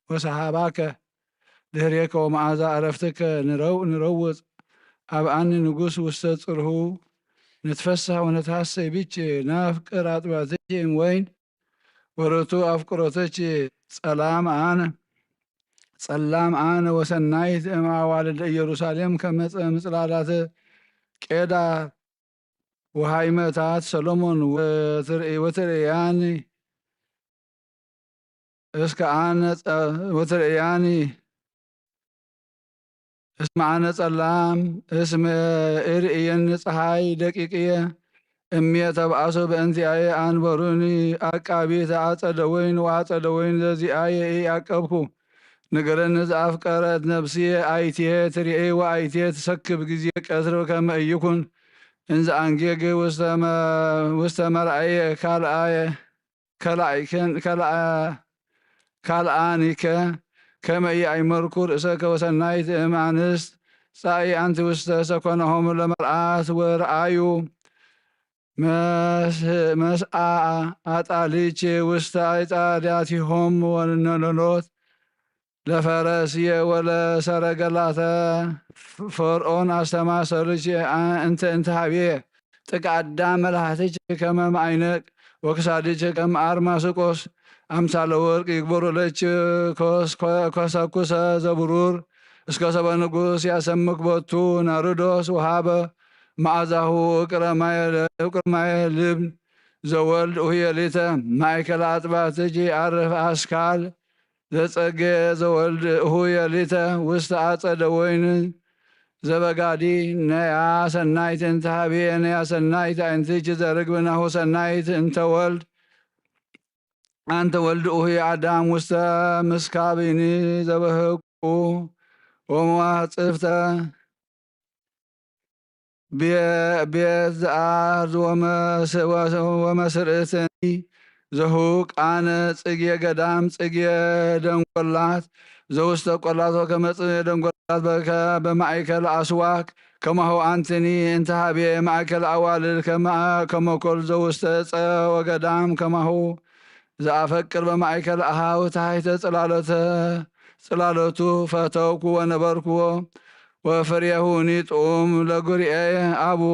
ወሰሓባከ ድህሬከ ወመዓዛ ዕረፍትከ ንረው-፣ ንረውጽ። ኣብኣኒ ንጉስ ውስተ ጽርሁ ንትፈሳህ ወነትሐሰይ ብቼ ናፍቅር ኣጥባትቼ እምወይን ወርቱ ኣፍቅሮተቼ ጸላም ኣነ ጸላም ኣነ ወሰናይት እምኣዋልድ ኢየሩሳሌም ከመጸ ምጽላላተ ቄዳር ወሃይመታት ሰሎሞን ወትርእያኒ እስከ ኣነ ጸ-፣ ወትርእያኒ እስመ ኣነ ጸላም እስመ እርእየኒ ጸሓይ ደቂቅየ እምየ ተብኣሶ በእንቲኣየ ኣንበሩኒ ኣቃቢተ ኣጸደ ወይን ወኣጸደ ወይን ዘዚኣየ ኢኣቀብኩ። ንገረኒ ዘኣፍቀረት ነፍስየ ኣይትየ ትርእይ ወኣይትየ ትሰክብ ግዜ ቀትር ከመ እይኩን እንዘ ኣንጌግ ውስተ መ-፣ ውስተ መርኣየ ካልኣየ ከላኢክን-፣ ከላ-፣ ካልኣኒከ ከመ ኢኣይመርኩ ርእሰከ ወሰናይት እም ኣንስት ጻኢ ኣንቲ ውስተ ሰኮናሆም ለመርኣት ወረኣዩ መስ-፣ መስኣ ኣጣሊቼ ውስተ ኣይጻዳቲሆም ወነኖት ለፈረስየ ወለሰረገላተ ፈርዖን ኣስተማሰልቼ አ-፣ እንተ እንተሃብየ ጥቃ ኣዳም መላህትቼ ከመ ማይነቅ ወክሳድቼ ከመ ኣርማስቆስ ኣምሳለ ወርቅ ይግበሩ ለች ኮስ-፣ ኮ-፣ ኮሰኩሰ ዘብሩር እስከ ሰበ ንጉስ ያሰምክ ቦቱ ናርዶስ ወሃበ መዓዛሁ እቅረ ማየ ለ-፣ እቅረ ማየ ልብን ዘወልድ ኡህየ ሊተ ማእከለ ኣጥባትጂ ኣርፍ ኣስካል ዘጸገ ዘወልድ ኡህየ ሊተ ውስተ ኣጸደ ወይን ዘበጋዲ ነያ ሰናይት እንተ ሃብየ ነያ ሰናይት ኣይንትች ዘርግብ ናሁ ሰናይት እንተ ወልድ ኣንተ ወልድ ኡህየ ኣዳም ውስተ ምስካቢኒ ዘበህቁ ወመዋጽፍተ ቤ-፣ ቤት ዘኣርዝ ወመስ-፣ ወ-፣ ወመስርእትኒ ዘሁቅ ኣነ ጽጌ ገዳም ጽጌ ደንጎላት ዘውስተ ቆላት ወከመ ጽጌ ደንጎላት በከ-፣ በማእከል ኣስዋክ ከማሁ ኣንትኒ እንተ ሃብየ ማእከል ኣዋልድ ከመ-፣ ከመኮል ዘውስተ ጸ ወገዳም ከማሁ ዘኣፈቅር በማእከል ኣሃው ታሕተ ጽላሎተ-፣ ጽላሎቱ ፈተውኩ ወነበርኩዎ። ወፍሬሁኒ ጥዑም ለጉርኤ አቡ-፣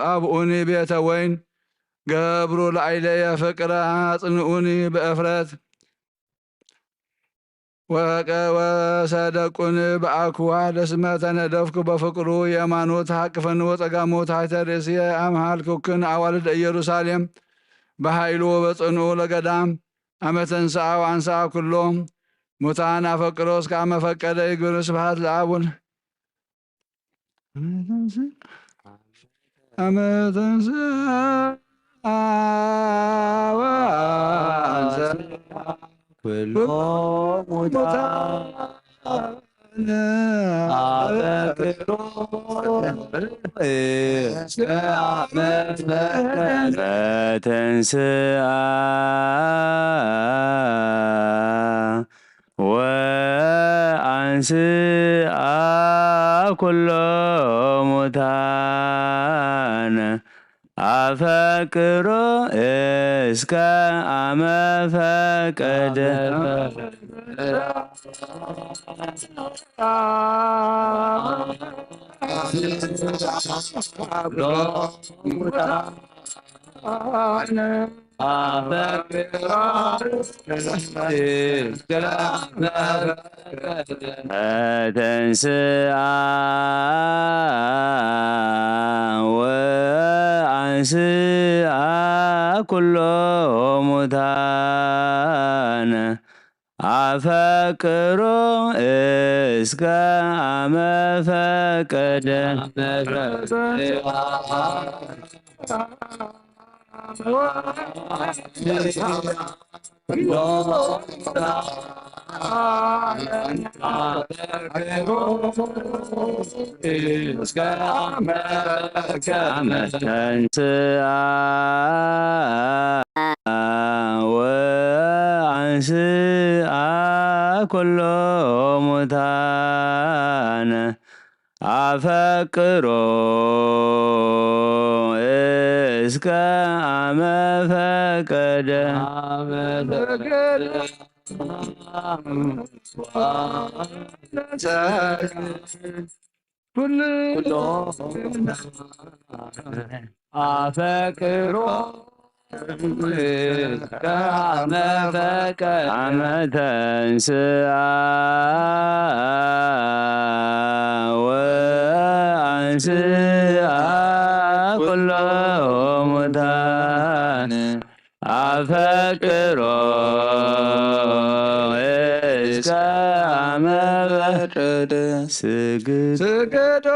አብኡኒ ቤተ ወይን ገብሩ ላዕሌየ ፍቅረ አጽንኡኒ በእፍረት ወቀ-፣ ወሰደቁኒ በአክዋ ደስመ ተነደፍኩ በፍቅሩ የማኑ ተሐቅፈኒ ወጸጋሙ ታሕተ ርእስየ አምሃልኩክን አዋልድ ኢየሩሳሌም በኃይሉ ወበጽንኡ ለገዳም አመ ተንሥአ ወአንሥአ ኩሎ ሙታን አፈቅሮ እስከ አመ ፈቀደ ይግብር። ስብሐት ለአቡን አመ ተንሥአ ወአንሥአ ኩሎ ሙታን አፈቅሮ እስከ አመ ተንሥአ ወአንስአ ኩሎ ሙታን አፈቅሮ እስከ አመ ፈቀደ። ተንስአ ወአንስአ ኩሎ ሙታን አፈቅሮ እስከ አመ ፈቀደ። ተንስአ ወአንስአ ኩሎ ሙታን አፈቅሮ እስከ አመ ፈቀደ። ኩሉ ኣፈቅሮ ከመ ፈቀደ። አመ ተንስአ ወአንስአ ኩሎ ሙታን አፈቅሮ እስከ አመ በረደ። ስግድ ስግዶ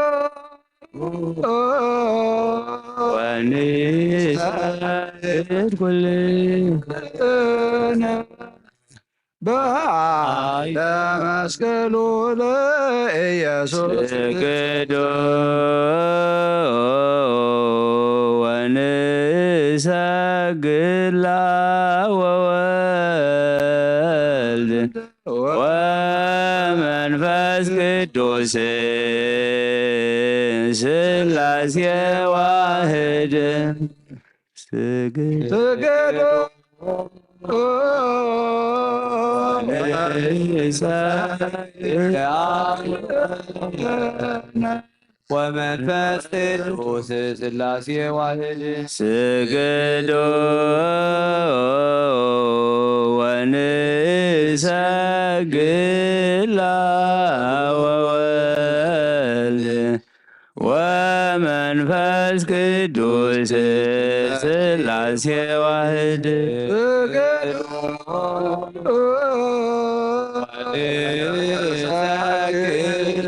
ወንሰግድ ኩልነ በኃይለ መስቀሉ ለኢየሱስ። ስግዶ ወንሰግድ ለወወልድ ወመንፈስ ቅዱስ ሥላሴ ዋህድ። ስግድ ስግድ ወመንፈስ ቅዱስ ሥላሴ ዋህድ። ስግዶ ወንሰግድ ለወወልድ ወመንፈስ ቅዱስ ሥላሴ ዋህድ። ስግዶ ወንሰግድ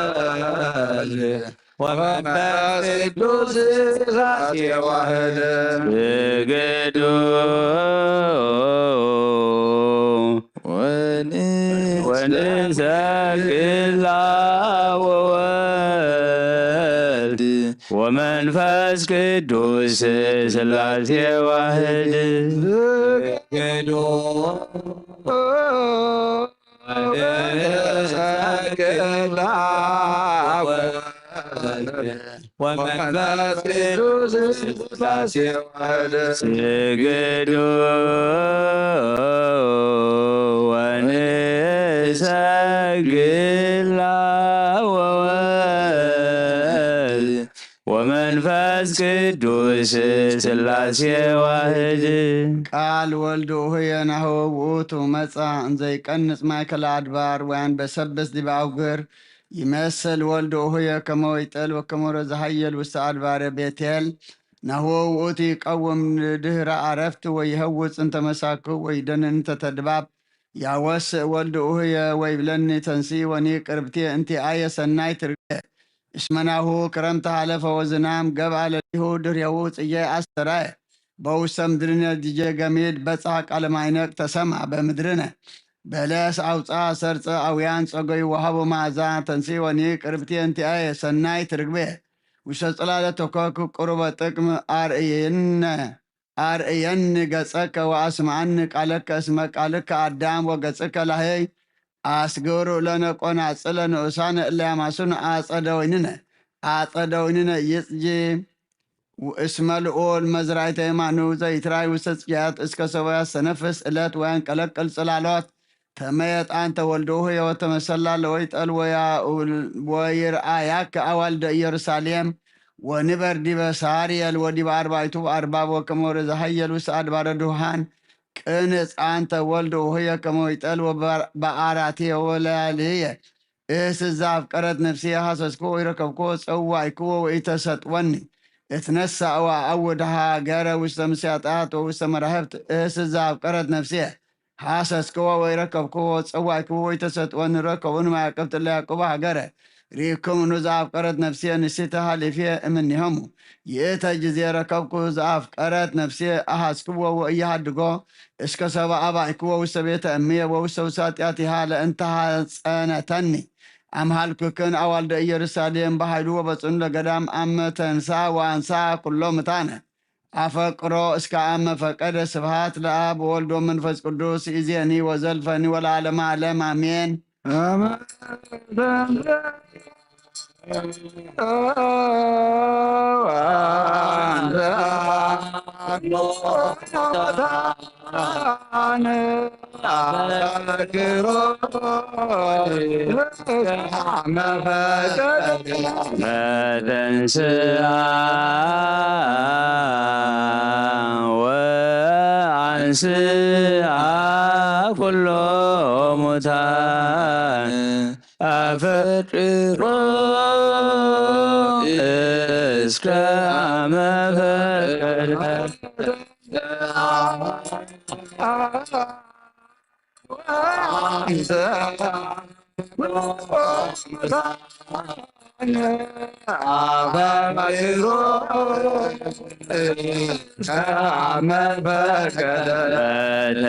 ለወልድ ወመንፈስ ቅዱስ ሥላሴ ዋህድ። ስግዶ ወንሰግድ ለወወልድ ወመንፈስ ቅዱስ ሥላሴ ዋህድ። ስግዶ ወንሰግድ ለወልድ ወመንፈስ ቅዱስ ሥላሴ ዋህድ። ስግዶ ወንሰግድ ለወወልድ ወመንፈስ ቅዱስ ሥላሴ ዋህድ። ቃል ወልድ ኡህየ ናሁ ውእቱ መጻ እንዘይቀንጽ ማእከለ አድባር ወያንበሰብስ ዲበ አውግር ይመስል ወልድ ኡህየ ከመ ወይጠል ወከመ ሮዘ ሀየል ውስተ አድባረ ቤቴል ናሁ ውእቱ ይቀውም ድህረ አረፍት ወይሀውፅ እንተ መሳኩ ወይደንን እንተ ተድባብ ያወስእ ወልድ ኡህየ ወይብለኒ ተንሲ ወኒ ቅርብቲ እንቲ አየ ሰናይ ትርግየ እስመ ናሁ ክረምት ሀለፈ ወዝናም ገብአ ለሊሁ ድሬሁ ጽጌ አስተራየ በውስተ ምድርነ ዲጀ ገሚድ በጽሐ ቃለ ማይነቅ ተሰማ በምድርነ በለስ አውፅአ ሰርፀ አውያን ጸገዩ ወሀቡ መዓዛ ተንሲ ወኒ ቅርብቲ እንቲ አየ ሰናይ ትርግቤ ውስተ ጽላለ ተኮክ ቁሩበ ጥቅም አርእይነ አርእየኒ ገጸከ ወአስምዓኒ ቃለከ እስመ ቃልከ አዳም ወገጽከ ላህይ አስግሩ ለነ ቆናጽለ ንኡሳነ እለ ያማሱነ አጸደ ወይንነ አጸደ ወይንነ ይጽጂ እስመ ልዑል መዝራይተ የማኑ ዘይትራይ ውስተ ጽጌያት እስከ ሰቦ ያስተነፍስ እለት ወያንቀለቅል ጽላሎት ተመየጥ አንተ ወልድሁ ሕይወተ መሰላ ለወይጠል ወይርአያከ አዋልደ ኢየሩሳሌም ወንበር ዲበ ሳርየል ወዲበ አርባይቱ አርባብ ወከመ ወርዘ ሀየል ውስተ አድባረ ድውሃን ቅንጽ አንተ ወልድ ኡህየ ከመ ወይጠል በአራትየ ወለያልየ እህስ እዛ አፍቀረት ነፍስየ ሐሰስክዎ ወይረከብክዎ ጸዋይክዎ ወኢተሰጥወኒ እትነሳእ ወአውድ ሃገረ ውስተ ምስያጣት ወውስተ መራህብት እህስ እዛ አፍቀረት ነፍስየ ሐሰስክዎ ወይረከብክዎ ጸዋይክዎ ወይተሰጥወኒ ረከቡኒ ማያቀብት ለያዕቆብ ሃገረ ሪክምኑ ዘአፍቀረት ነፍስየ ንሲተ ሀሊፍየ እምኒሆሙ ይእተ ጊዜ ረከብኩ ዘአፍቀረት ነፍስየ አሐስክዎ ወእየሃድጎ እስከ ሰባ አባይክዎ ውስተ ቤተ እምየ ወውስተ ውሳጢአቲሃ ለእንተ ሐጸነተኒ አምሃልክክን አዋልደ ኢየሩሳሌም በኃይሉ ወበጽኑ ለገዳም አመ ተንሳ ወአንሳ ኩሎ ምታነ አፈቅሮ እስከ አመ ፈቀደ። ስብሐት ለአብ ወወልድ ወመንፈስ ቅዱስ ይእዜኒ ወዘልፈኒ ወለዓለመ ዓለም አሜን። መተንስኣ ወአንስኣ ኩሎ ሙታን አፈቅሮ እስከ አመ ፈቀደ።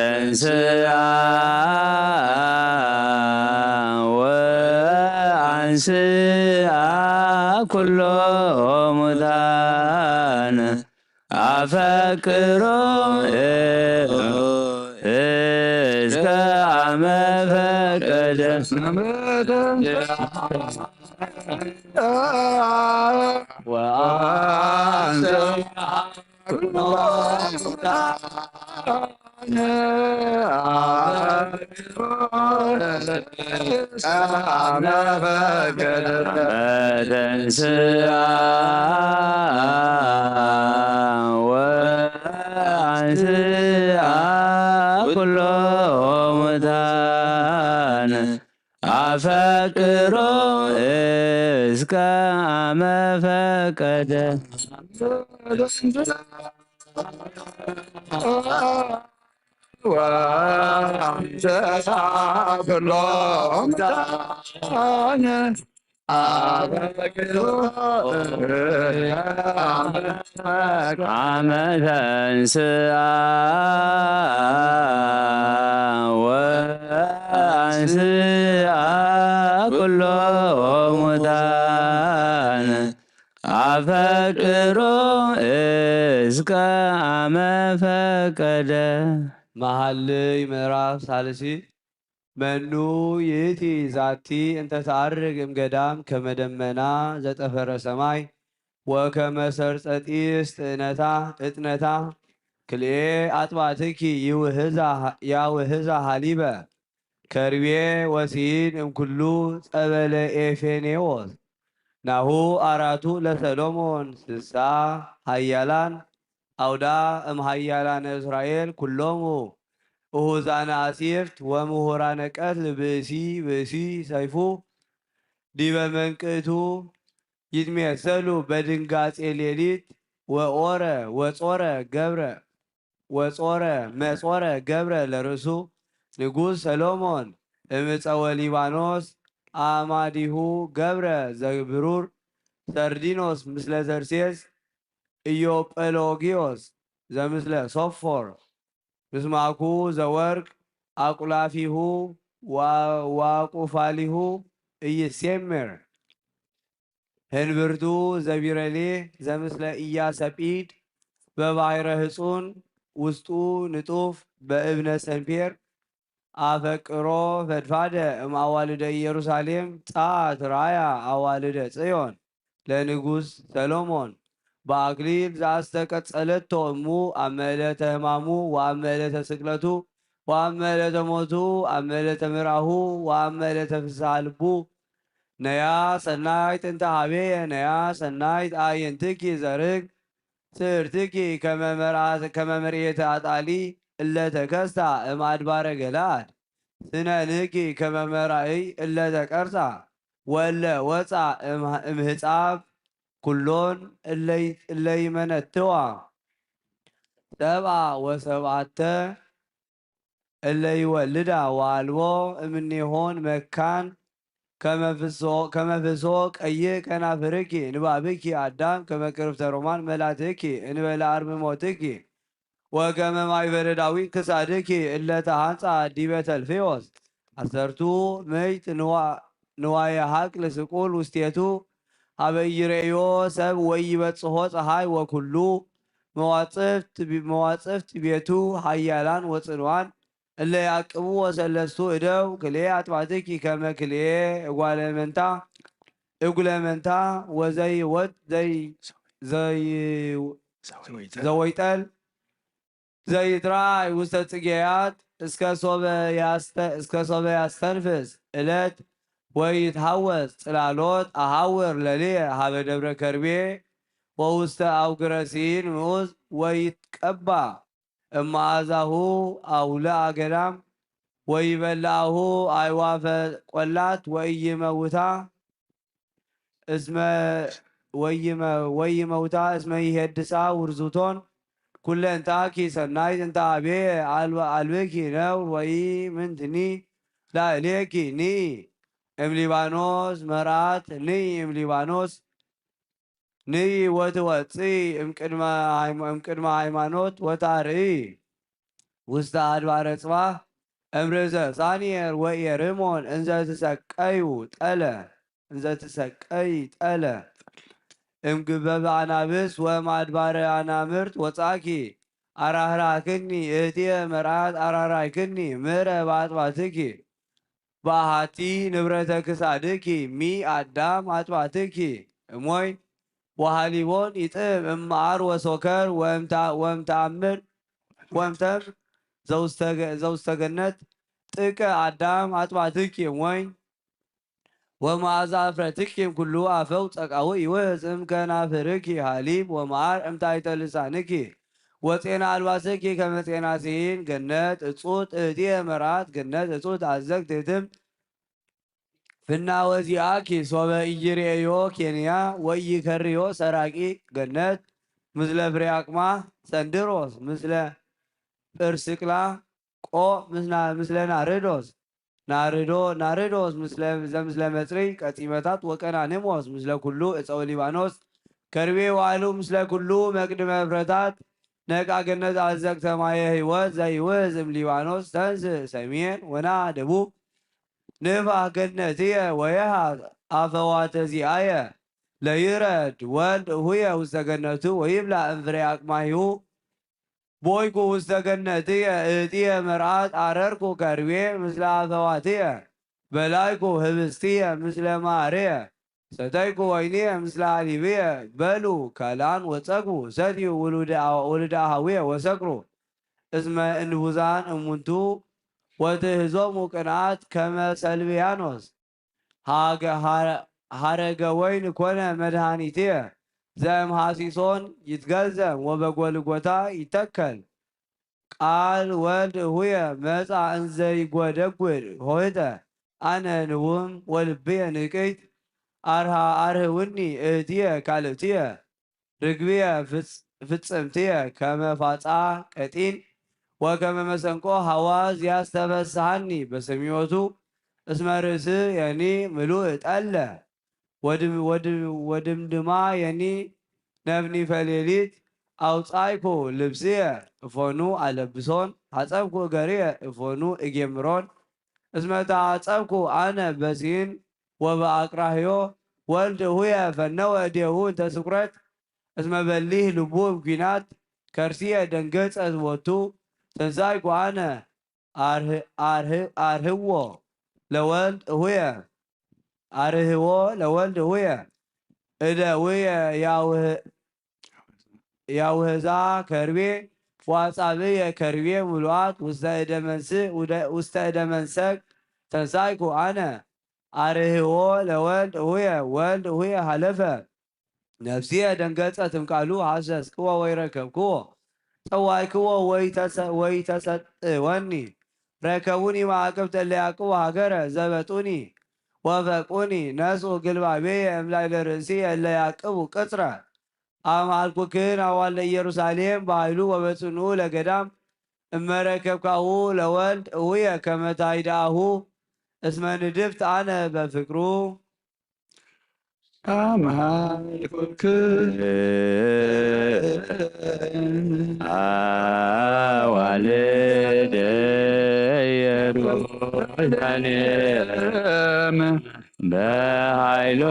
ተንስአ ወአንስአ ኩሎ ሙታን አፈቅሮ እስከ አመ ፈቀደ። ወአንሰ ተንስአ ወአንስአ ኩሎ ሙታን አፈቅሮ እስከ አመ ፈቀደ። አመ ተንስአ ወአንስአ ኩሎ ሙታን አፈቅሮ እስከ አመ ፈቀደ። መኃልይ ምዕራፍ ሳልሲ። መኑ ይእቲ ዛቲ እንተ ተዐርግ እምገዳም ከመ ደመና ዘጠፈረ ሰማይ ወከመ ሰርጸ ጢስ ጥእነታ እጥነታ ክልኤ አጥባትኪ ይውህዛ ያውህዛ ሀሊበ ከርቤ ወሲን እምኩሉ ጸበለ ኤፌኔዎስ። ናሁ አራቱ ለሰሎሞን ስሳ ኃያላን አውዳ እምኃያላነ እስራኤል ኩሎሙ እሁዛነ አሲፍት ወምሁራነ ቀትል ብእሲ ብእሲ ሰይፉ ዲበ መንቅቱ ይትሜሰሉ በድንጋጼ ሌሊት ወኦረ ወጾረ ገብረ ወጾረ መጾረ ገብረ ለርእሱ ንጉሥ ሰሎሞን እምፀወ ሊባኖስ አማዲሁ ገብረ ዘብሩር ሰርዲኖስ ምስለ ዘርሴስ ኢዮጴሎጊዮስ ዘምስለ ሶፎር ምስማኩ ዘወርቅ አቁላፊሁ ዋቁፋሊሁ ኢይሴምር ህንብርቱ ዘቢረሌ ዘምስለ ኢያሰጲድ በባሕረ ህጹን ውስጡ ንጡፍ በእብነ ሰንፔር አፈቅሮ ፈድፋደ እምአዋልደ ኢየሩሳሌም ጻት ራያ አዋልደ ጽዮን ለንጉሥ ሰሎሞን በአክሊል ዘአስተቀጸለቶ እሙ አመ ዕለተ ሕማሙ ወአመ ዕለተ ስቅለቱ ወአመ ዕለተ ሞቱ አመ ዕለተ ምርአሁ ወአመ ዕለተ ፍስሐ ልቡ ነያ ሰናይት እንተ ሀቤየ ነያ ሰናይት አዕይንትኪ ዘርግ ስእርትኪ ከመ መርአት ከመ መርኤተ አጣሊ እለ ተከስታ እምአድባረ ገለአድ ስነንኪ ከመ መራእይ እለ ተቀርጻ ወእለ ወፃ እም- እምህጻብ ኩሎን እለይ- እለይመነትዋ ሰብአ ወሰብአተ እለ ይወልዳ ወአልቦ እምኔሆን መካን ከመ ፍስሆ ቀይህ ከናፍርኪ እንባብኪ አዳም ከመ ቅርፍተ ሮማን መላትኪ እንበለ አርምሞትኪ ወከመ ማይ በረዳዊ ክሳድኪ እለ ተሃንጻ ዲበ ተልፌዎስ አሰርቱ ምዕት ንዋ- ንዋየ ሀቅል ስቁል ውስቴቱ ሀበ ኢይሬእዮ ሰብ ወኢይበጽሖ ፀሐይ ወኩሉ መዋጽፍት ቤቱ ሀያላን ወጽኑዓን እለ ያቅብዎ ሰለስቱ እደው ክልኤ አጥባትኪ ከመ ክልኤ እጓለ መንታ እጉለ መንታ ወዘይወት ዘይ- ዘይ- ዘወይጠል ዘይትረኣይ ውስተ ጽጌያት እስከ ሶበ ያስተ- እስከ ሶበ ያስተንፍስ እለት ወይትሃወስ ጽላሎት ኣሃውር ለልየ ሀበ ደብረ ከርቤ ወውስተ አውግረ ሲን ምኡዝ ወይትቀባ እመኣዛሁ አውልአ ገዳም ወይበልአሁ አይዋፈ ቆላት ወኢይመውታ እስመ ወይመ- ወይመውታ እስመ ይሄድሳ ውርዙቶን ኩለንታኪ ሰናይት እንተ አቤ አልበ- አልብኪ ነውር ወይምንትኒ ላዕሌኪ ንኢ እም ሊባኖስ መርዓት ንኢ እም ሊባኖስ ንኢ ወትወፅኢ እምቅድመ ሃይማ- እምቅድመ ሃይማኖት ወታርኢ ውስተ አድባረ ጽባህ እምርዘ ሳንየር ወኤርሞን እንዘ ትሰቀዩ ጠለ እንዘ ትሰቀይ ጠለ እምግበብ አናብስ ወማድባረ አናምርት ወጻኪ አራህራክኒ እህትየ መርዓት አራራይክኒ ምረ ባጥባትኪ በአሃቲ ንብረተ ክሳድኪ ሚ አዳም አጥባትኪ እሞይ ወሃሊቦን ይጥም እምዓር ወሶከር ወምታ- ወምታምር ወምተም ዘውስተገ- ዘውስተገነት ጥቀ አዳም አጥባትኪ እሞይ ወመዓዛ አፍረትኪ እምኩሉ አፈው ጸቃዊ ይውህዝ እምከናፍርኪ ሃሊብ ወመዓር እምታይተ ልሳንኪ ወጼና አልባስኪ ከመ ጼና ሲን ገነት እጹት እህትየ መርዓት ገነት እጹት አዘግትትም ፍና ወዚአኪ ሶበ ኢይሬዮ ኬንያ ወኢይከርዮ ሰራቂ ገነት ምስለ ፍሬ አቅማ ሰንድሮስ ምስለ ጵርስቅላ ቆ ምስና- ምስለ ናርዶስ ናርዶ ናርዶስ ምስለ ዘምስለ መጽሪ ቀጺመታት ወቀናንሞስ ምስለ ኩሉ እፀው ሊባኖስ ከርቤ ዋሉ ምስለ ኩሉ መቅድመ ፍረታት ነቃ ገነት አዘቅተ ማየ ህይወት ዘይውህዝ እም ሊባኖስ ተንስ ሰሜን ወና ደቡብ ንፋህ ገነትየ ወየሃ አፈዋተ ዚአየ ለይረድ ወልድ እሁየ ውስተ ገነቱ ወይብላ እንፍሬ አቅማሂሁ ቦይኩ ውስተ ገነትየ እህትየ መርዓት አረርኩ ከርቤ ምስለ አፈዋትየ በላይኩ ህብስትየ ምስለ ማርየ ሰተይኩ ወይንየ ምስለ አሊብየ በሉ ካልአን ወጸግቡ ሰትዩ ውሉደ አሃውየ ወሰክሩ እስመ እንቡዛን እሙንቱ ወትህዞሙ ቅንአት ከመ ሰልብያኖስ ሃረገ ወይን ኮነ መድኃኒትየ ዘእምሃሲሶን ይትገዘም ወበጎልጎታ ይተከል ቃል ወልድ እሁየ መጻ እንዘይጎደጉድ ሆህተ አነ ንውም ወልብየ ንቅይት አርሃ አርህውኒ እህትየ ካልእትየ ርግብየ ፍጽምትየ ከመ ፋጻ ቀጢን ወከመ መሰንቆ ሃዋዝ ያስተበስሃኒ በሰሚዮቱ እስመ ርእስ የኒ ምሉእ ጠለ ወድምድማ የኒ ነብኒ ፈሌሊት አውጻይኩ ልብስየ እፎኑ አለብሶን ሐጸብኩ እገርየ እፎኑ እጌምሮን እስመ ተሐጸብኩ አነ በሲን ወበአቅራህዮ ወልድ እሁየ ፈነወ እዴሁ እንተ ስኩረት እስመ በሊህ ልቡ እምኲናት ከርሲየ ደንገጸ ዝወቱ ተንሳይኩ አነ አርህዎ ለወልድ እሁየ አርህዎ ለወልድ እሁየ እደውየ ያውህዛ ከርቤ ወአጻብየ ከርቤ ምሉአት ውስተ እደ መንስእ ውስተ እደ መንሰግ ተንሳይኩ አነ አርህዎ ለወልድ እሁየ ወልድ እሁየ ሀለፈ ነፍስየ ደንገጸት እምቃሉ ሐሰስክዎ ወይረከብክዎ ጸዋይክዎ ወይተሰጥወኒ ረከቡኒ መዓቅብት እለ ያዕቅቡ ሀገረ ዘበጡኒ ወፈቁኒ ነስኡ ግልባቤየ እምላዕለ ርእሲ እለ ያዕቅቡ ቅጽረ አምሃልኩክን አዋልደ ኢየሩሳሌም በኃይሉ ወበጽንኡ ለገዳም እመረከብካሁ ለወልድ እውየ ከመ ታይድአሁ እስመ ንድፍት አነ በፍቅሩ አምሃልኩክን አዋልደ ኢየሩሳሌም በኃይሉ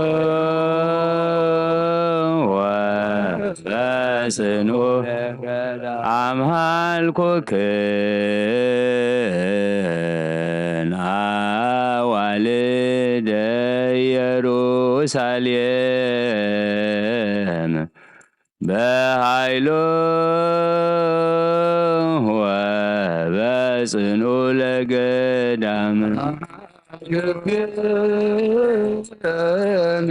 ወበጽኑ አምሃልኩክን አዋልደ ኢየሩሳሌም ኢየሩሳሌም በኃይሉ ወበጽኑ ለገዳም። ኢየሩሳሌም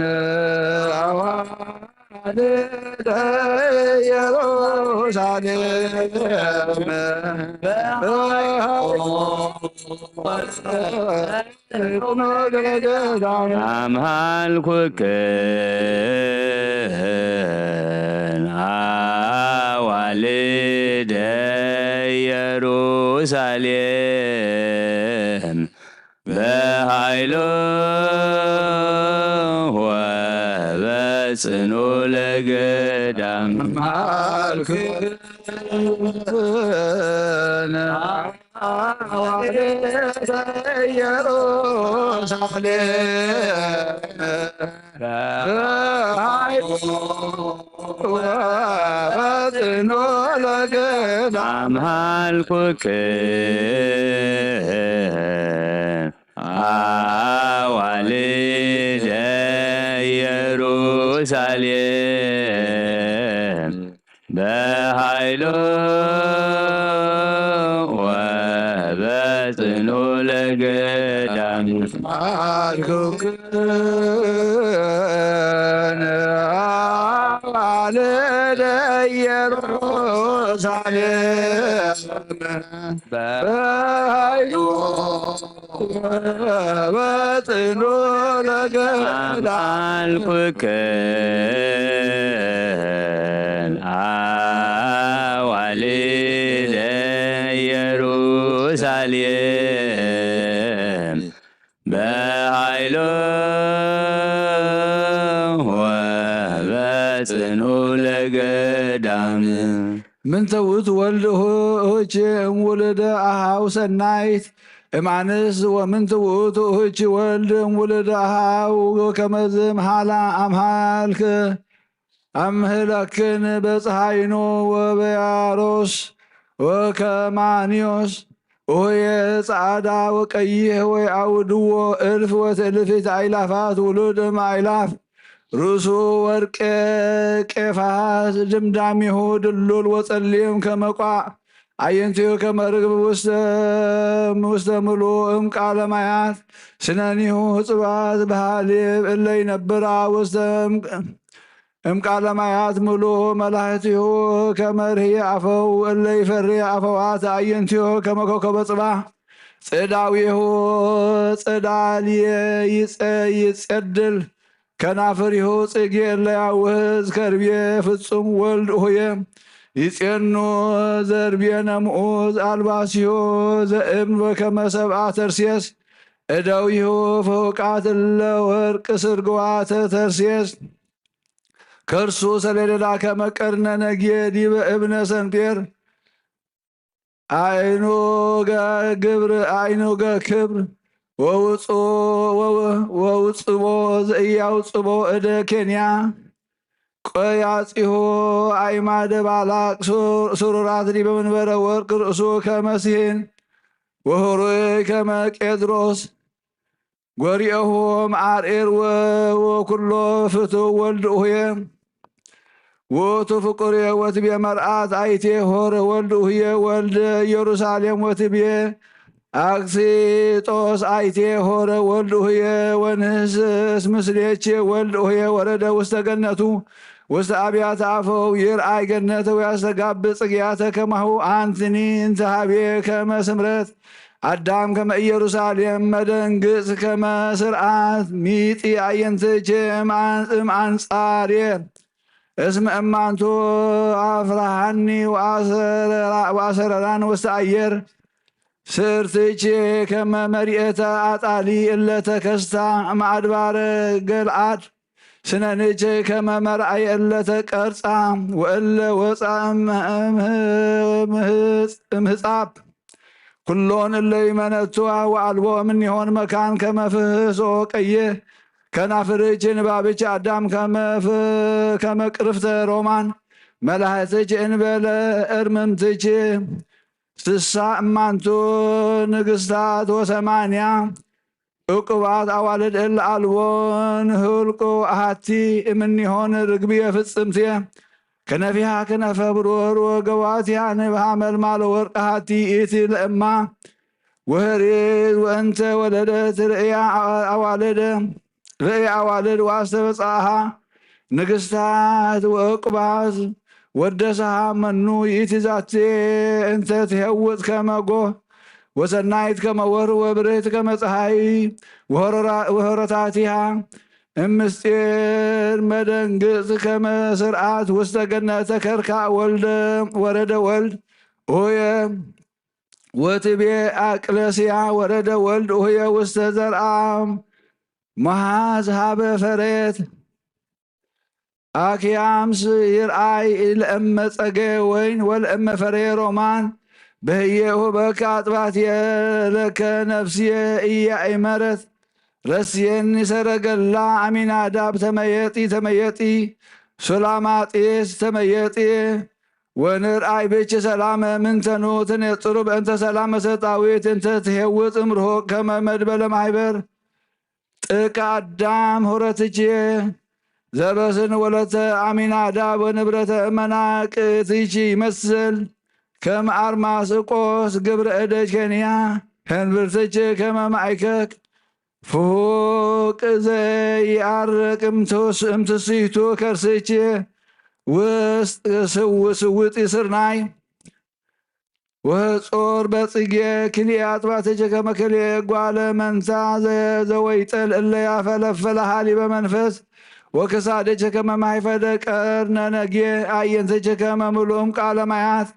አምሃልኩክን አዋልደ ኢየሩሳሌም በኃይሉ ወበጽኑ ለገዳም። አምሃልኩክን አዋልደ ኢየሩሳሌም በኃይሉ ወበጽኑ ለገዳም። አምሃልኩክን አዋልደ ኢየሩሳሌም በኃይሉ ወበጽኑ ለገዳም። አምሃልኩክን አዋልደ ኢየሩሳሌም በኃይሉ ወበጽኑ ለገዳም። አምሃልኩክን አዋልደ ኢየሩሳሌም በኃይሉ ወበጽኑ ለገዳም። ምንተ ውእቱ ወልድ ሆች እምውሉደ አሃው ሰናይት እማንስ ወምንት ውእቱ ሆች ወልድ እምውሉደ አሃው ከመዝም ሃላ አምሃልክ አምህለክን በፀሃይኖ ወበያሮስ ወከማኒዮስ ኡህየ ጸዓዳ ወቀይሕ ወይ አውድዎ እልፍ ወትእልፊት አይላፋት ውሉድ እም አይላፍ ርእሱ ወርቄ ቄፋስ ድምዳሚሁ ድሉል ወጸሊም ከመቋዕ አየንቲሁ ከመ ርግብ ውስተ ውስተ ምሉእ እም ቃለ ማያት ስነኒሁ ህጽባት በሃሊብ እለ ይነብራ ውስተ እም እም ቃለ ማያት ምሉእ መላህቲሁ ከመ ርህየ አፈው እለ ይፈሪ አፈዋት አየንቲሁ ከመ ኮከበ ጽባሕ ጽዳዊሁ ጽዳልየ ይጸ ይጸድል ከናፍሪሁ ጽጌ እለ ያውህዝ ከርቤ ፍጹም ወልድ ሆየ ይጼኑ ዘርቤ ነምኡዝ አልባሲሁ ዘእም ወከመ ሰብአ ተርሴስ እደዊሁ ፍሁቃት እለ ወርቅ ስርግዋተ ተርሴስ ከርሱ ሰሌለዳ ከመ ቀርነ ነጌ ዲበ እብነ ሰንፔር አይኑገ ግብር አይኑገ ክብር ወውጽቦ ዘኢያውጽቦ እደ ኬንያ ቆያጺሆ አይማደ ባላቅ ስሩራት ዲበ መንበረ ወርቅ ርእሱ ከመሲህን ወህሩይ ከመ ቄድሮስ ጎሪኦሆም አርኤር ወኩሎ ፍትው ወልድ ኡሁየ ውእቱ ፍቁርየ ወትቤ መርአት አይቴ ሆረ ወልድ ኡሁየ ወልደ ኢየሩሳሌም ወትቤ አክሲጦስ አይቴ ሆረ ወልድ ኡሁየ ወንህስስ ምስሌቼ ወልድ ኡሁየ ወረደ ውስተ ገነቱ ውስተ አብያተ አፈው ይርአይ ገነተ ወያስተጋብ ጽግያተ ከማሁ አንትኒ እንተ ሀቤ ከመ ስምረት አዳም ከመ ኢየሩሳሌም መደንግጽ ከመ ስርዓት ሚጢ አየንትቼ እም አንጻሬ እስመ እማንቱ አፍራሃኒ ወአሰረራን ውስተ አየር ስርትቼ ከመ መሪኤተ አጣሊ እለ ተከስታ እምአድባረ ገልአድ ስነንቼ ከመ መርአይ እለ ተቀርጻ ወእለ ወፃ እምህፃብ ኩሎን እለ ይመነቱ ወአልቦ እምኔሆን መካን ከመ ፍህሶ ቀየ ከናፍርች ንባብች አዳም ከመ ቅርፍተ ሮማን መላህትች እንበለ እርምምትች ስሳ እማንቱ ንግስታት ወሰማንያ ዕቁባት ኣዋልድ እለ ኣልቦ ንህልቁ ኣሃቲ እምኒሆን ርግብየ ፍጽምትየ ከነፊሃ ክነፈ ብሩር ወገዋቲያ ንብሃ መልማል ወርቅ ኣሃቲ ኢቲ ለእማ ወህሪት ወእንተ ወለደት ርእያ ኣዋልድ ርእያ ኣዋልድ ዋስተበጻሃ ንግስታት ወዕቁባት ወደስሃ መኑ ይእቲ ዛቴ እንተ ትሄውጥ ከመ ጎህ ወሰናይት ከመ ወር ወብርህት ከመ ጸሃይ ወሆረታቲሃ እምስጢር መደንግጽ ከመ ስርዓት ውስተ ገነተ ከርካ ወልደ ወረደ ወልድ ኦየ ወትቤ ኣቅለስያ ወረደ ወልድ ኡህየ ውስተ ዘርኣ መሃዝ ሃበ ፈሬት ኣክያምስ ይርኣይ ለእመ ጸገየ ወይን ወለእመ ፈሬ ሮማን በህየ እሁበከ ኣጥባትየ ለከ ነፍስየ እያ ኢመረት ረስየኒ ሰረገላ ኣሚናዳብ ተመየጢ ተመየጢ ሱላማጢስ ተመየጢ ወንርኣይ ብች ሰላመ ምንተኑ ትነጽሩ በእንተ ሰላመ ሰጣዊት እንተ ትሄውፅ እምርሆ ከመ መድበለ ማሕበር ጥቃ ኣዳም ሆረትቼ ዘበስን ወለተ ኣሚናዳብ ወንብረተ መናቅትች ይመስል ከም ኣርማስቆስ ግብረ እደ ኬንያ ህንብርትች ከመ ማይከክ ፍሁቅ ዘይኣርቅ እምትስይቱ ከርስች ውስጥ ስውጢ ስርናይ ወጾር በጽጌ ክልኤ ኣጥባተቸ ከመ ክልኤ ጓለ መንታ ዘወይጠል እለ ያፈለፈለ ሃሊበ መንፈስ ወክሳደቸ ከመ ማይፈደ ቀርነ ነጌ ኣየንተቸ ከመ ምሉእም ቃለ ማያት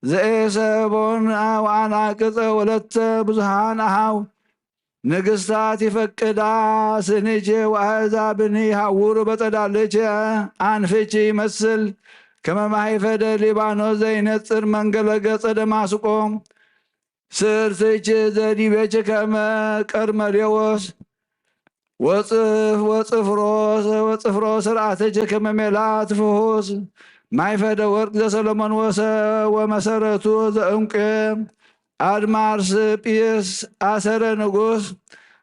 ዘኤሰቦን ወአናቅጸ ወለተ ብዙሃን አሃው ንግስታት ይፈቅዳ ስንቼ ወአሕዛብኒ ይሃውሩ በጸዳልቼ አንፍቼ ይመስል ከመ ማይፈደ ሊባኖስ ዘይነጽር መንገለ ገጸ ደማስቆ ስርትቼ ዘዲቤቼ ከመ ቀርመሌዎስ ወጽፍ ወጽፍሮ ወጽፍሮ ስርዓተቸ ከመ ሜላት ፍሑስ ማይፈደ ወርቅ ዘሰሎሞን ወሰ ወመሰረቱ ዘእንቄ ኣድማር ስጲስ ኣሰረ ንጉስ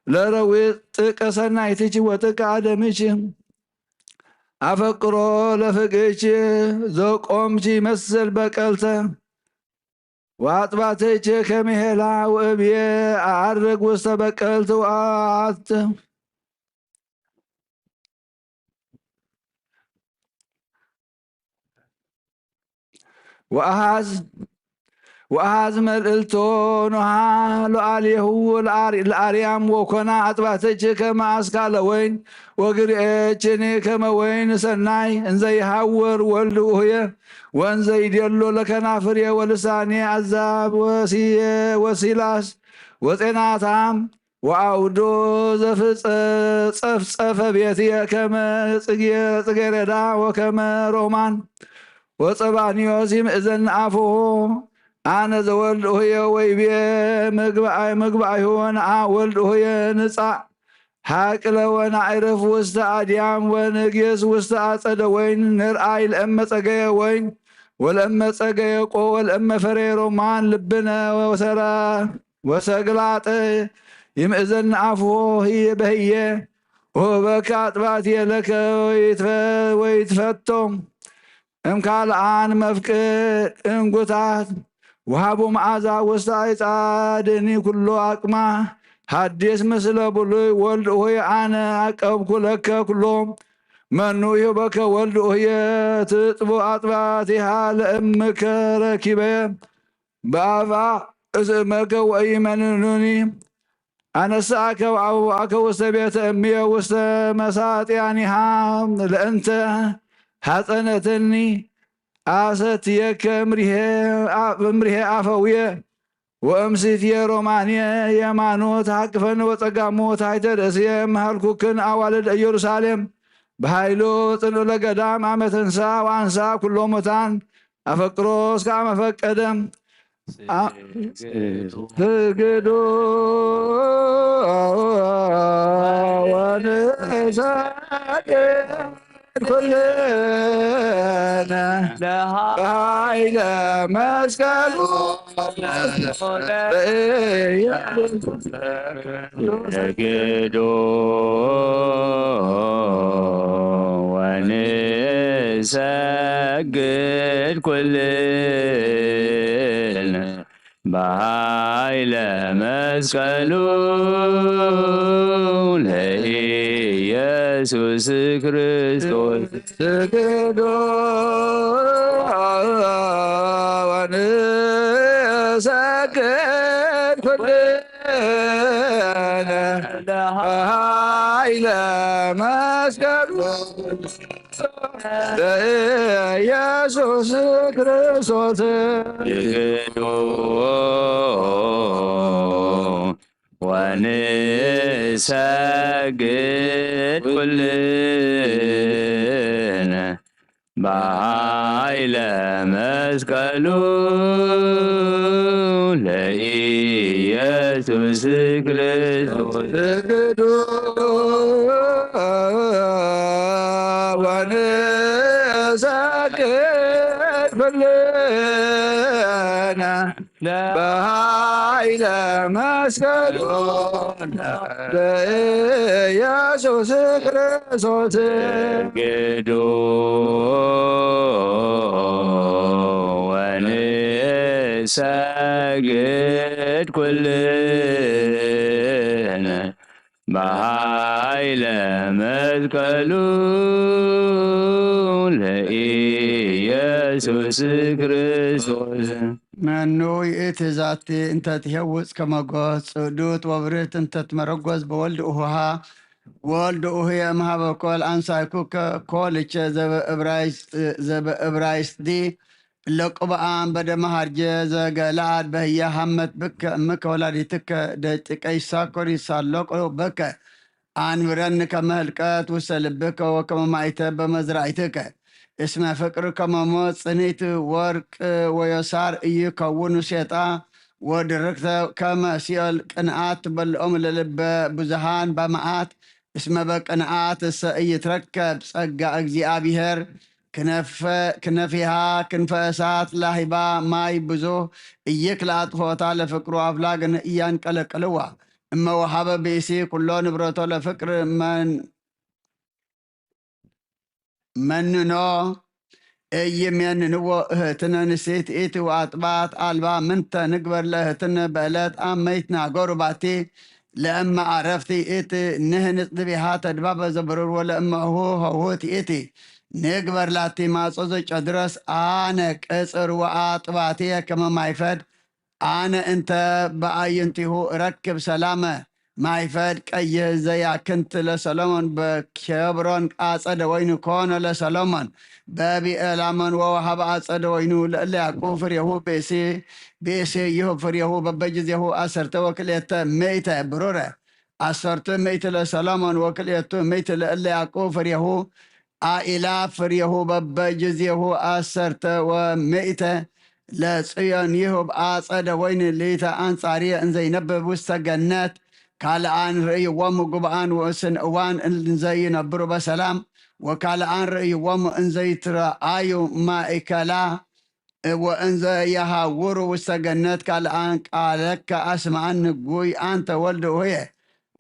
ለረዊጥ ጥቀ ሰናይትች ወጥቀ ኣደምች ኣፈቅሮ ለፍቅች ዘቆምች ይመስል በቀልተ ወአጥባተቼ ከመ ሄላ ወእብዬ አዐርግ ውስተ በቀልት ወአት ወአሃዝ ወአሃዝ መልእልቶ ኖሃ ሎአሌሁ ለአርያም ወኮና አጥባተቼ ከመ አስካለ ወይን ወግርኤችኒ ከመ ወይን ሰናይ እንዘ ይሃውር ወልድ ውሁየ ወእንዘ ይዴሎ ለከናፍርየ ወልሳንየ አዛብ ወሲየ ወሲላስ ወጼናታም ወአውዶ ዘፍጸ ጸፍጸፈ ቤትየ ከመ ጽጌ ጽጌረዳ ወከመ ሮማን ወጸባንዮስ ይምእዘን አፍሆ አነ ዘወልድ ሆየ ወይቤ ምግባይ ምግባይሁ ነአ ወልድ ሆየ ንጻእ ሃቅለ ወናዕርፍ ውስተ አድያም ወንግስ ውስተ አጸደ ወይን ንርአይ ለእመ ጸገየ ወይን ወለእመ ጸገየ ቆ ወለእመ ፈሬ ሮማን ልብነ ወሰራ ወሰግላጠ ይምእዘን አፍሆ ህየ በህየ ወበከ አጥባት የለከ ወይትፈቶም እምካልኣን መፍቅድ እንጉታት ወሃቡ መዓዛ ውስተ ኣይጻድኒ ኩሎ አቅማ ሃዲስ ምስለ ብሉይ ወልድ ሆይ አነ አቀብኩ ለከ ኩሎ መኑ ይህበከ ወልድ ሆየ ትጥቡ አጥባቲሃ ለእምከ ረኪበየ በአፋ እስእመከ ወኢመንኑኒ አነሳከ ወአበዋከ ውስተ ቤተ እምየ ውስተ መሳጥያኒሃ ለእንተ ሐፀነትኒ አሰትየከ እምሪሄ አፈውየ ወእምሲትየ ሮማንየ የማኖት ሐቅፈኒ ወጸጋሞት ሃይተ ርእስየ መሃልኩክን አዋልድ ኢየሩሳሌም በሃይሎ ጽንዑ ለገዳም አመ ተንሳ ወአንሳ ኩሎ ሙታን አፈቅሮ እስከ አመ ፈቀደ ስግዱ ወንሳሌ ኩል ለሃይለ መስቀሉ ለኢየሱስ ሰግዱ ወንሰግድ ኩልነ በሃይለ መስቀሉ ለኢየሱስ ክርስቶስ። ስግዱ ወንሰግድ ኩልነ በሃይለ መስቀሉ ለኢየሱስ ክርስቶስ። ስግዱ ወንሰግድ ኩልነ በሃይለ መስቀሉ ለኢየሱስ ክርስቶስ። ስግዱ ወንሰግድ ኩልነ በሃይለ መስቀሉ ለኢየሱስ ክርስቶስ። ስግዱ ወንሰግድ ኩልነ በሃይለ መስቀሉ ለኢየሱስ ክርስቶስ። መኑ ይእቲ ዛቲ እንተ ትሄውፅ ከመጎስ፣ ጽዱት ወብርህት እንተ ትመረጎስ በወልድ እሁሃ፣ ወልድ እሁየ እምሃበ ኮል አንሳይኩከ ኮልቸ ዘበእብራይስጥ፣ ዘበእብራይስጢ ለቅብኣን በደመ ሀርጀ ዘገለአድ በህየ ሀመት ብከ እምከ ወላዲትከ ደቂቀ ይሳኮር ይሳለቁ በከ አንብረኒ ከመ ህልቀት ውስተ ልብከ ወከመ ማይተ በመዝራእትከ። እስመ ፍቅር ከመ ሞት ጽኒት ወርቅ ወዮሳር ኢይከውኑ ሴጣ ወድርክተ ከመ ሲኦል ቅንኣት ትበልዖም ለልበ ብዙሃን በመዓት እስመ በቅንኣት እሰ ኢይትረከብ ጸጋ እግዚኣብሔር። ክነፈ-፣ ክነፊሃ ክንፈ እሳት ላሂባ ማይ ብዙህ ኢይክልኣ ጥፍኦታ ለፍቅሩ አፍላግ እያንቀለቅልዋ። እመ ወሀበ ብእሲ ኩሎ ንብረቶ ለፍቅር መን-፣ መንኖ እይሜንንዎ እህትነ ንሴት ኢቲ ወአጥባት አልባ ምንተ ንግበር ለእህትነ በእለት አመይት ናገሩ ባቲ ለእመ አረፍቲ ኢቲ ንህንጽ ድቤሃ ተድባበ ዘብርር ወለእመሁ ሀውሁት ኢቲ ንግበር ላቲ ማጾ ዘጨድረስ አነ ቅጽር ወአጥባትየ ከመ ማይፈድ አነ እንተ በአይንቲሁ እረክብ ሰላመ ማይፈድ ቀይህ ዘያክንት ለሰሎሞን በኬብሮን አጸደ ወይኑ ኮነ ለሰሎሞን በቢኤላሞን ወወሃበ አጸደ ወይኑ ለእለ ያዕቆብ ፍሬሁ ብእሲ ብእሲ ይሁብ ፍሬሁ በበጊዜሁ አሰርተ ወክልኤተ ምእተ ብሩረ አሰርቱ ምእት ለሰሎሞን ወክልኤቱ ምእት ለእለ ያዕቆብ ፍሬሁ አኢላፍ ፍሬሁ በበጊዜሁ አሰርተ ወምእተ ለጽዮን ይሁብ አጸደ ወይን ሊተ አንጻርየ እንዘይነብብ ውስተ ገነት ካልኣን ርእይዎሙ ጉብኣን ውእስን እዋን እንዘይነብሩ በሰላም ወካልኣን ርእይዎሙ እንዘይትረአዩ ማእከላ ወእንዘ የሃውሩ ውስተ ገነት ካልኣን ቃለከ አስምዐኒ ጉይ አንተ ወልድ ሆየ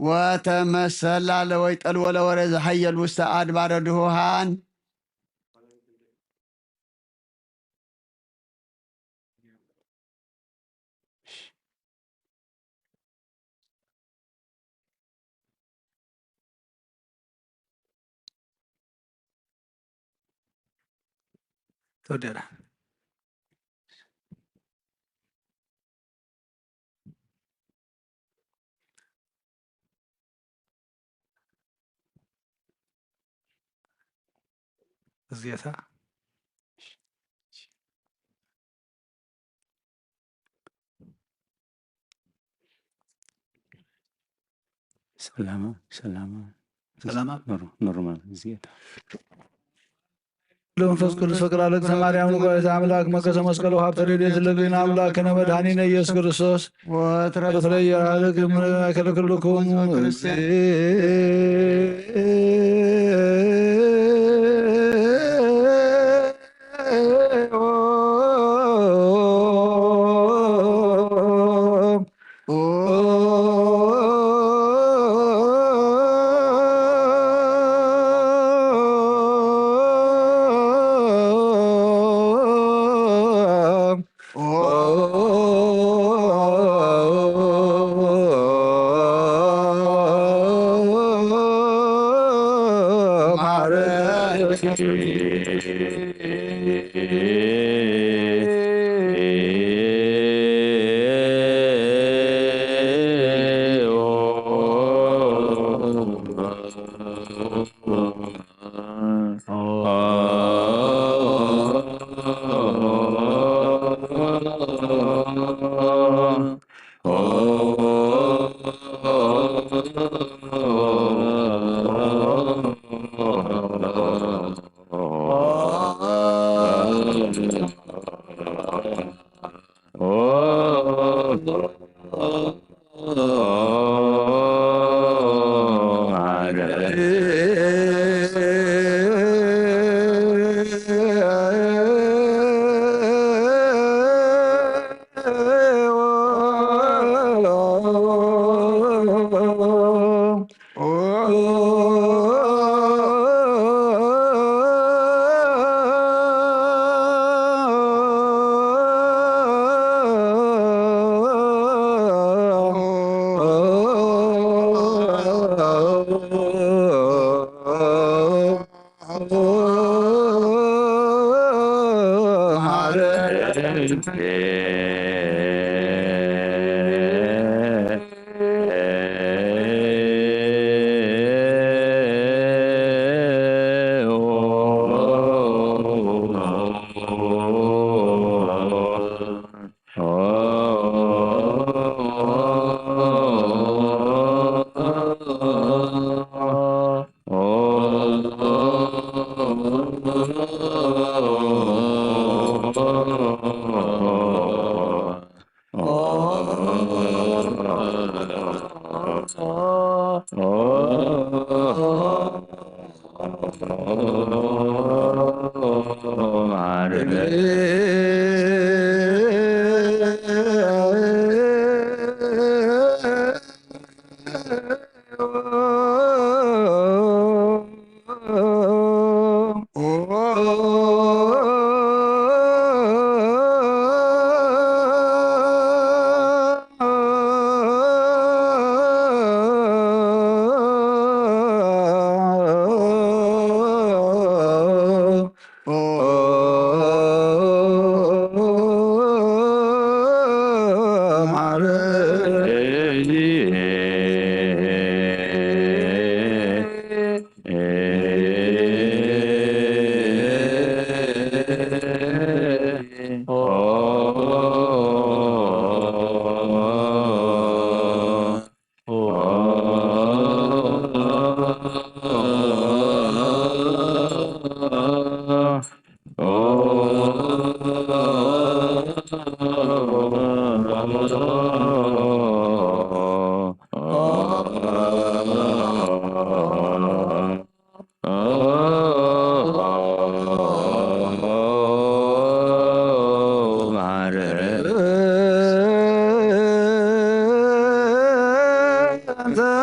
ወተመሰላ ለወይጠል ወለወረ ዘሐየል ውስተ አድባረ ድሁሃን። ተወደራ። እዚታ ሰላማ ሰላማ ሰላማ። ኖር-፣ ኖርማል እዚታ። መንፈስ ቅዱስ ፍቅር አለቅተ ማርያም ንጓይተ አምላክ መከሰ መስቀል ውሃብ ተረድኤት ለግና አምላክ ከነ መድኃኒነ ኢየሱስ ክርስቶስ ወትረ ወትረ ያርግ ማእከለ ኩልኩም ክርስቲያን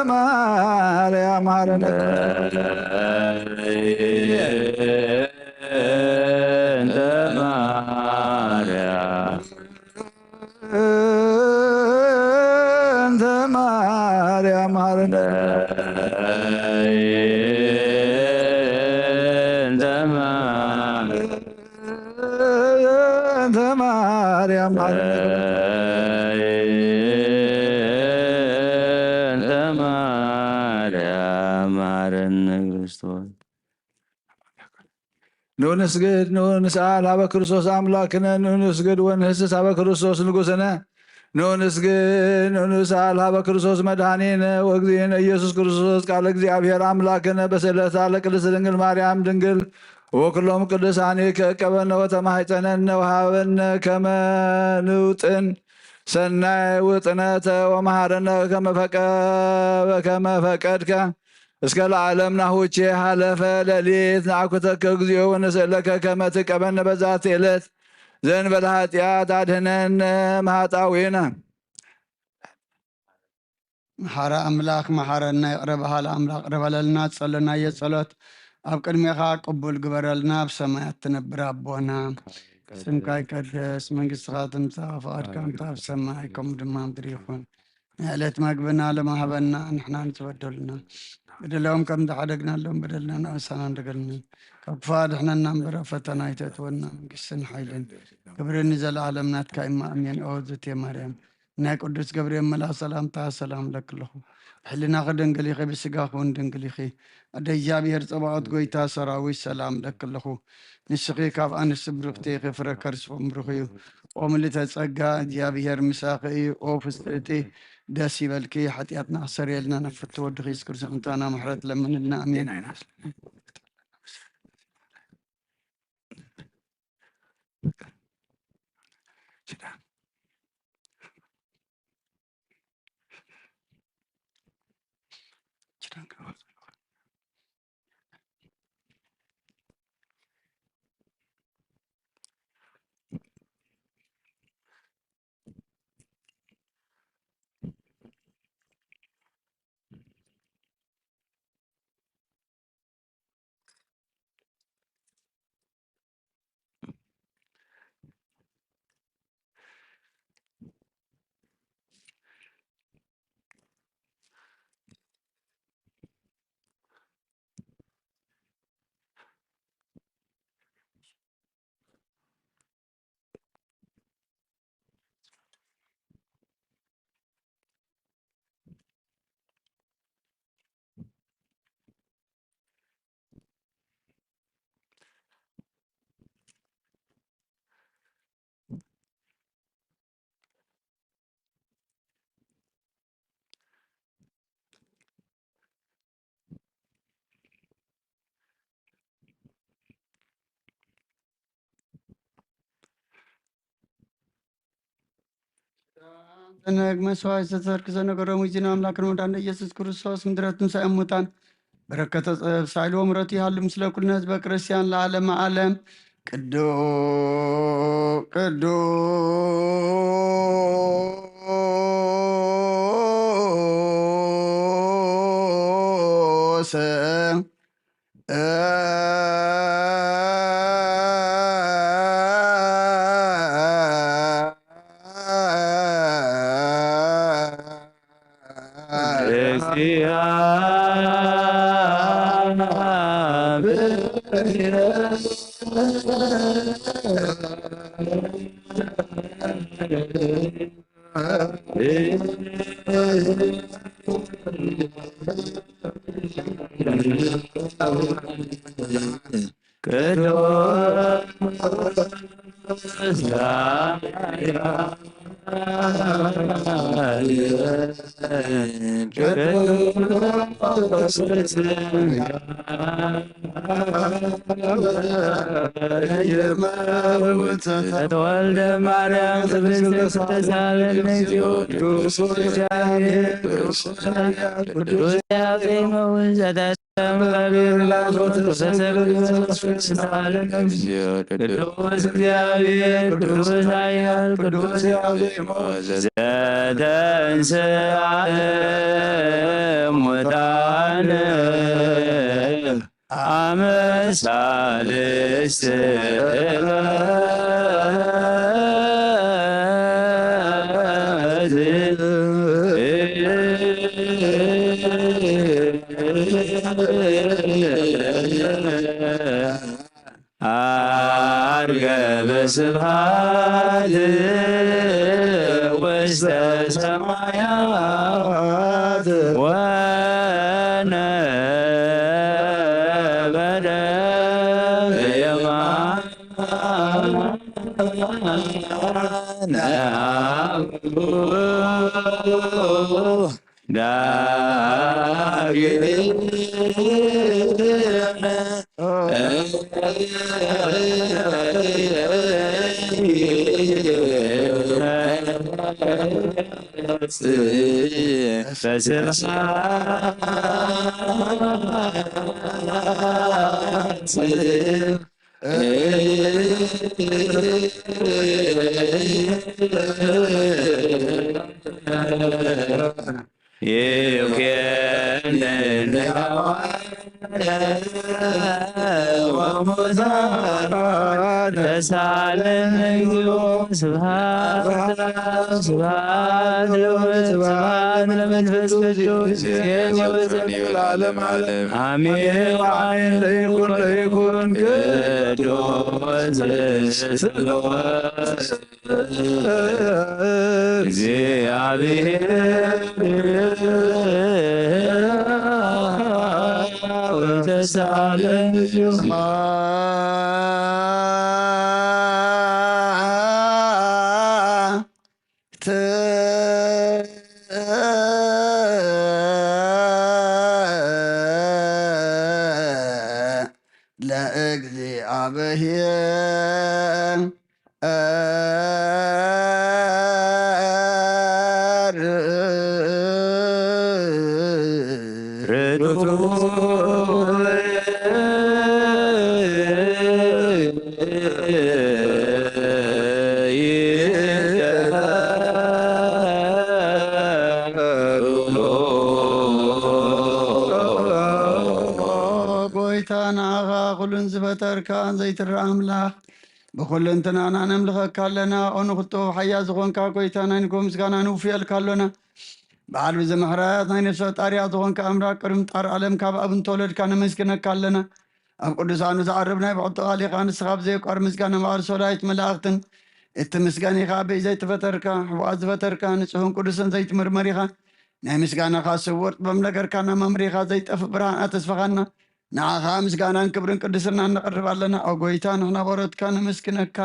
ማርያም ማረነ። እንተ ማርያም፣ እንተ ማርያም ማረነ። እንተ ማርያም፣ እንተ ማርያም ማረነ። እንተ ማርያም ማረነ ክርስቶስ። ንስግድ ንስኣል ሀበ ክርስቶስ ኣምላክነ፣ ንስግድ ወንህስስ ሀበ ክርስቶስ ንጉስነ። ንስግድ ንስኣል ሀበ ክርስቶስ መድኃኒነ ወእግዚእነ ኢየሱስ ክርስቶስ ቃለ እግዚኣብሔር ኣምላክነ በስእለታ ለቅድስት ድንግል ማርያም ድንግል ወኩሎም ቅዱሳን ከቀበነ ወተማሕፀነነ ወሃበነ ከመ ንውጥን ሰናይ ውጥነተ ወመሃረነ ከመ ፈቀ-፣ ከመ ፈቀድከ። እስከ ለዓለም ናሁቼ ሀለፈ ሌሊት ነአኩተከ እግዚኦ ወንስእለከ ከመ ትቀበነ በዛቲ ዕለት ዘእንበለ ኃጢአት አድህነነ እምኃጣውኢነ። መሓሪ ኣምላኽ መሓረና፣ ይቕረ በሃሊ ኣምላኽ ይቕረ በለልና። ዝጸለናዮ ጸሎት ኣብ ቅድሜኻ ቅቡል ግበረልና። ኣብ ሰማያት ትነብር ኣቦና፣ ስምካ ይቀደስ፣ መንግስትኻ ትምጻእ፣ ፍቓድካ እንተ ኣብ ሰማይ ከምኡ ድማ ምድሪ ይኹን። ናይ ዕለት መግብና ሎሚ ሃበና፣ ንሕና ንዝበደሉና በደሎም ከም ዝሓደግናሎም በደልና ንኣሳና እንደገልን ካብ ክፉእ ኣድሕነና እምበር ኣብ ፈተና ኣይተእትወና። መንግስትን ሓይልን ክብርን ንዘለኣለም ናትካ እማ ኣሜን። ኦ ዝቴ ማርያም ናይ ቅዱስ ገብርኤል መልኣኽ ሰላምታ ሰላም ለክለኹ። ብሕልናኺ ድንግል ኢኺ፣ ብስጋኺ እውን ድንግል ኢኺ። ኣደ እግዚኣብሔር ጸባኦት ጎይታ ሰራዊት ሰላም ለክለኹ። ንስኺ ካብ ኣንስቲ ብርኽቲ ኢኺ፣ ፍረ ከርስኹም ብሩኽ እዩ። ኦ ምልእተ ጸጋ እግዚኣብሔር ምሳኺ እዩ። ኦ ፍስሕቲ ደስ ይበልኪ፣ ሓጢኣትና ክሰርየልና ናብ ፍትው ወድኺ የሱስ ክርስቶስ ምሕረትና ምሕረት ለምንልና። ኣሜን። ነግ መስዋዕት ዝተሰርክ ዘነገሮም ጊዜና ኣምላክን ወዳን ኢየሱስ ክርስቶስ ምድረ ትንሳኤ ሙታን በረከተ ጸብ ሳይል ወምረት ይሃሉ ምስለ ኩልነ ህዝበ ክርስቲያን ለዓለመ ዓለም። ቅዱ-፣ ቅዱስ ተወልደ ማርያም ቅድስት ተሳለነ እግዚኦ። ቅዱስ እግዚአብሔር ቅዱስ ኃያል ቅዱስ ያፌመውን ዘተሰም በብርላዞት ተሰግድ ቅዱስ እግዚአብሔር ቅዱስ ኃያል ቅዱስ ያፌመውን ዘተንሥአ እሙታን አመ ሳልስት አርገ በስብሐት ውስተ ሰማያት ወነበረ በየማነ አብ። ዳግም ይኩን ተሳለን እግዚኦ። ስብሐት ስብሐት ለወልድ ስብሐት ለመንፈስ ቅዱስ። ለዓለም ዓለም። አሜን። ወአሜን። ለይኩን ለይኩን ቅዱስ ስሉስ እግዚአብሔር ወተሳለ ለእግዚአብሔር ጎይታ ንዓኻ ኩሉን ዝፈጠርካ ዘይትረኣ ኣምላኽ ብኹሉ እንትናና ነምልኸካ ኣለና። ኦ ንኽቶ ሓያ ዝኾንካ ጎይታ ናይ ንጎ ምስጋና ንውፍየልካ ኣሎና። በዓል ብዘመሕራያት ናይ ነፍሲ ፈጣሪያ ዝኾንካ ኣምላኽ ቅድሚ ጣር ዓለም ካብ ኣብ እንተወለድካ ነመስግነካ ኣለና። ኣብ ቅዱሳኑ ዝዓርብ ናይ ብዕቶ ቃሊኻ ንስኻ ብዘይቋር ምስጋና መቓልሶ ላይት መላእኽትን እቲ ምስጋኒኻ በይ ዘይተፈጠርካ ሕቡኣት ዝፈጠርካ ንጹህን ቅዱስን ዘይትምርመር ኢኻ። ናይ ምስጋናኻ ስውር ጥበብ ነገርካና መምሪኻ ዘይጠፍእ ብርሃን ኣተስፋኻና ንዓኻ ምስጋናን ክብርን ቅድስናን ነቕርብ ኣለና። ኦ ጎይታ ንሕና በሮትካ ነመስግነካ።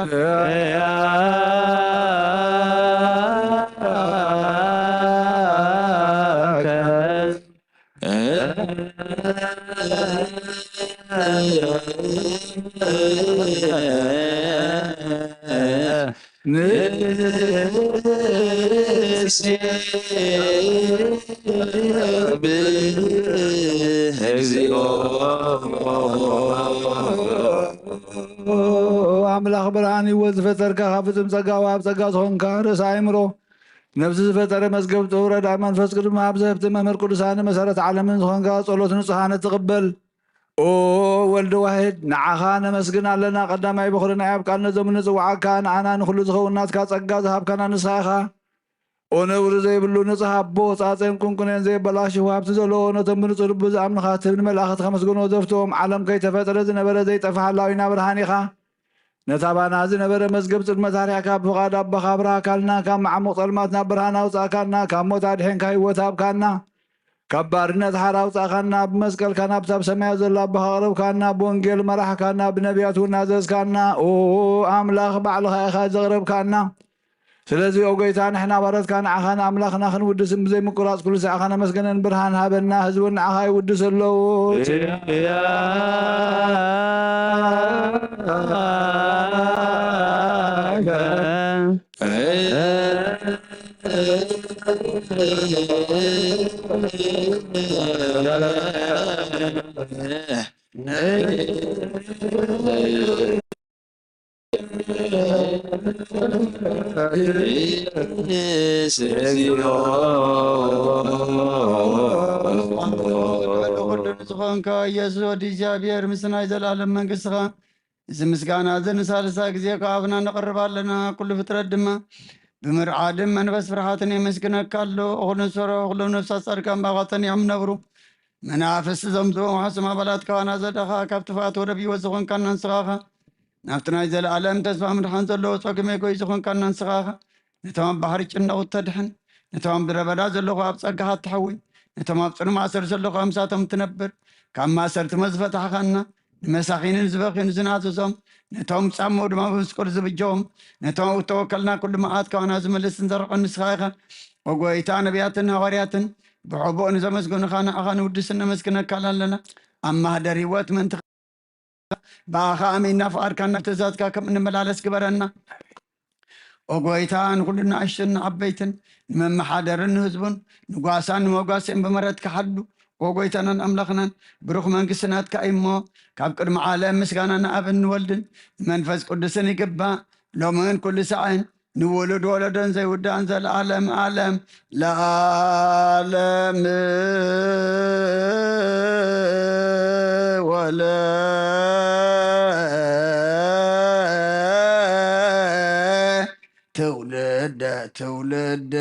ኣምላኽ ብርሃን ህይወት ዝፈጠርካ ካብ ፍጹም ጸጋ ወሃብ ጸጋ ዝኾንካ ርእሲ ኣእምሮ ነብሲ ዝፈጠረ መዝገብ ጥበብ ረዳኢ መንፈስ ቅዱስ መሃብ ዘህብቲ መምህር ቅዱሳን መሰረት ዓለምን ዝኾንካ ጸሎት ንጹሃነ ትቕበል። ኦ ወልድ ዋሕድ ንዓኻ ነመስግን ኣለና። ቀዳማይ በኹሪ ናይ ኣብ ቃል ነዞም ንጽውዓካ ንኣና ንኹሉ ዝኸውን ናትካ ጸጋ ዝሃብካና ንስኻ ኢኻ። ኦ ነውሪ ዘይብሉ ንጹህ ኣቦ ጻጸን ቁንቁኔን ዘየበላሽው ሃብቲ ዘለዎ ነቶም ብንጹህ ልቡ ዝኣምንኻ ትብል መልኣኽቲ ከመስግኖ ዘፍትዎም ዓለም ከይተፈጥረ ዝነበረ ዘይጠፍእ ሃላዊና ብርሃን ኢኻ። ነታ ባና ዝነበረ መዝገብ ጽልመት ኣርሒቕካ ብፍቓድ ኣቦኻ ኣብርሃካልና፣ ካብ መዓሙቕ ጸልማት ናብ ብርሃን ኣውጻእካና፣ ካብ ሞት ኣድሒንካ ህይወት ሃብካና፣ ካብ ባርነት ሓራ ኣውጻእካና፣ ብመስቀልካ ናብታ ኣብ ሰማያት ዘሎ ኣቦኻ ኣቕረብካና፣ ብወንጌል መራሕካና፣ ብነቢያት እውን ኣዘዝካና። ኦ ኣምላኽ ባዕልኻ ኢኻ ዘቕረብካና። ስለዚ ኦ ጎይታ ንሕና ባሮትካ ንዓኻ ንኣምላኽና ክንውድስን ብዘይምቁራጽ ኩሉ ሳዕኻ ነመስገነን ብርሃን ሃበና። ህዝቡን ንዓኻ ይውድሱ ኣለዉ። ዝኾንካ ኢየሱስ ወዲ እግዚኣብሔር ምስ ናይ ዘላለም መንግስትኻ እዚ ምስጋና እዚ ንሳልሳይ ግዜ ከኣብና ነቕርብ ኣለና። ኩሉ ፍጥረት ድማ ብምርዓድን መንፈስ ፍርሓትን የመስግነካ ኣሎ። እኹል ንሰሮ እኹሎም ነፍሳት ጻድቃን ብኣኻ ጸኒዖም ነብሩ። መናፍስቲ ዘምጽኡ ሕሱም ኣባላት ከዋና ዘለኻ ካብ ጥፍኣት ወደብ ህይወት ዝኾንካና ንስኻ ኢኻ። ናብቲ ናይ ዘለኣለም ተስፋ ምድሓን ዘለዎ ጸጉሚ ጎይ ዝኾንካና ንስኻ ኢኻ። ነቶም ኣብ ባሕሪ ጭነቑ እተድሕን፣ ነቶም ኣብ ምድረ በዳ ዘለኹ ኣብ ጸጋኻ እትሓዊ፣ ነቶም ኣብ ጽኑ ማእሰር ዘለኹ ኣምሳቶም ትነብር፣ ካብ ማእሰርቲ መዝፈታሕኻና፣ ንመሳኺንን ዝበኽዩን ዝናዘዞም፣ ነቶም ጻምኡ ድማ ብምስቁል ዝብጀዎም፣ ነቶም ኣብ እተወከልና ኩሉ መዓት ከዋና ዝመልስን ዘርዕን ንስኻ ኢኻ። ኦ ጎይታ፣ ነቢያትን ሃዋርያትን ብሕቡእ ንዘመስገኑኻ ንዓኻ ንውድስን ነመስግነካን ኣለና። ኣብ ማህደር ህይወት ምእንቲ ብኣኻ ኣሚንና ፍቓድካን ናብ ትእዛዝካ ከም እንመላለስ ግበረና። ኦ ጎይታ፣ ንኹሉ ንኣሽቱን ንዓበይትን፣ ንመመሓደርን ንህዝቡን፣ ንጓሳን ንመጓስን ብምህረትካ ሓሉ። ኦ ጎይታናን ኣምላኽናን፣ ብሩኽ መንግስቲ ናትካ እዩ እሞ፣ ካብ ቅድሚ ዓለም ምስጋና ንኣብን ንወልድን ንመንፈስ ቅዱስን ይግባእ፣ ሎምን ኩሉ ሳዕን ንውሉድ ወለዶን ዘይውዳእን ዘለዓለም ዓለም ለዓለም ወለ ትውልደ ትውልደ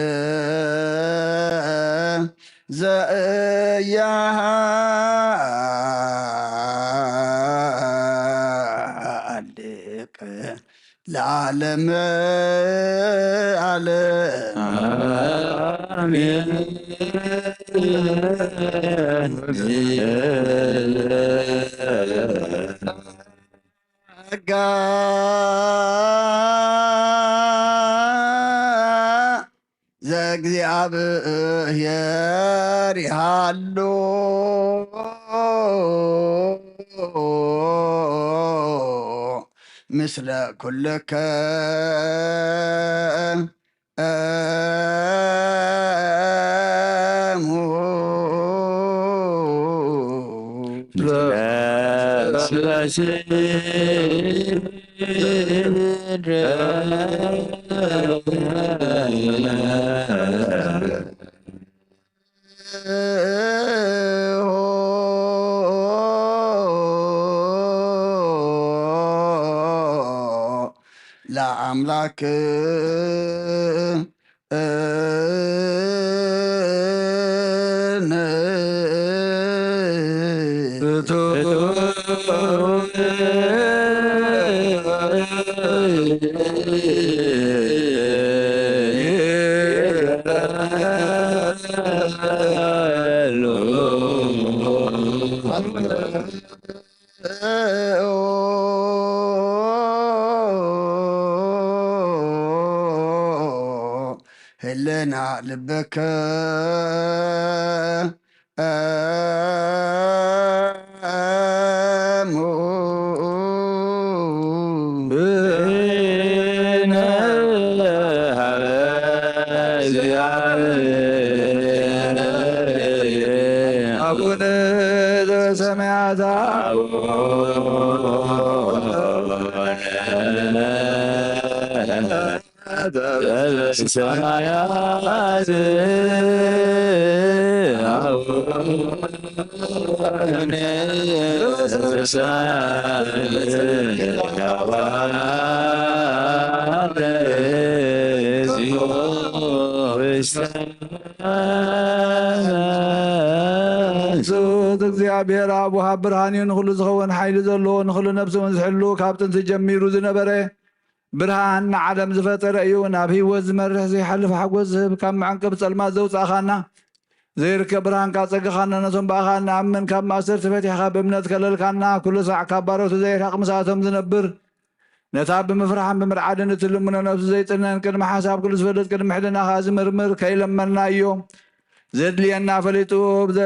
ዘእያሃልቅ ለዓለመ ዓለም። አሜን። ጸጋ ዘእግዚኣብሔር ይሃሉ ምስለ ኩልከ ለአምላክ ህልና ልበከ አቡነ ዘበሰማያት ሰማያት ስብሐት እግዚኣብሔር ኣብ ወሃብ ብርሃን እዩ። ንኹሉ ዝኸውን ሓይሊ ዘለዎ፣ ንኹሉ ነፍሲ እውን ዝሕሉ፣ ካብ ጥንቲ ጀሚሩ ዝነበረ፣ ብርሃን ንዓለም ዝፈጠረ እዩ። ናብ ህይወት ዝመርሕ ዘይሓልፍ ሓጎስ ዝህብ፣ ካብ መዕንቀፍ ጸልማት ዘውጻእኻና፣ ዘይርከብ ብርሃንካ ጸግኻና፣ ነቶም ብኣኻ እንኣምን ካብ ማእሰርቲ ፈቲሕካ ብእምነት ከለልካና፣ ኩሉ ሳዕ ካብ ባሮቱ ዘይርሕቕ ምሳቶም ዝነብር፣ ነታ ብምፍራሕን ብምርዓድን እትልምኖ ነፍሱ ዘይጽነን፣ ቅድሚ ሓሳብ ኩሉ ዝፈልጥ፣ ቅድሚ ሕልናኻ ዝምርምር፣ ከይለመንናዮ ዘድልየና ፈሊጡ ብዘ-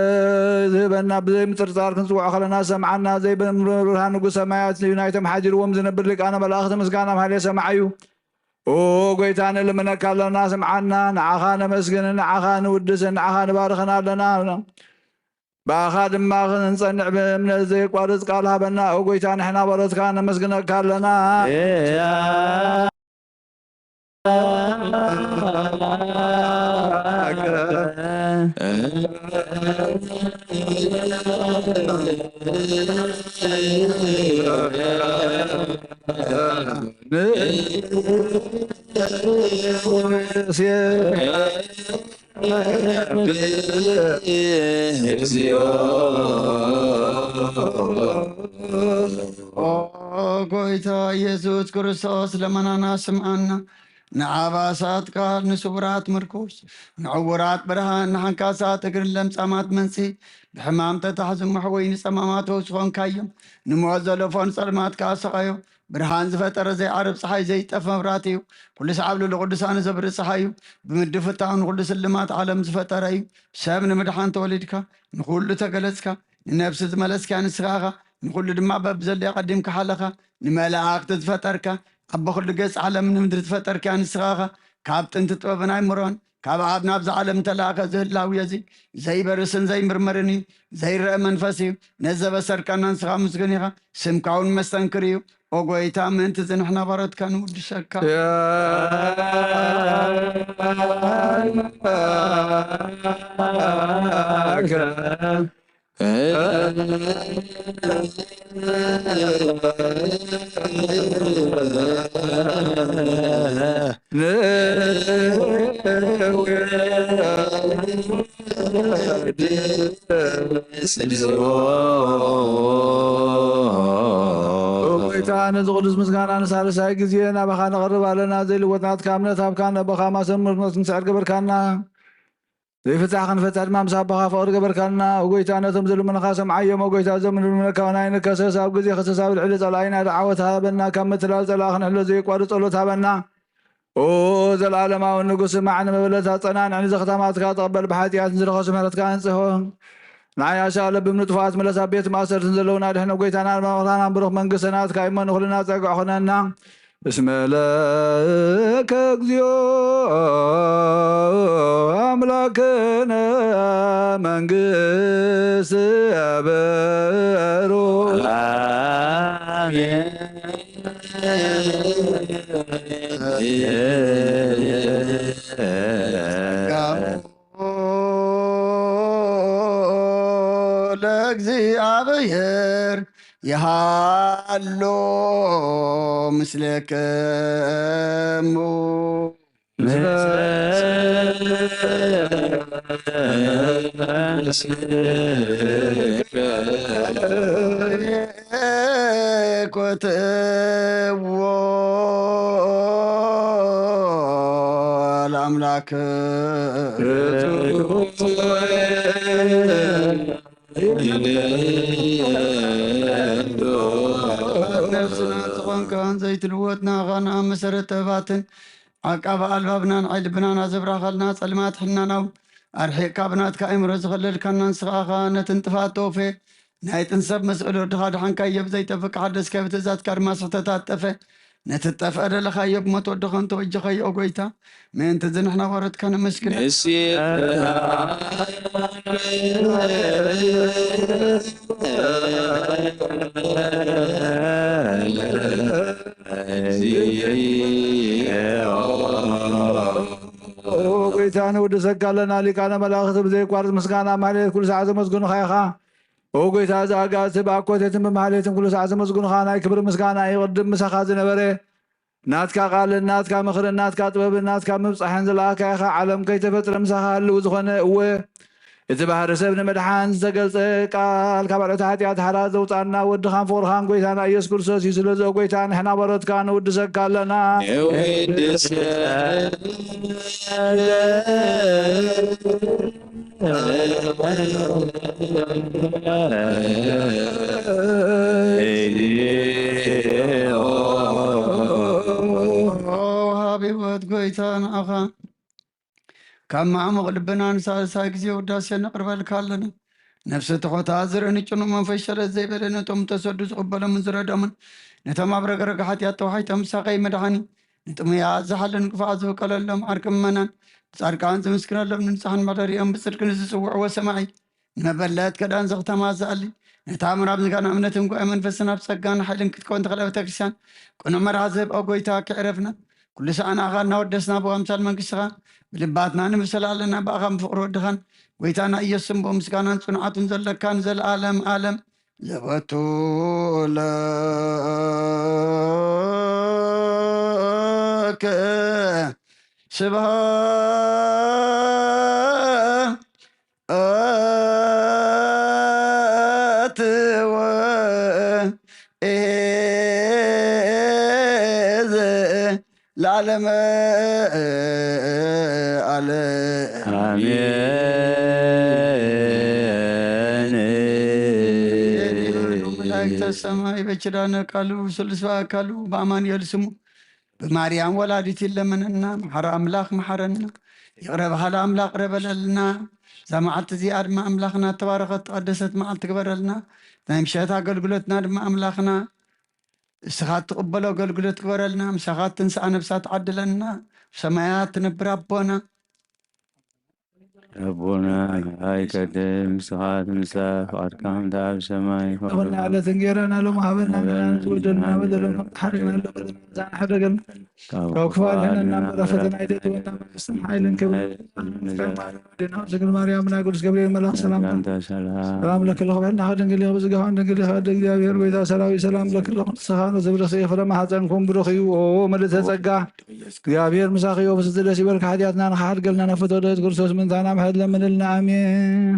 ዝህበና፣ ብዘይምጥርጣር ክንጽውዖ ከለና ዝሰምዓና፣ ዘይብርሃን ንጉስ ሰማያት እዩ። ናይቶም ሓዲርዎም ዝነብር ሊቃነ መላእኽቲ ምስጋና ማህሌ ሰማዕ እዩ። ኦ ጎይታ፣ ንልምነካ ኣለና፣ ስምዓና። ንዓኻ ነመስግንን ንዓኻ ንውድስን ንዓኻ ንባርኽን ኣለና። ብኣኻ ድማ ክንጸንዕ ብእምነት ዘየቋርጽ ቃል ሃበና። ኦ ጎይታ፣ ንሕና ባሮትካ ነመስግነካ ኣለና። ኦ ጎይታ ኢየሱስ ክርስቶስ፣ ልመናና ስምዓና። ንዓባሳት ቃል፣ ንስውራት ምርኩስ፣ ንዕውራት ብርሃን፣ ንሓንካሳት እግርን ለምጻማት መንጽሂ፣ ብሕማም ተታሕዙ መሕወይ ንጸማማት ፈውሲ ኾንካዮም። ንሞት ዘለፎ ንጸልማት ከኣ ሰቓዮ። ብርሃን ዝፈጠረ ዘይዓርብ ጸሓይ ዘይጠፍ መብራት እዩ። ኩሉ ሰዓብ ልዕሊ ቅዱሳኑ ዘብርህ ጸሓይ እዩ። ብምድፍታው ንኹሉ ስልማት ዓለም ዝፈጠረ እዩ። ሰብ ንምድሓን ተወሊድካ፣ ንኹሉ ተገለጽካ፣ ንነፍሲ ዝመለስካ ንስኻ ኢኻ። ንኹሉ ድማ በብዘድልዮ ቀዲምካ ሓለኻ። ንመላእኽቲ ዝፈጠርካ፣ ኣቦ ኩሉ ገጽ ዓለም ንምድሪ ዝፈጠርካ ንስኻ ኢኻ። ካብ ጥንቲ ጥበብን ኣይምሮን ካብ ኣብ ናብዛ ዓለም እንተለኣኸ፣ እዚ ህላዌ እዚ ዘይበርስን ዘይምርመርን እዩ። ዘይረአ መንፈስ እዩ። ነዚ ዘበሰርከና ንስኻ ምስጉን ኢኻ። ስምካ እውን መስተንክር እዩ። ኦ ጎይታ፣ ምእንቲ ዝንሕና ባሮትካ ንውድሰካ። ጎይታ፣ ነዚ ቅዱስ ምስጋና ንሳልሳይ ግዜ ናባኻ ነቕርብ ኣለና። ዘይልወጥ ናትካ እምነት ኣብካ ነቦኻ ማሰን ምርኖት ንስዕር ገበርካና። ዘይፍታሕ ክንፈትሕ ድማ ምስ ኣቦኻ ፍቕሪ ገበርካልና። ኦ ጎይታ፣ ነቶም ዝልምኑኻ ሰምዓዮም። ኦ ጎይታ፣ እዞም ንልምነካ ናይ ንከሰስ ኣብ ግዜ ክሰስ ኣብ ልዕሊ ጸላኢና ደዓወት ሃበና። ካብ ምትላል ጸላኢ ክንሕሎ ዘየቋርጽ ጸሎት ሃበና። ኦ ዘላለማዊ ንጉስ፣ ስማዕ ንመበለታ፣ ጸናንዕ ንዘኽታማትካ፣ ተቐበል ብሓጢኣት ንዝረኸሱ ምሕረትካ ኣንጽሆ። ንዓይ ኣሻለብም ንጥፉኣት ምለስ፣ ኣብ ቤት ማእሰርትን ዘለዉና ድሕነ ጎይታና መመኽራና ብሩኽ መንግስቲ ናትካ እሞ ንኹልና ጸግዕ ኹነና። እስመ ለከ እግዚኦ ኣምላክነ መንግስት በሩ። ለእግዚኣብሔር ይሃሎ ምስለክሙ። ኮትዎ ለኣምላክ። ነብስና ዝኾንካን ዘይትልወጥ ናኻን ኣብ መሰረት ጥበባትን ዓቃቢ ኣልባብናን ዓይልብናን ኣዘብራኸልና ጸልማት ሕልናናው ኣርሒቕካ ብናትካ ኣእምሮ ዝኸለልካና ንስኻ ኢኻ። ነትን ጥፋት ተወፌ ናይ ጥንሰብ መስእል ወድኻ ድሓንካዮ ብዘይጠፍእ ክሓደስካዮ ብትእዛዝካ ድማ ስሕተታት ጠፈ። ነቲ ትጠፍአ ደለኻዮ ብሞት ወድኻ እንተወጀኻዮ ኦ ጎይታ፣ ምእንቲ እዚ ንሕና ባሮትካ ነመስግነካ። ኦ ጎይታ፣ ንውድሰካ ኣለና። ሊቃነ መላእኽቲ ብዘይቋርጽ ምስጋና ማሕሌት ኩሉ ሰዓት ዘመስግኑኻ ኢኻ። ኦ ጎይታ፣ እዚ ኣጋእዝቲ ብኣኮቴትን ብማሕሌትን ኩሉ ሰዓት ዘመስግኑኻ ናይ ክብሪ ምስጋና እዩ። ቅድም ምሳኻ ዝነበረ ናትካ ቃልን ናትካ ምኽርን ናትካ ጥበብን ናትካ ምብጻሕን ዝለኣካ ኢኻ። ዓለም ከይተፈጥረ ምሳኻ ህልው ዝኾነ፣ እወ፣ እቲ ባህሪ ሰብ ንምድሓን ዝተገልጸ ቃል ካብ ኣልዑት ሓጢኣት ሓራ ዘውጻና ወድኻን ፍቕርኻን ጎይታና ኢየሱስ ክርስቶስ እዩ። ስለዚ ኦ ጎይታ፣ ንሕና ባሮትካ ንውድሰካ ኣለና። ንውድሰካ። ወሃቢ ህይወት ጎይታ ንዓኻ ካብ ማዕሙቕ ልብና ንሳልሳይ ግዜ ውዳሴ ነቕርበልካ ኣለና። ነፍሲ ትሑታ ዝርኢ ንጭኑቕ መንፈስ ሸለል ዘይበለ ነቶም ተሰዱ ዝቕበሎምን ዝረዶምን ነቶም ኣብ ረግረግ ሓጢኣት ተዋሒጦም ሳቐይ መድሓኒ ንጥሙያት ዝሓልን ክፉኣት ዝውቀለሎም ዓርኪ ምእመናን ብጻድቃን ዝምስክረሎም ንንጹሓን መሕደሪኦም ብጽድቂ ንዝጽውዕዎ ሰማዒ ንመበለት ከዳን ዘኽተማ ዝኣሊ ነታ ምራብ ዝጋና እምነትን ጉባኤ መንፈስን ኣብ ጸጋን ሓይልን ክትከውን ተኽለ ቤተክርስትያን ቅኑዕ መርሃ ዝህብ ኦ ጎይታ ክዕረፍና ኩሉ ሰዓና ኣኻ እናወደስና ብኣምሳል መንግስትኻ ብልባትና ንምሰል ኣለና ብኣኻን ፍቕሪ ወድኻን ጎይታና ኢየሱስን ብኡ ምስጋናን ጽንዓቱን ዘለካ ንዘለኣለም ኣለም ዘበቱ ለከ ስብሐት ወእዝ ለዓለመ ዓለም። መላእክተ ሰማይ በኪዳነ ቃሉ ስሉስ በአካሉ በአማኑኤል ስሙ ብማርያም ወላዲት ይለመነና። መሓሪ ኣምላኽ መሓረና፣ ይቕረ በሃሊ ኣምላኽ ይቕረ በለልና። እዛ መዓልቲ እዚኣ ድማ ኣምላኽና እተባረኸት እተቐደሰት መዓልቲ ግበረልና። ናይ ምሸት ኣገልግሎትና ድማ ኣምላኽና እስኻ እትቕበሎ ኣገልግሎት ግበረልና። ምሳኻ እትንስኣ ነብሳት ዓድለና። ብሰማያት ትነብር ኣቦና ኣቦና ኣይቀድም ስብሐት ምሳህ ፍቃድካ ከምቲ ኣብ ሰማይ ይኹን። ለበልና ዕለት እንጌራና ሎም ሃበና ንዓና ዝበደልና በደልና ተሓሪና ለበደልና ሓደገን ካብ ክፉ ኣድሕነና እምበር ፈተና ኣይተእትወና መንግስትን ሓይልን ክብርን ድንግል ማርያም ናይ ቅዱስ ገብርኤል መልኣክ ሰላምታ ሰላም ለኪ ለኹ ብሕልናኺ ድንግል ኢኺ ብስጋኺ ድንግል ኢኺ ኣደ እግዚኣብሔር ጎይታ ሰራዊት ሰላም ለኪ ለኹ ንስኻ ንዝብርኺ ፍረ ማሕፀንኩም ብሩኽ እዩ ኦ ምልእተ ጸጋ እግዚኣብሔር ምሳኺ ኦ ብስቲ ደስ ይበልካ ሓጢኣትና ንኽሓድገልና ነፈቶ ደስ ክርስቶስ ምንታና ምሕረት ለምንልና ኣሜን።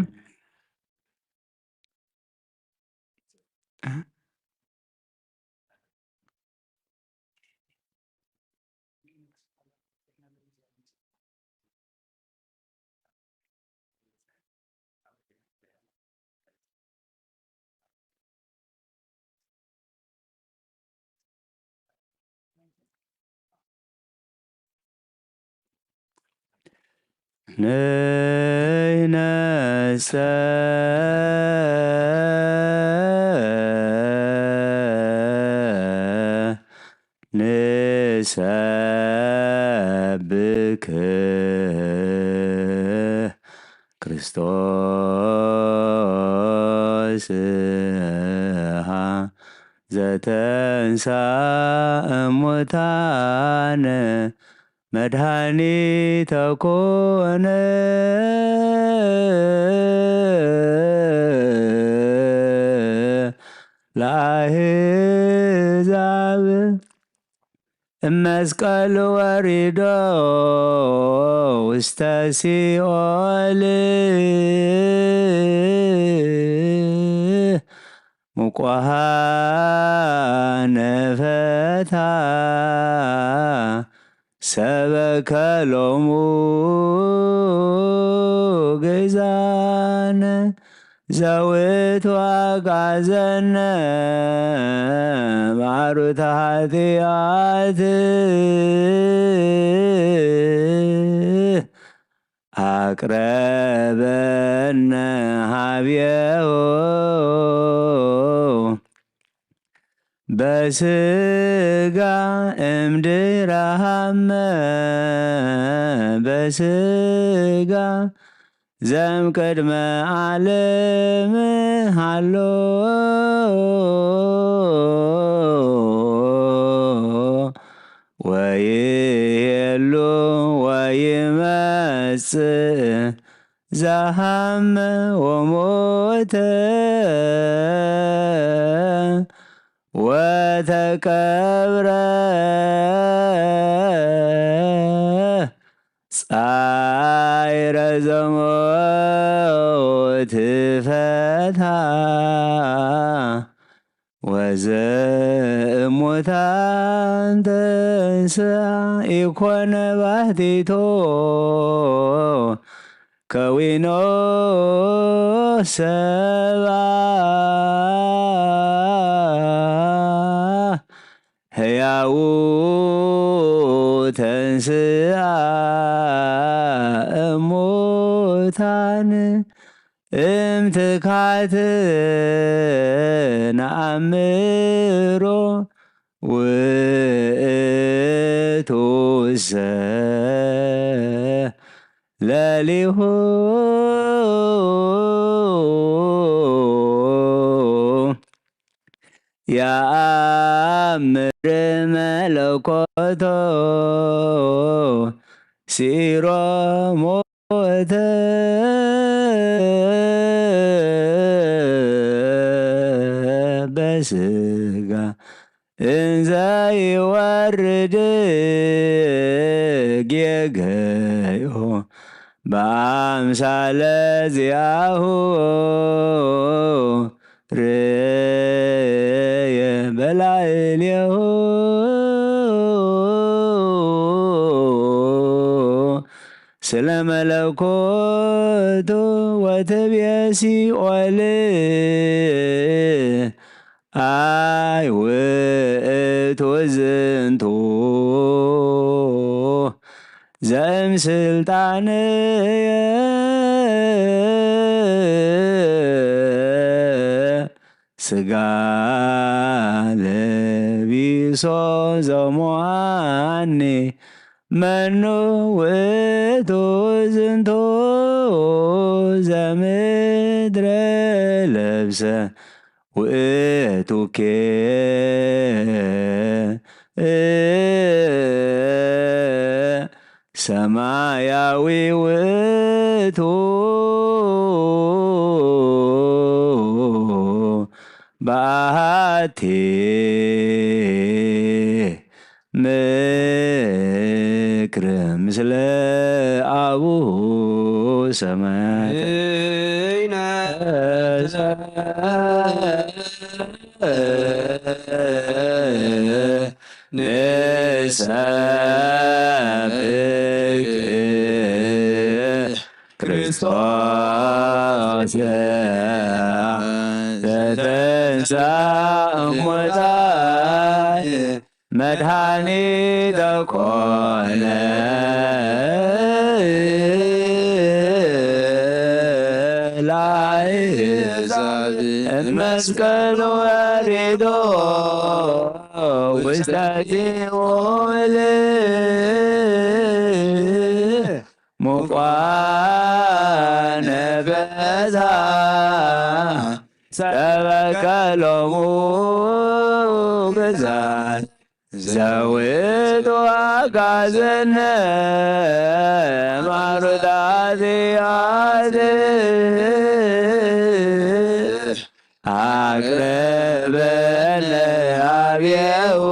ንሕነሰ ንሰብክ ክርስቶስሃ ዘተንሳ እሙታን መድኃኒተ ኮነ ለአሕዛብ። እመስቀል ወሪዶ ውስተ ሲኦል ሙቋሃነ ፈታ ሰበከ ሎሙ ግዛነ ዘውእቱ አግአዘነ ማሩተ ኃጢአት አቅረበነ ሀብየሁ በስጋ እምድራሃመ በስጋ ዘም ቅድመ ዓለም ሃሎ ወይሄሉ ወይመጽእ ዘሃመ ወሞተ ወተቀብረ ጻይረ ዘሞት ፈታ ወዘእሙታን ተንስአ ኢኮነ ባሕቲቶ ከዊኖ ሰባ ሕያዉ ተንስአ እሙታን እምትካት ነኣምሮ ውእቱሰ ለሊሁ የአምር መለኮቶ ሲሮ ሞተ በስጋ እንዘ ይወርድ ጌገዮ በአምሳለ ዚአሁ ርእየ በላዕሌሁ ስለ መለኮቱ ወትቤ ሲኦል አይ ውእቱ ዝንቱ ዘእምስልጣንየ ስጋ ለቢሶ ዘሞአኒ መኑ ውእቱ ዝንቱ ነብሰ ውእቱኬ ሰማያዊ ውእቱ በአሐቲ ምክር ምስለ አቡሁ ሰማያት። ንሰብክ ክርስቶስ ዘተንሥአ እሙታን መድኃኒተ ኮነ ለአሕዛብ እመስቀሉ ወሪዶ ውስተ ሲኦል ሙቋነ በዛ ሰበከ ሎሙ ግዛት ዘውቱ አጋዘነ ማሩታትያት አቅረበነ አብየው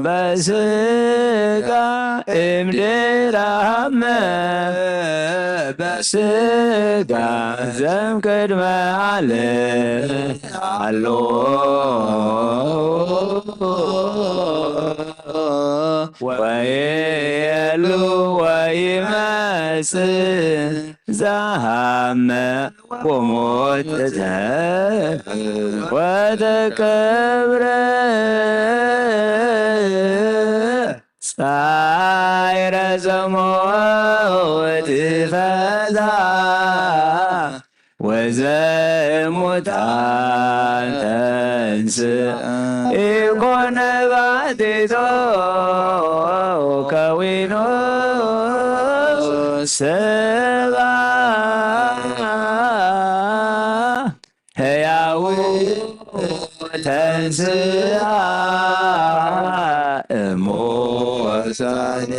በስጋ እምድራመ በስጋ ዘምቅድመ ዓለም አሎ ወይሉ ወይመጽእ ዘሃመ ወሞት ወተቀብረ ጻይረ ዘሞት ፈዛ ወዘሙታን ተንስእ ኢኮነ ባቲቶ ከዊኖ ሰባ ሕያው ተንስአ እሙታን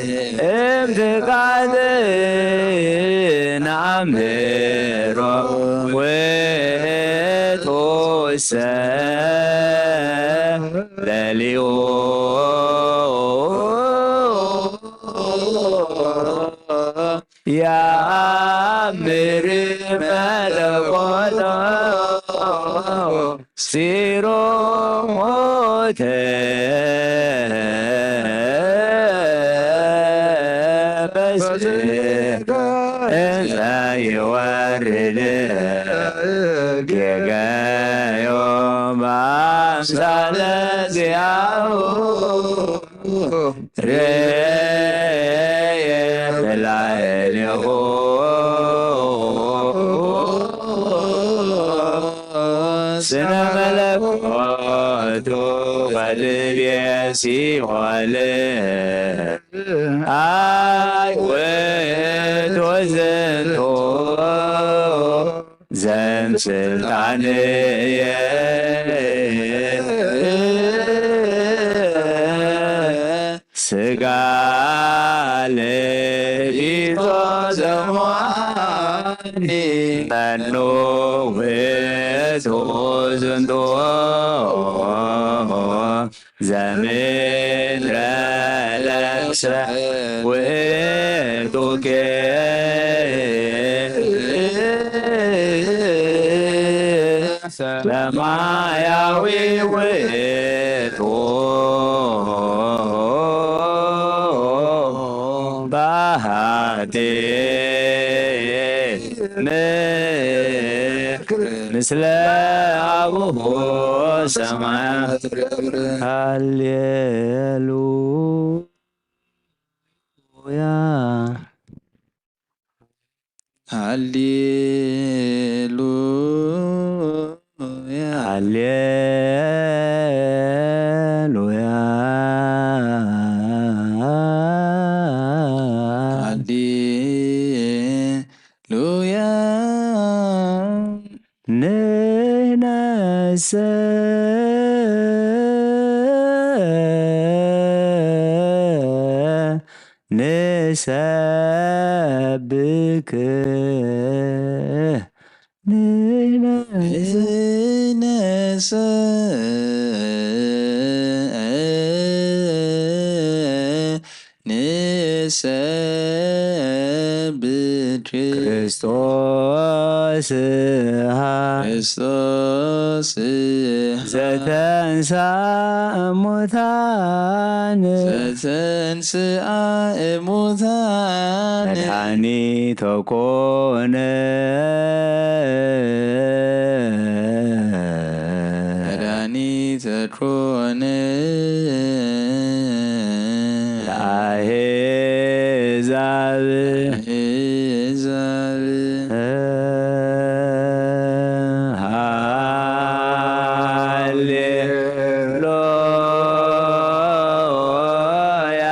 እምትካት ነአምሮ ውእቱሰ ለሊሁ የአምር መለኮቶ ሲሮ ሞተ በስጋ እንዘ ይወርድ ጌጋዮ በአምሳለ ዚአሁ ርእየ በላዕሌሁ ስነ መለኮቱ ወልቤ ሲኦል አይ ውእቱ ዝንቱ ዘም ስልጣንየ ስጋ ለቢሶ ዘሙአኒ መኑ ውእቱ ዝንቱ ዘምድረ ለብሰ ውእቱኬ ሰማያዊ ውእቱ በሃቲ ምክር ምስለ አቡሁ ሰማያት። ሃሌሉያ። ሃሌሉያ። ሃሌሉያ። ሃሌሉያ። ንሕነሰ ንሰብክ ንሕነሰ ንሰብክ ክርስቶስ ክርስቶስ ዘተንሳ እሙታን ዘተንስኣ እሙታን መድኃኒተ ኮነ መድኃኒተ ኮነ ለአሕዛብ ለአሕዛብ ሃሌሉያ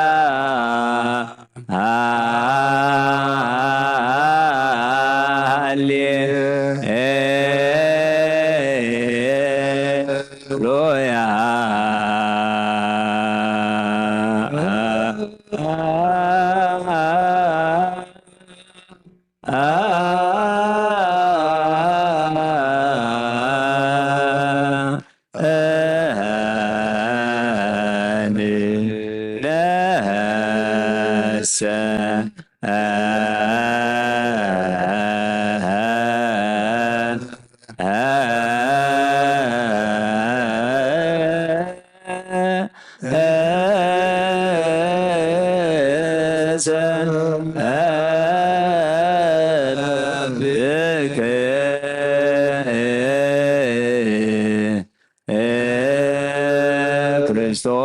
ሃሌ ሉያ ክርስቶስ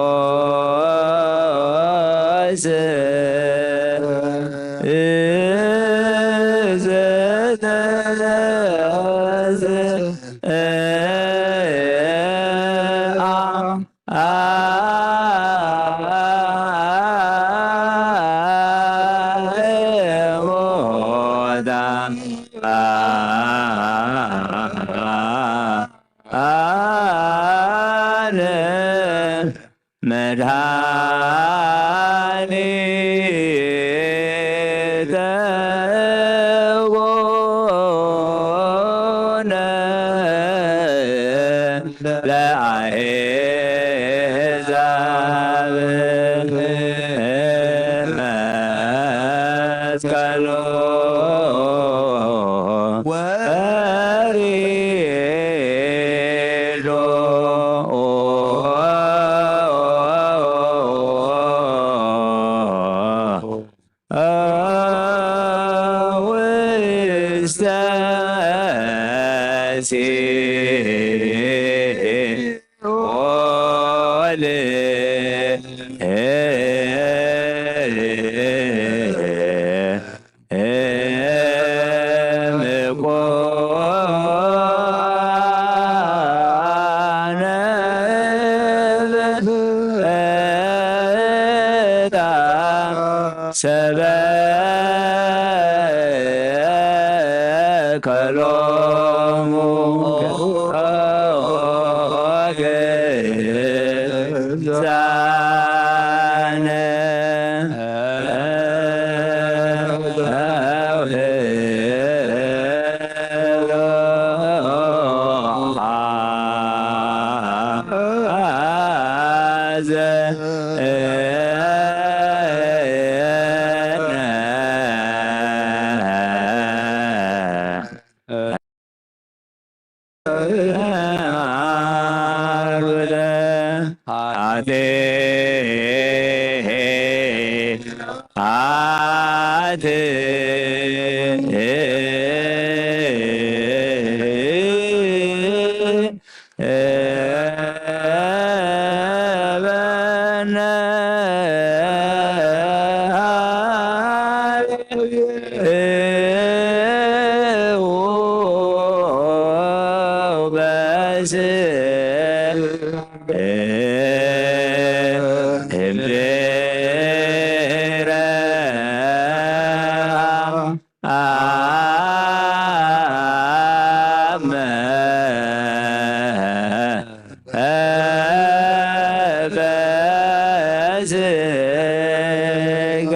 በስጋ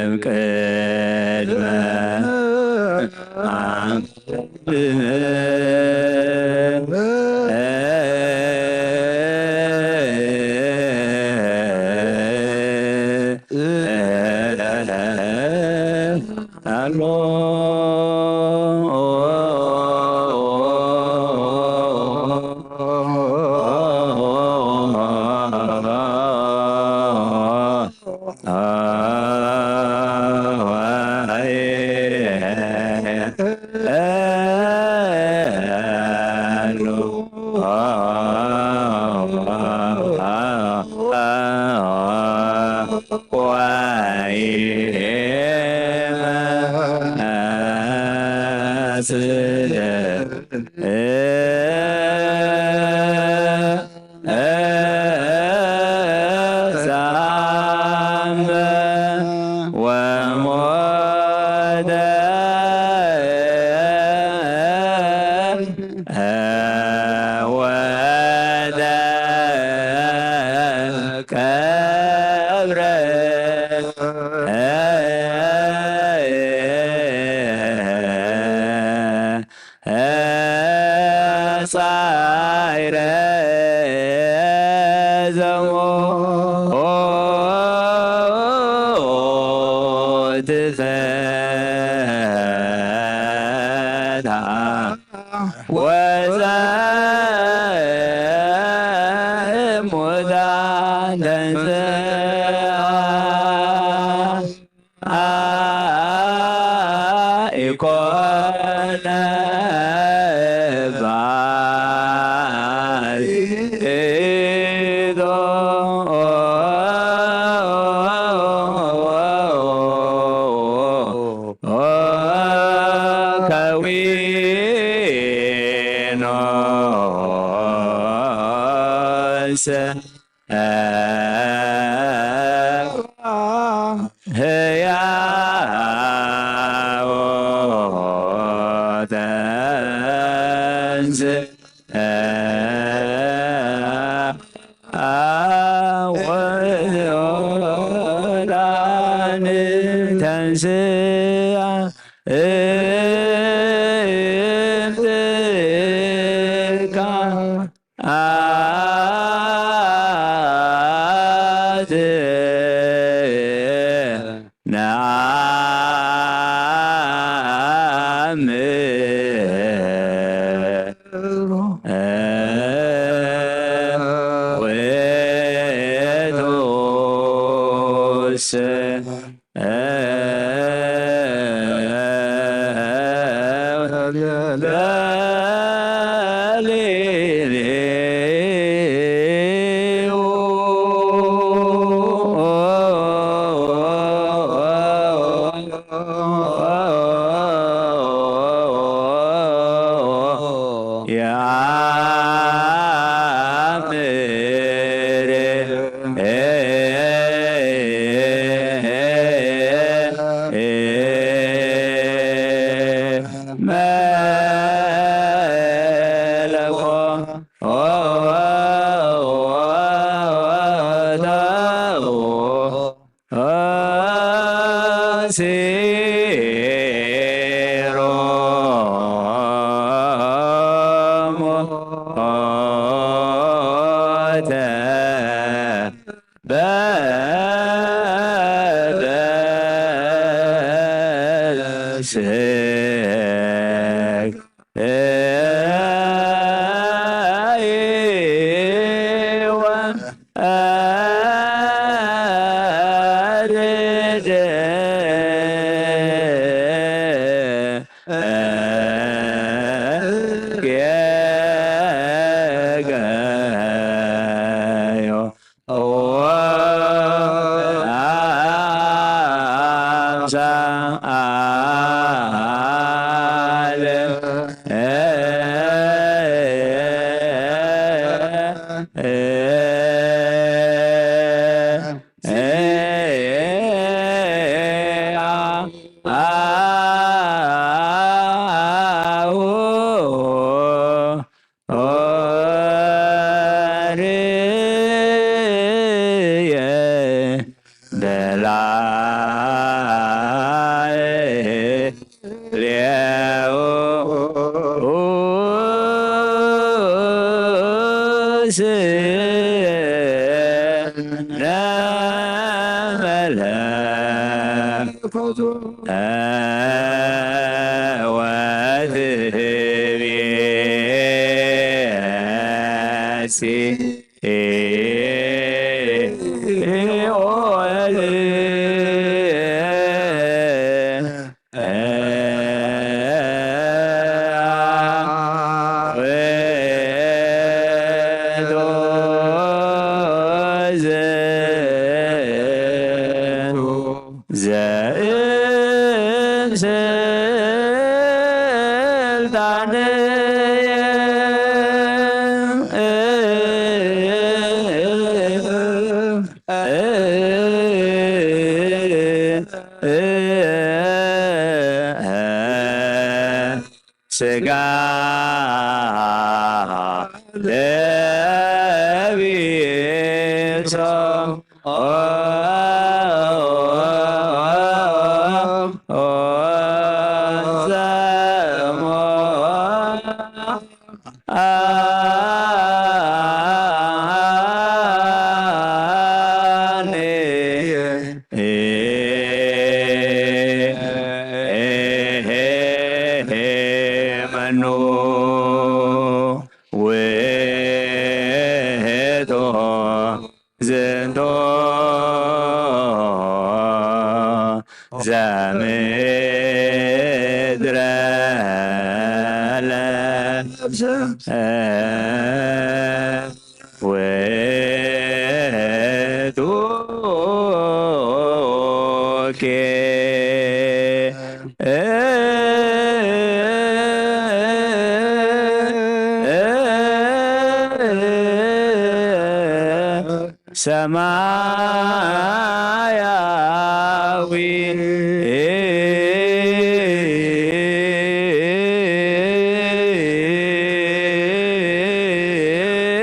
እምቅድመ ኣሎ። ሳም ወሞተ ወተቀብረ። ጻዕረ ዘሞት ፈትሐ ወዘሙታን ተንሥአ። ኢኮነ ባሪዶ ከዊኖ ህያው ተንሥአ። ወሙታን ተንሥአ እምትካእ። አት ነአምን ውእቱስ ሌው ስነ መለኮቱ ወትቤ ዘእም ስልጣንየ ስጋ ለቢሶ መኑ ውእቱ ዝንቱ ዘምድረ ለብሰ ውእቱ ኬ ሰማያዊ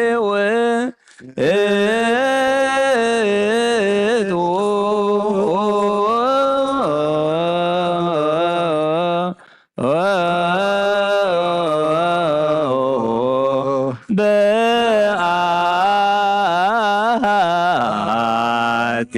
ውእቱ በአቲ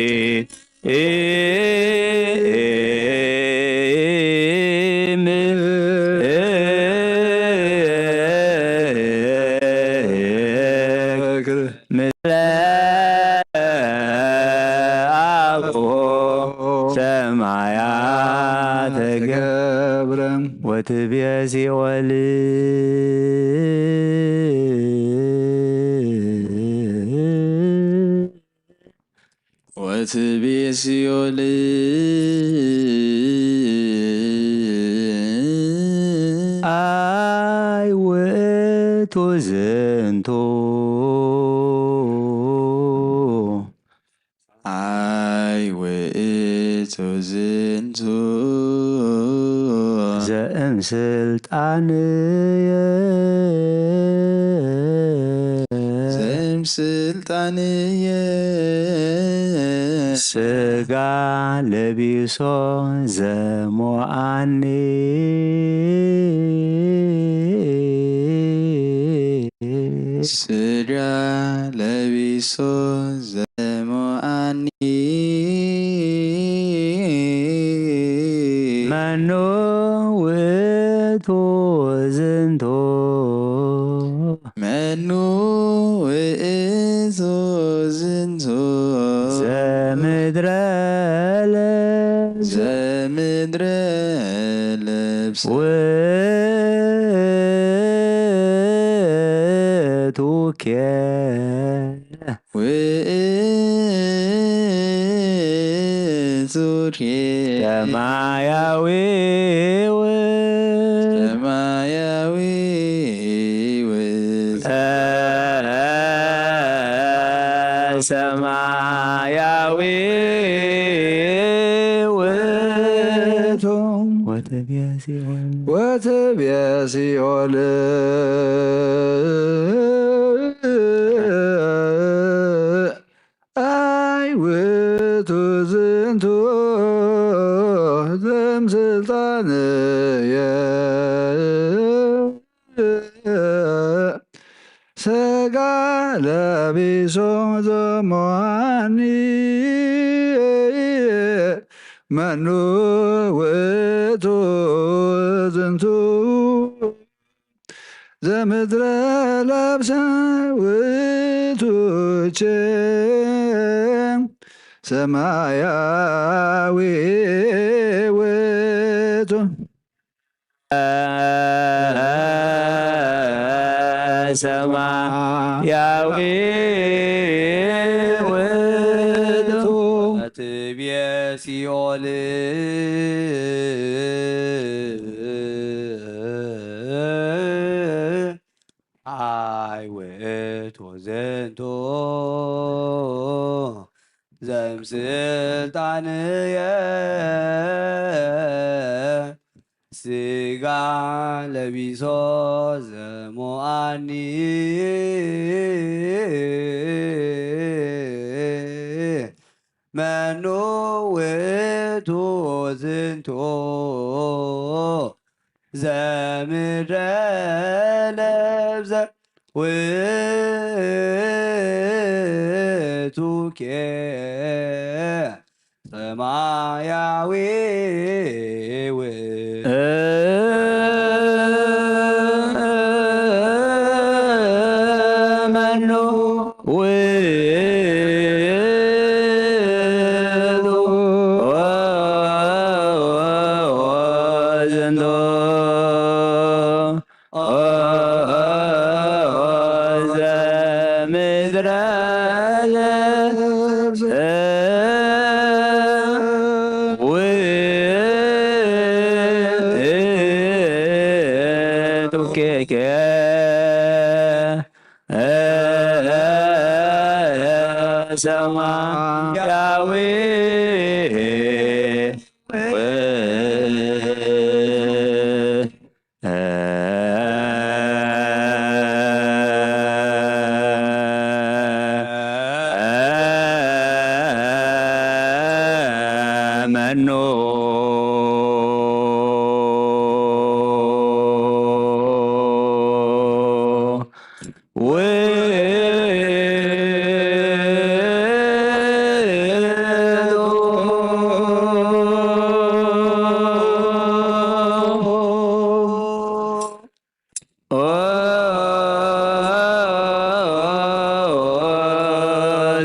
ምክር ምስለ አብኡ ሰማያት ተገብረ ወትቤ ሲኦል ወትቤ ሲኦል አይ ውእቱ ዝንቱ አይ ውእቱ ዝንቱ ዘእም ስልጣንየ ዘእም ስልጣንየ ስጋ ለቢሶ ዘሞአኒ ስጋ ለቢሶ ዘሞአኒ መኑ ውእቱ ዝንቱ መኑ ውእቱ ዝንቱ ዘምድረ ለብሰ ዘምድረ ለብሰ ውእቱ ኬ ውእቱ ኬ ሰማያዊ ውእቱ ሰማያዊ ውእቱ ሰማያዊ ውእቱ ወትቤ ሲኦል ወትቤ ሲኦል አይ ውእቱ ዝንቱ ዘም ስልጣን የ- ሥጋ ለቢሶ ዘሞአኒ መኑ ውእቱ ዝንቱ ዘምድረ ለብሰ ውእቱ ቸ ሰማያዊ ውእቱ። ሰማያዊ ውእቱ። ትቤ ሲኦል አይ ውእቱ ዝንቱ ዘምስልጣንየ ሥጋ ለቢሶ ዘሞአኒ መኑ ውእቱ ዝንቱ ዘምድረ ለብሰ ውእቱ ኬ ሰማያዊ ውእቱ። መኑ ውእቱ ዝንቱ ዘምድረ ለብሰ ውእቱ ኬከ ሰማያዊ መኑ ውእቱ።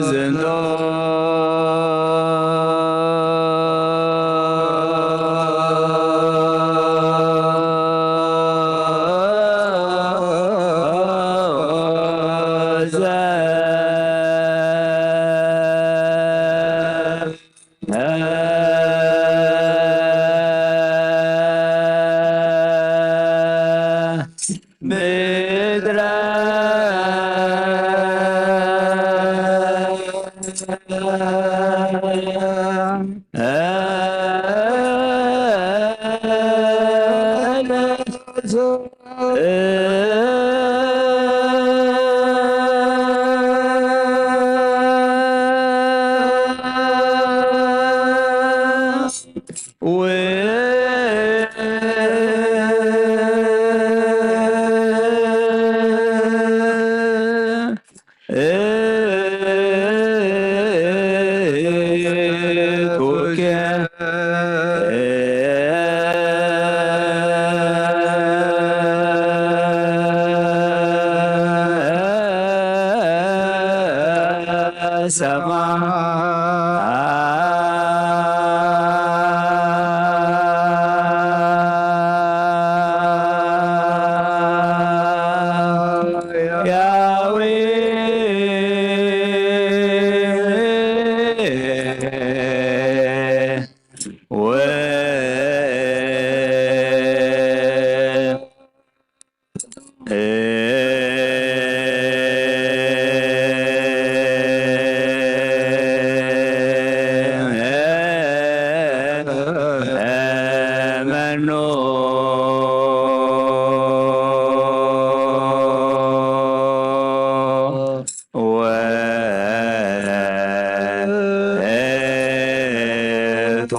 ዝንቱ ምድረ ሰማያዊ መኑ ውእቱ።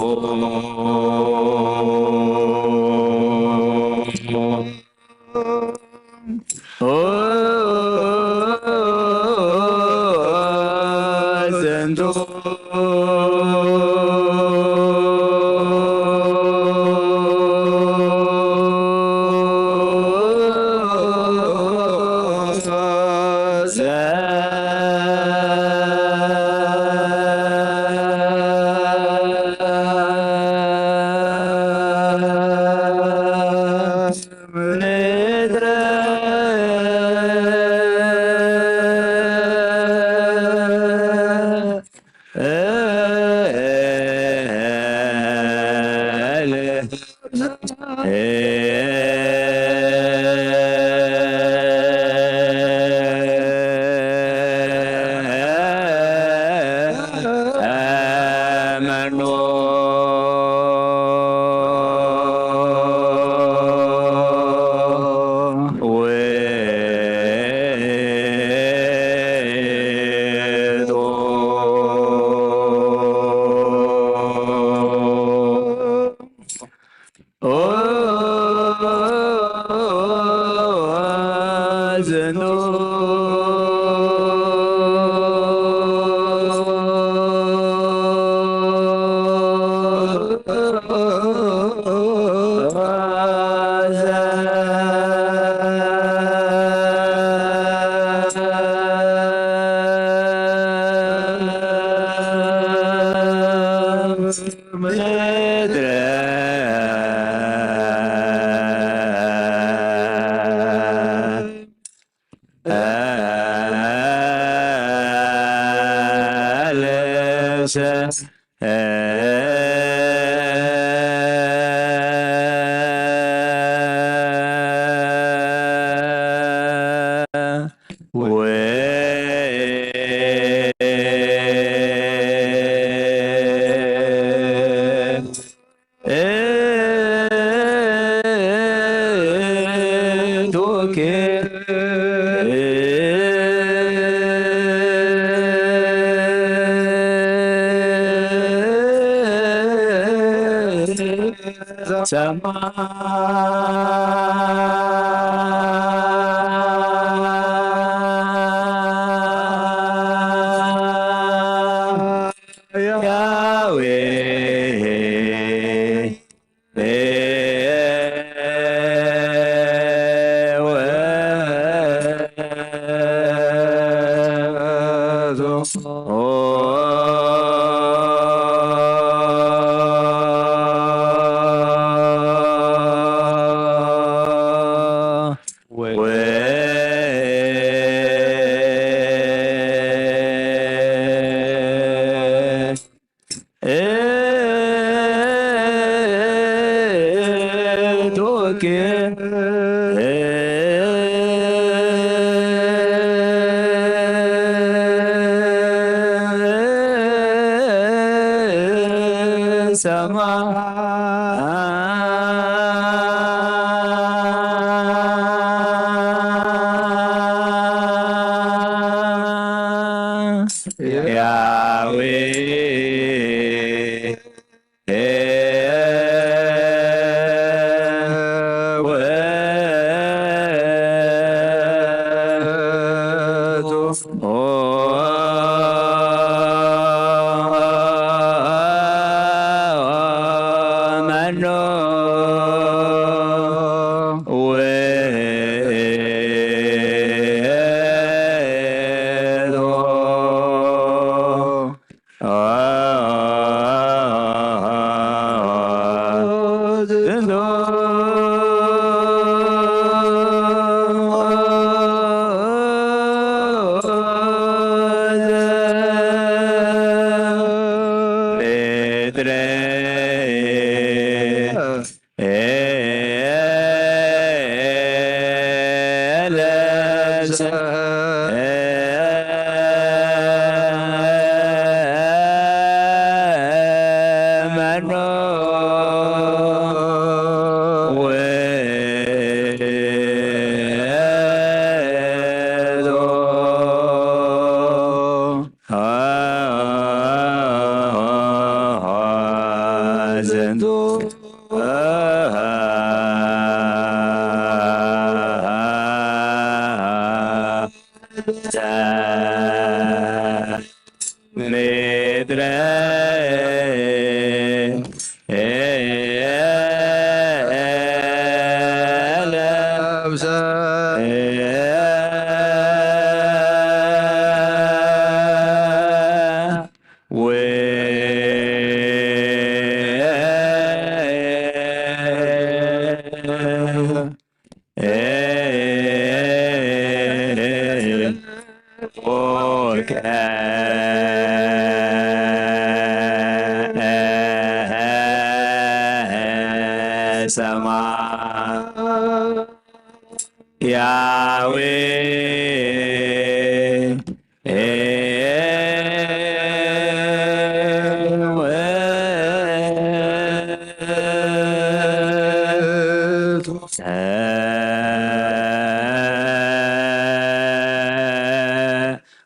ያዌ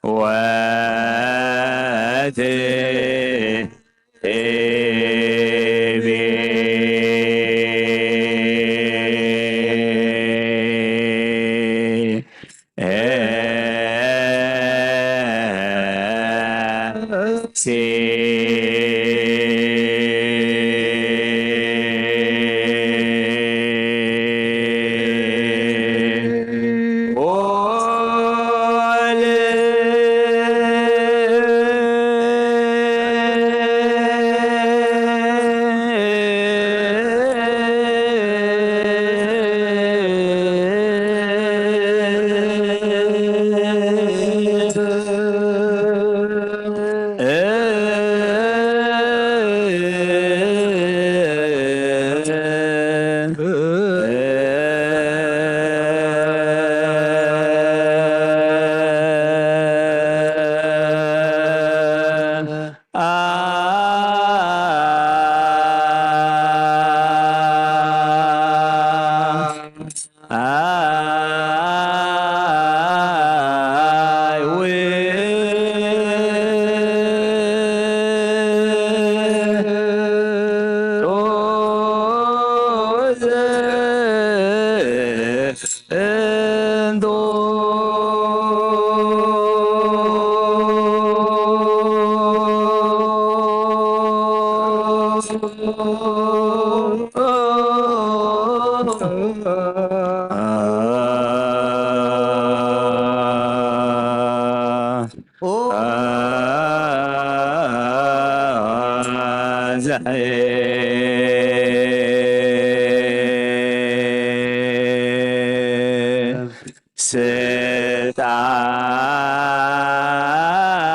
ወት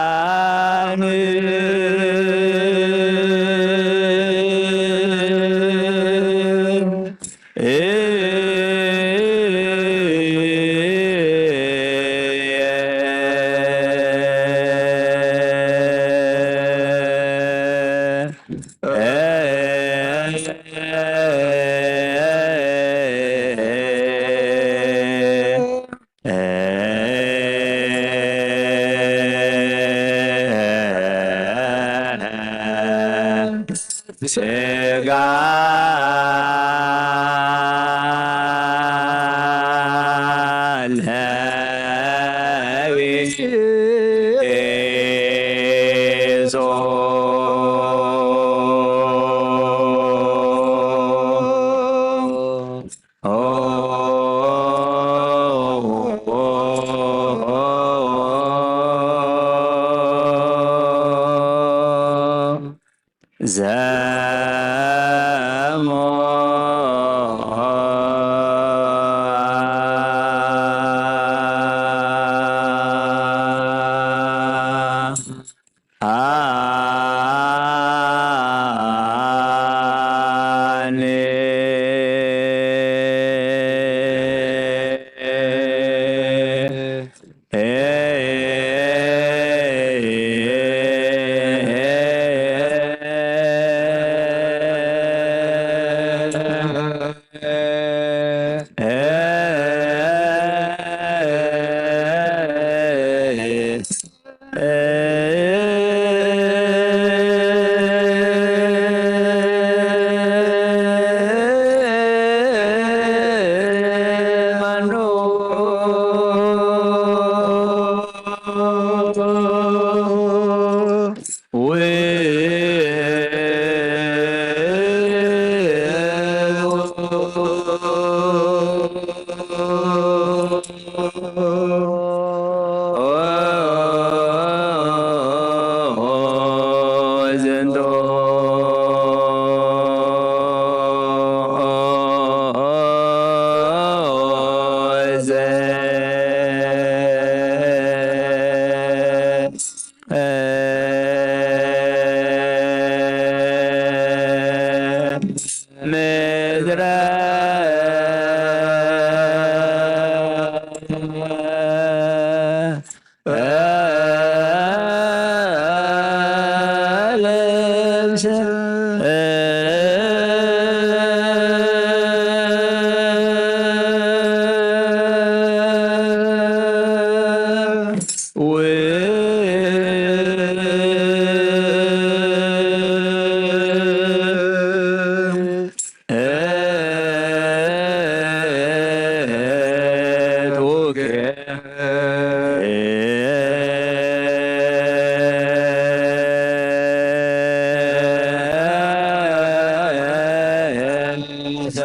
ስልጣን ስጋ ለዊ ዘሞ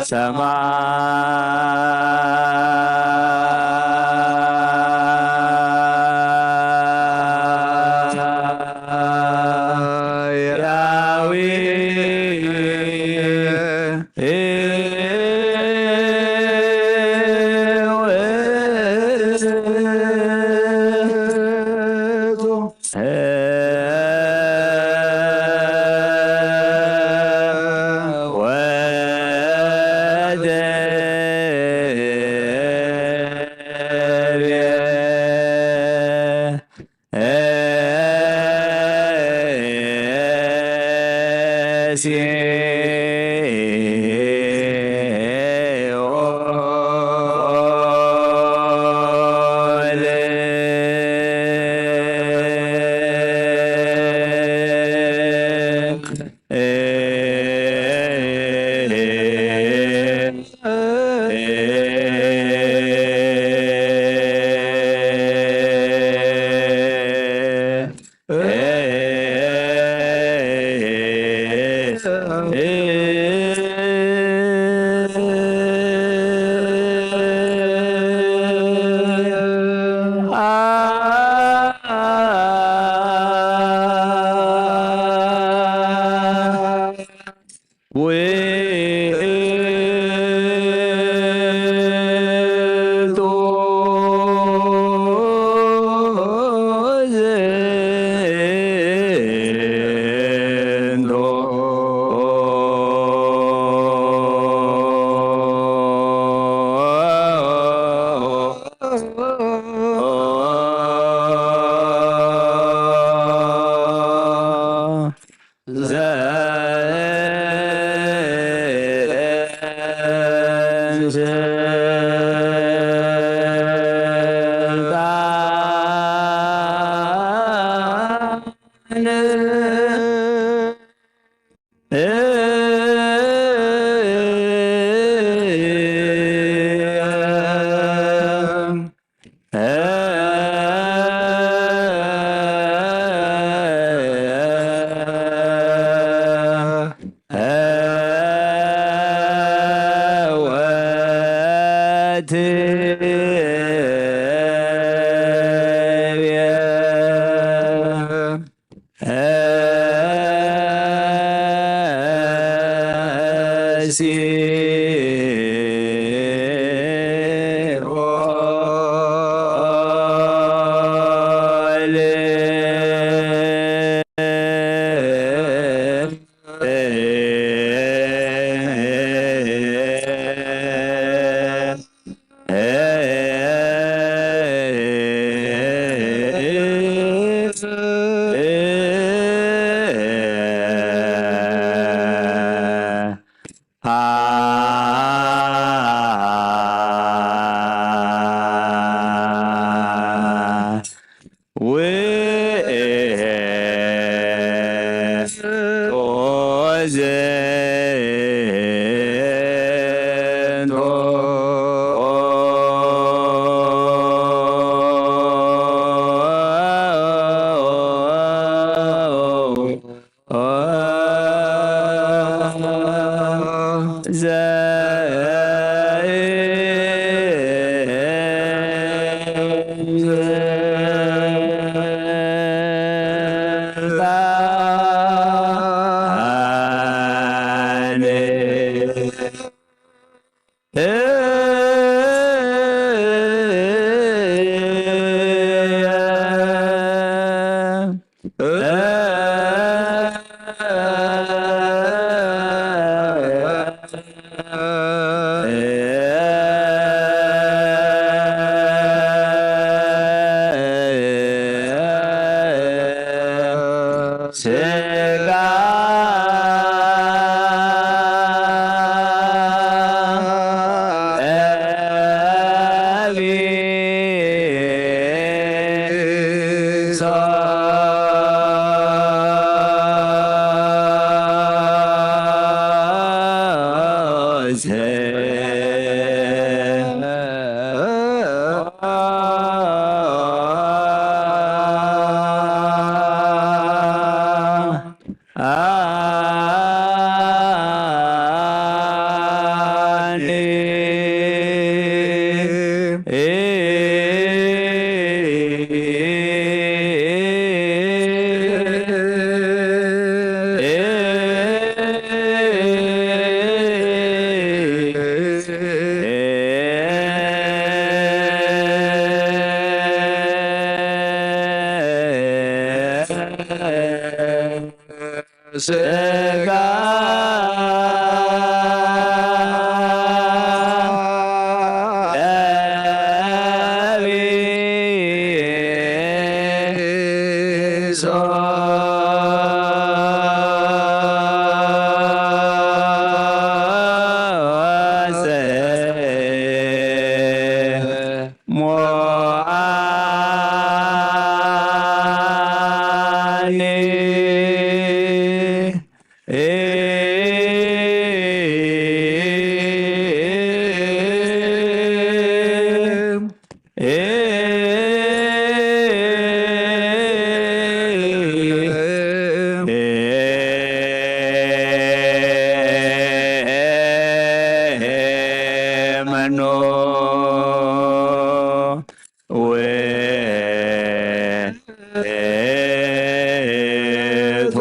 ሰማያዊ ውእቱ። ውእቱ ዝንቱ። ስጋ ስጋ ለቢሶ ሞዓኒ መኖ ውእቱ።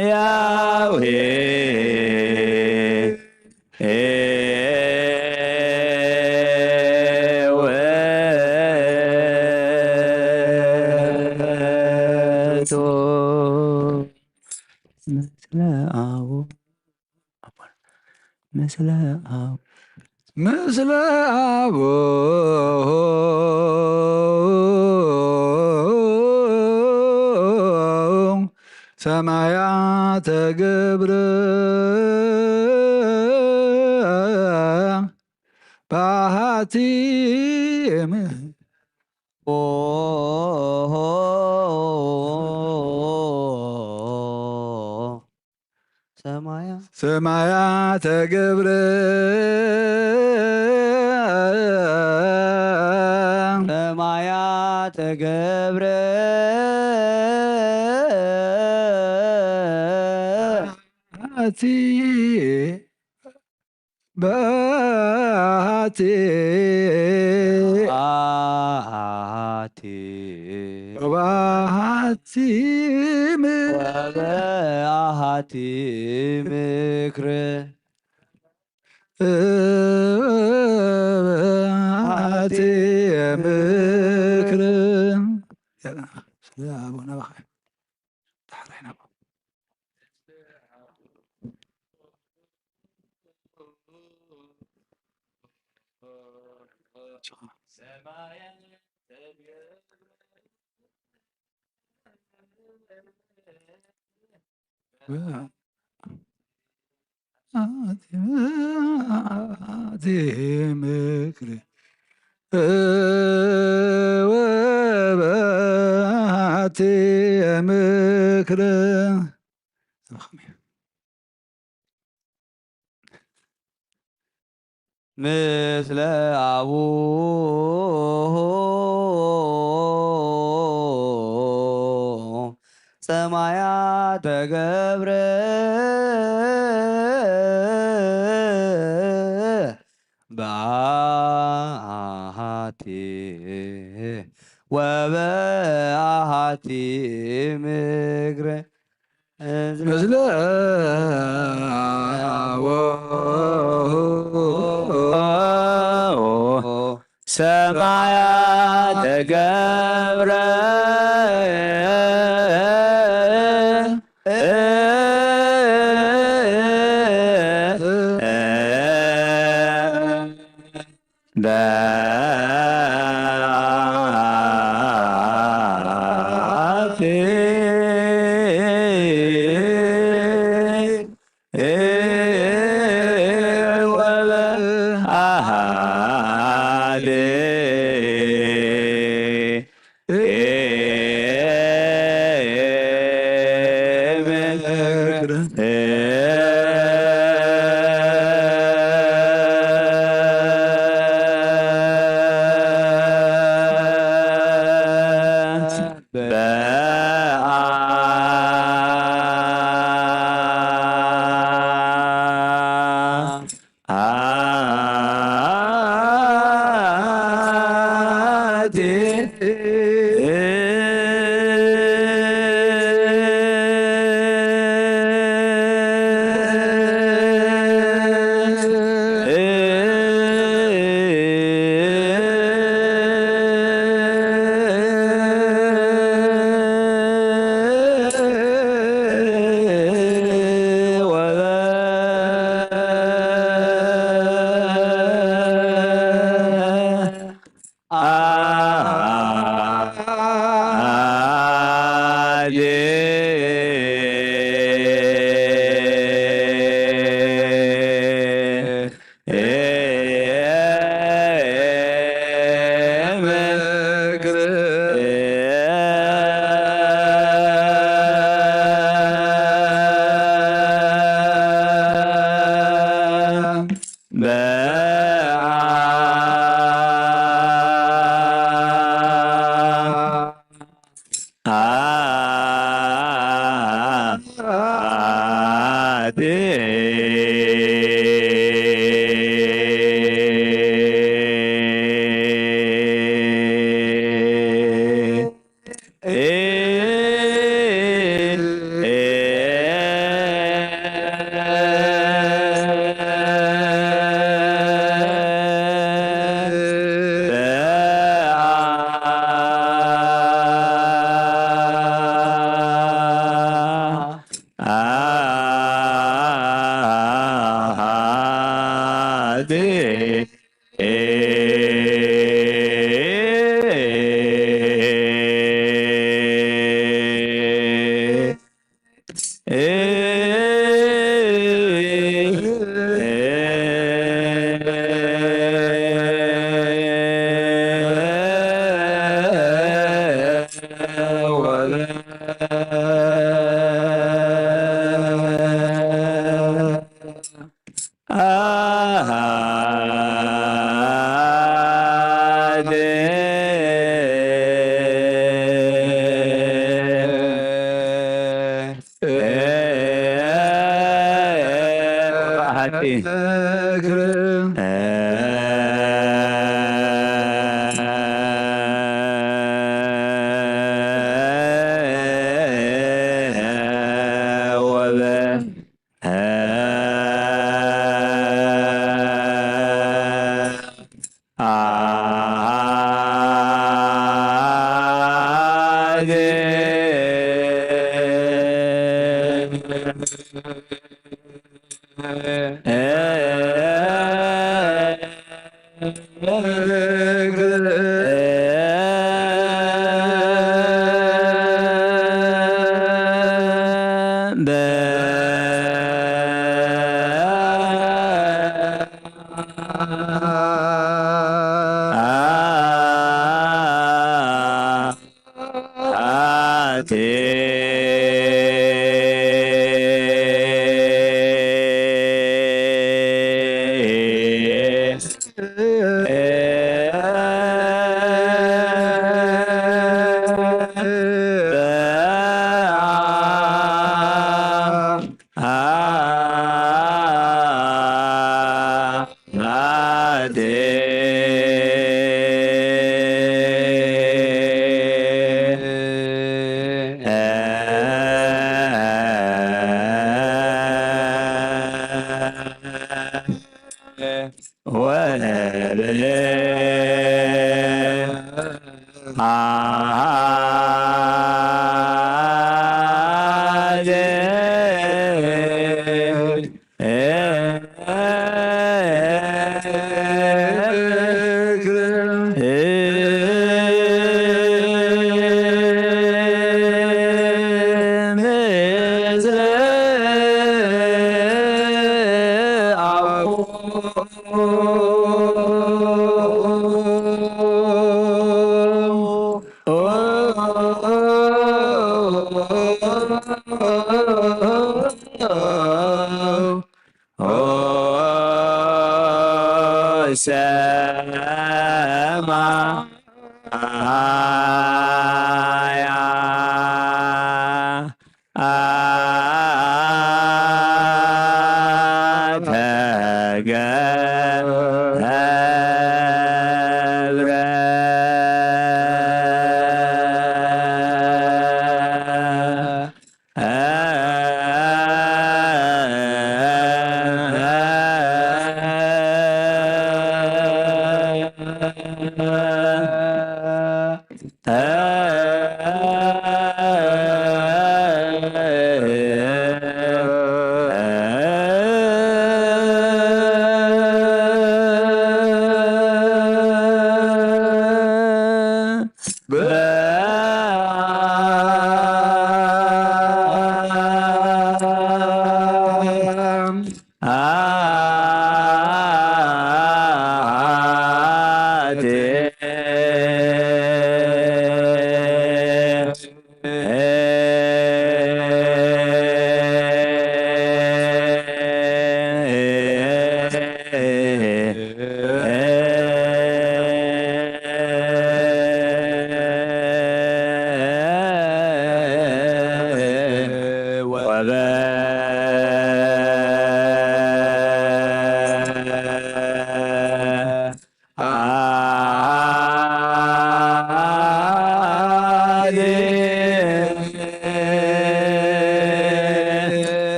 ሰማያዊ ውእቱ። ምስለ አቡ ምስለ አቡ ምስለ አቡ ሰማያተ ገብረ በአሐቲ እም- ሰማያ ሰማያተ ገብረ ሰማያተ ገብረ በአሐቲ በአሐቲ አሐቲ በአሐቲ ም- ወበአሐቲ ምክር በአሐቲ ምክር። ስለ አቡነ በኻ ዳሕራይ ናብ ምክር ወበአሐቲ ምክር ምስለ አቡ ሰማያተ ገብረ በአሐቲ ወበአሐቲ ምክር ምስለ አቡ ሰማያተ ገብረ በአሐቲ ወበአሐቲ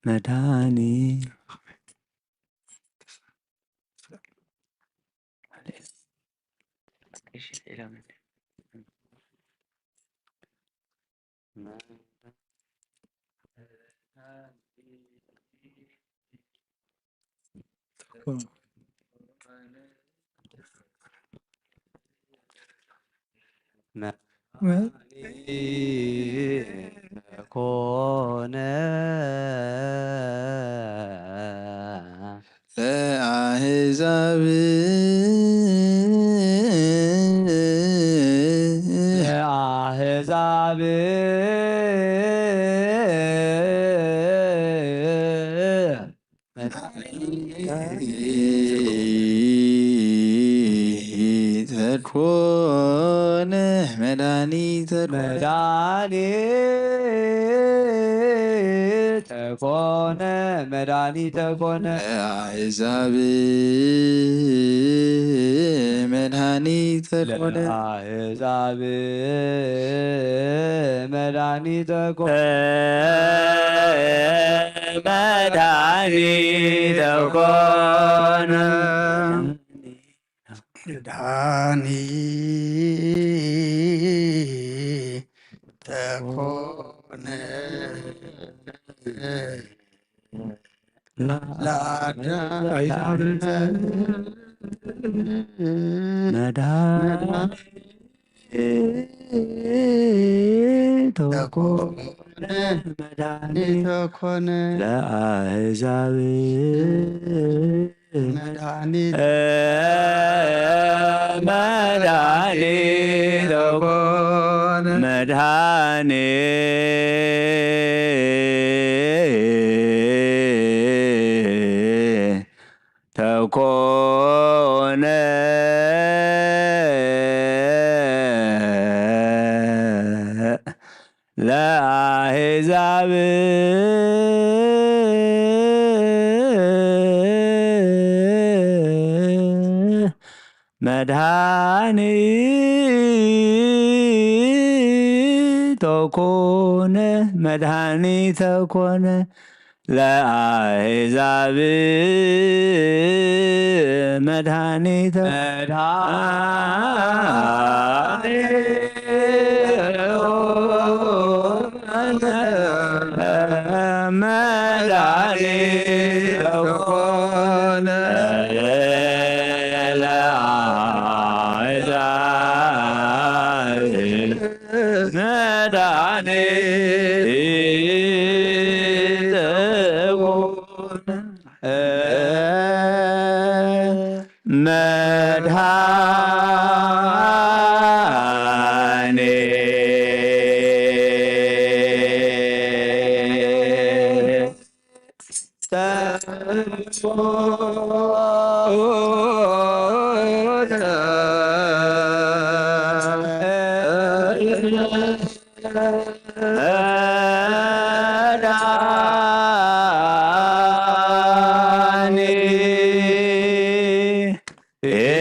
መድኃኒ ኮነ ለአሕዛብ ለአሕዛብ መድኃኒተ ኮነ መድኃኒተ ኮነ መድኃኒተ ኮነ ለአሕዛብ መድኃኒተ ኮነ ለአሕዛብ መድኃኒተ ኮነ መድኃኒተ ኮነ መድኃኒተ ኮነ ለአዳም መድኃኒተ ኮነ መድኃኒተ ኮነ ለአሕዛብ መድኃኒተ መድኃኒተ ኮነ መድኃኒተ ኮነ ለአሕዛብ መድኃኒተ ኮነ መድኃኒተ ኮነ ለአሕዛብ መድኃኒተ መድኃኒተ ኮነ ለአሕዛብ መድኃኒተ ኮነ መድኃኒተ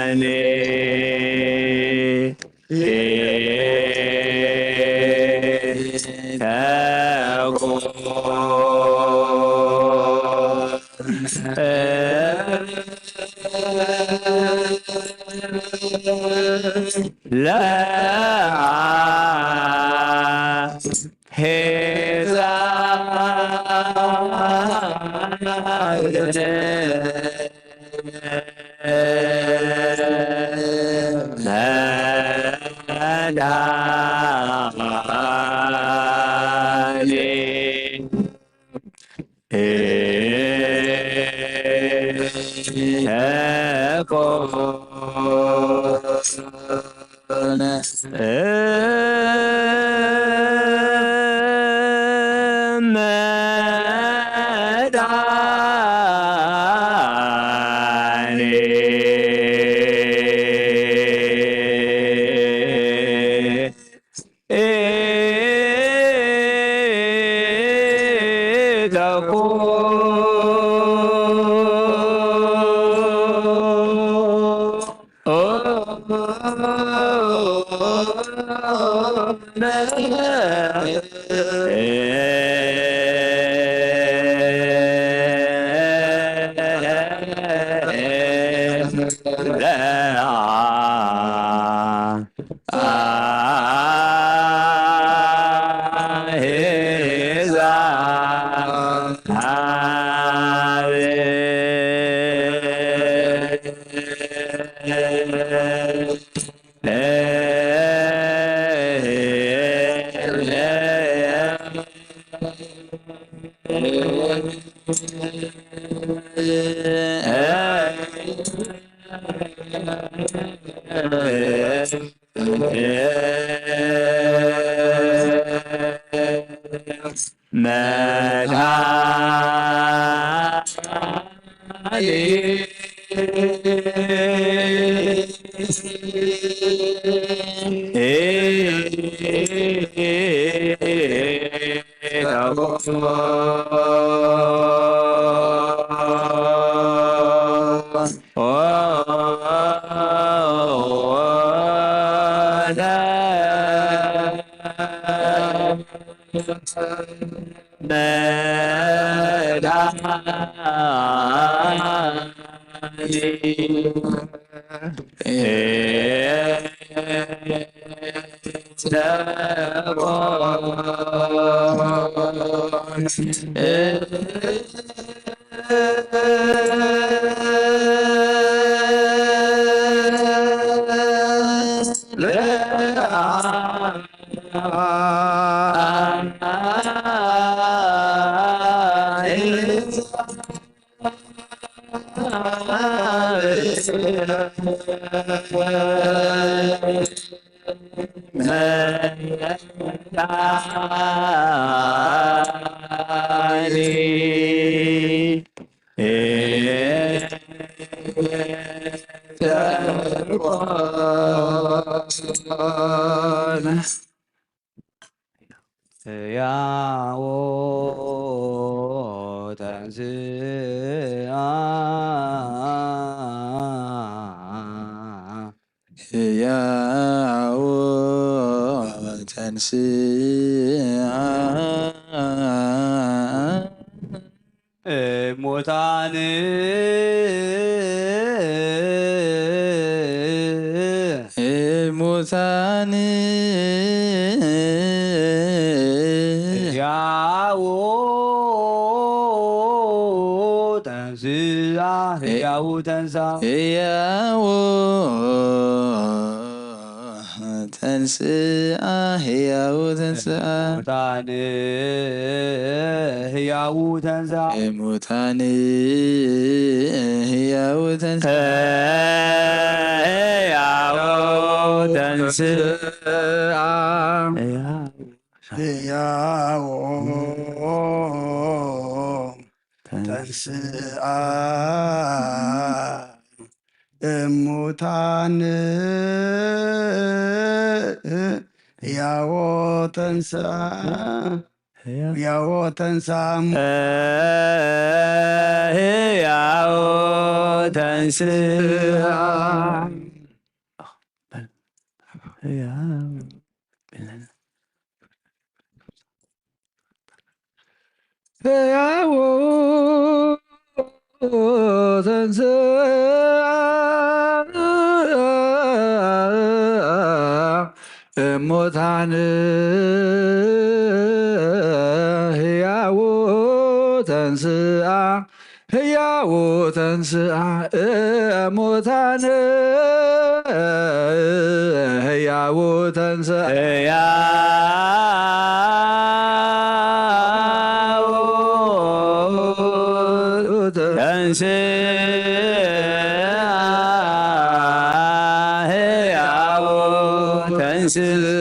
ኣኔ ለአ ሄዛ ሕያዎ ተንስኣ፣ ሕያዎ ተንስኣ። እሙታን እሙታን ሕያው ተንስኣ፣ ሕያው ተንስኣ። ሕያው ተንስኣ፣ ሕያው ተንስኣ። ሙታን ህያው ተንስኣ። ሙታን ህያው ተንስኣ። ህያው ተንስኣ። ህያው ተንስኣ። እሙታን ሕያዎ ተንስኣ። ሕያዎ ተንሳ። ሕያዎ ተንስኣ። ሕያዎ ሕያዎ ተንስኣ እሙታን፣ ሕያዎ ተንስኣ፣ ሕያዎ ተንስኣ እሙታን፣ ሕያዎ ተንስኣ፣ ሕያዎ ተንስኣ፣ ሕያዎ ተንስኣ።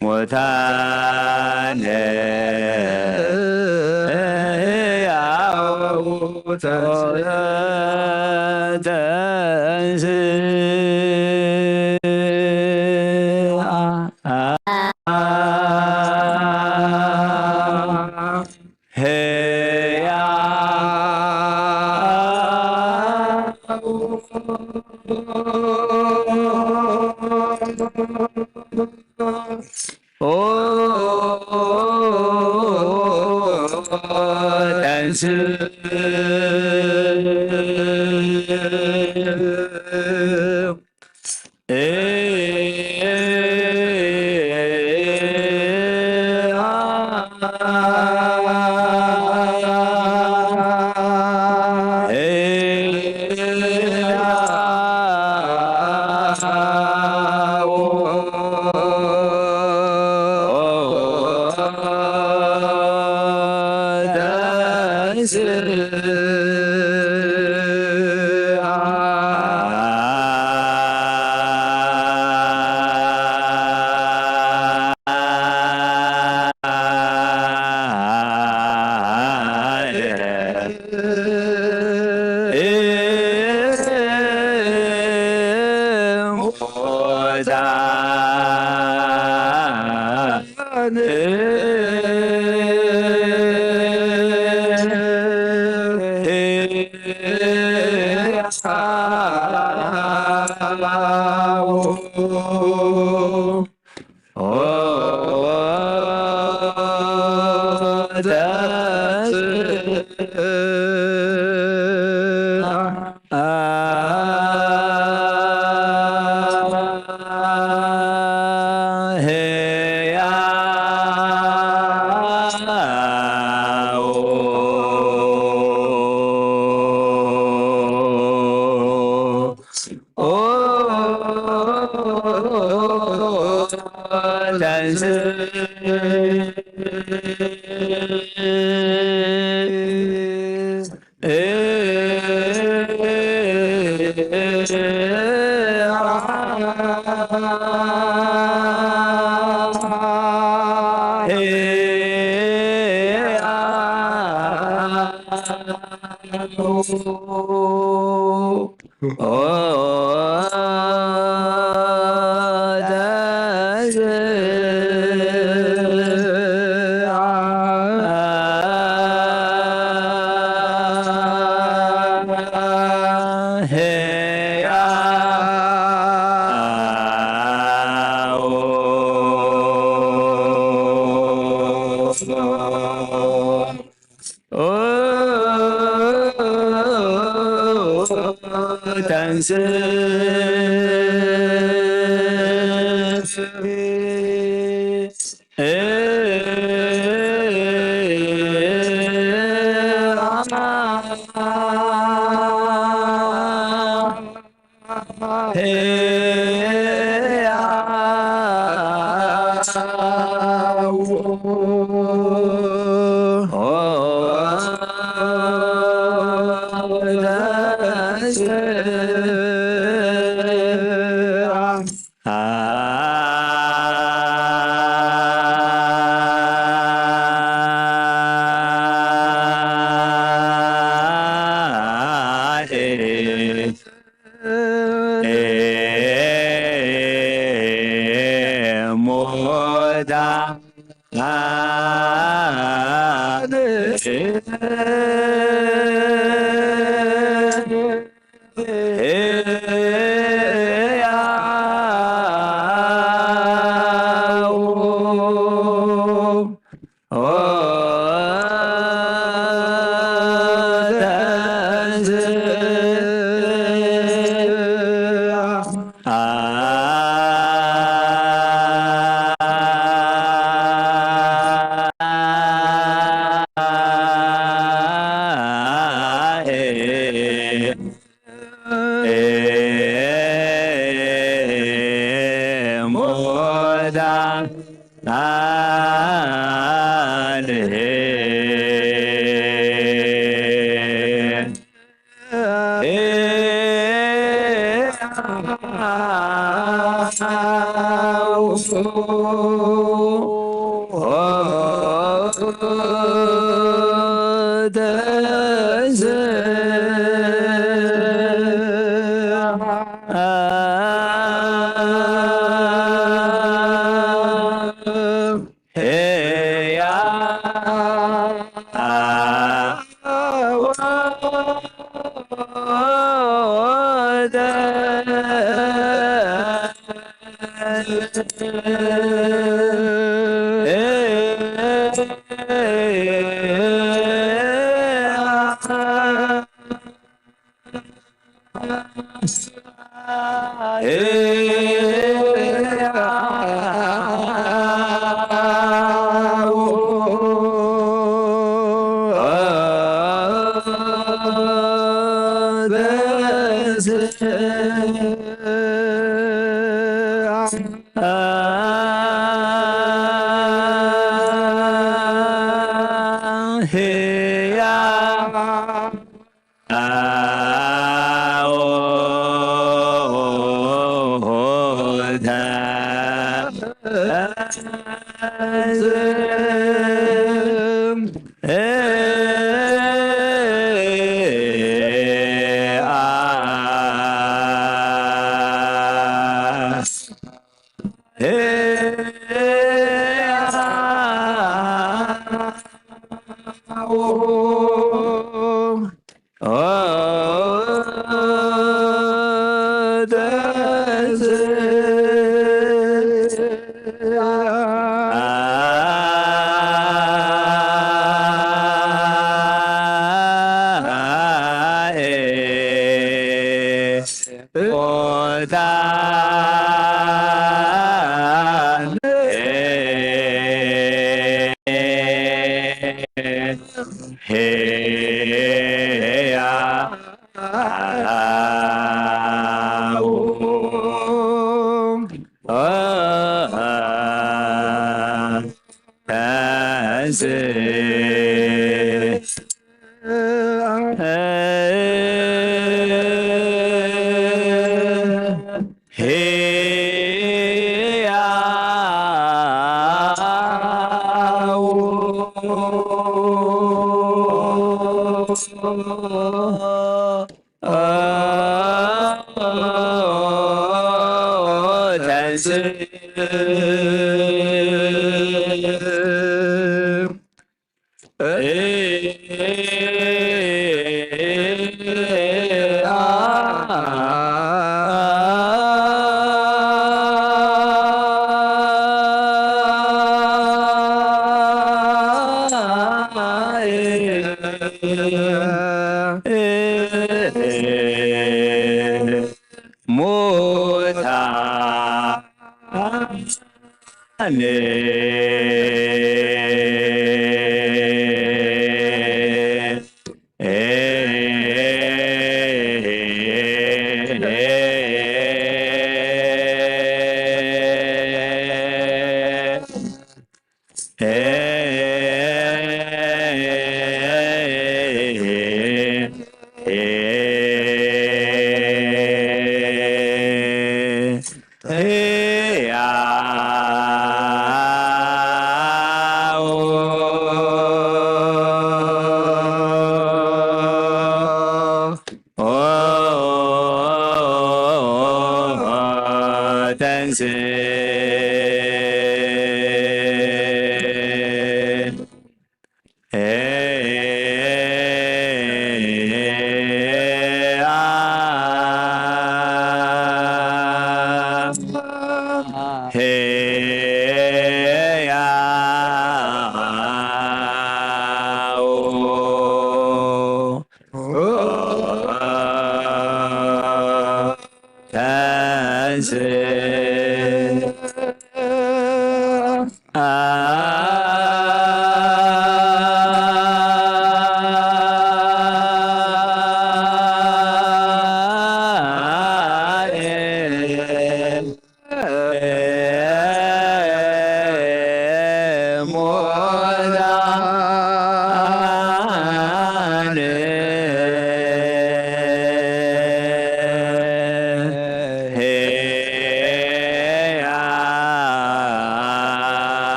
ሙታን ሕያው ተንሥአ። ሕያው ተንሥእ።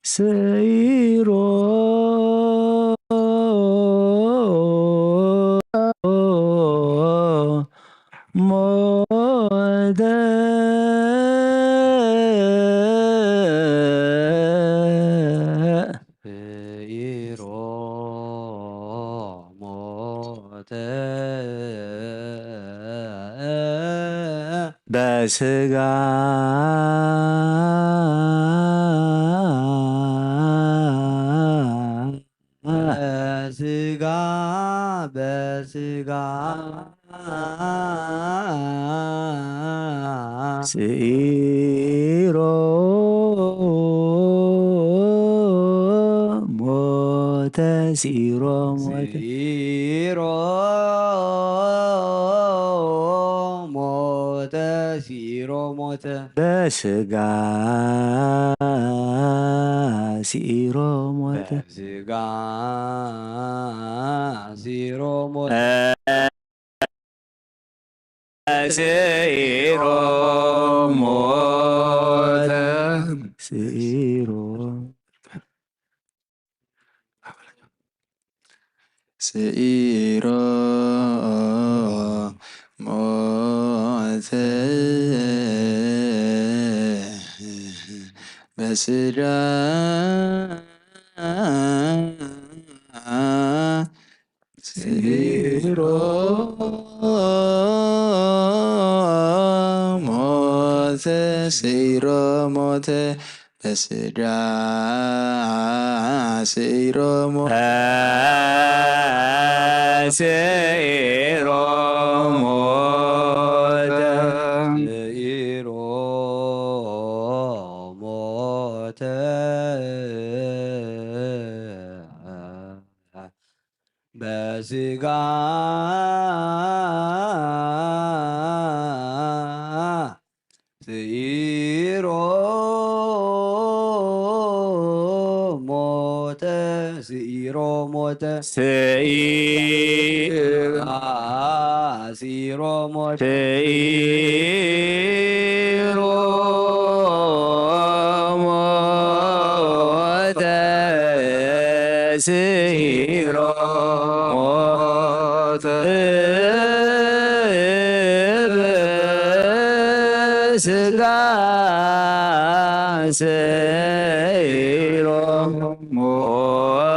ስዒሮ ሞተ። ስዒሮ ሞተ። በስጋ በስጋ በስጋ ስዒሮ ሞተ። ስዒሮ ሞተ። ስዒሮ ሞተ። ስዒሮ ሞተ። በስጋ ስዒሮ ሞተ። በስጋ ስዒሮ ሞተ። ስዒሮ ሞተ። ስዒሮ ስዒሮ ሞተ። በስጋ ስዒሮ ሞተ። ስዒሮ ሞተ። በስጋ ስዒሮ ሞተ። ስዒሮ ሞተ። ስዒሮ ሞተ። በስጋ ስዒሮ ሞተ። ስዒሮ ሞተ። ስዒ-፣ ስዒሮ ሞተ። ስዒሮ ሞተ። ስዒሮ ሞተ። ስጋ ስዒሮ ሞተ።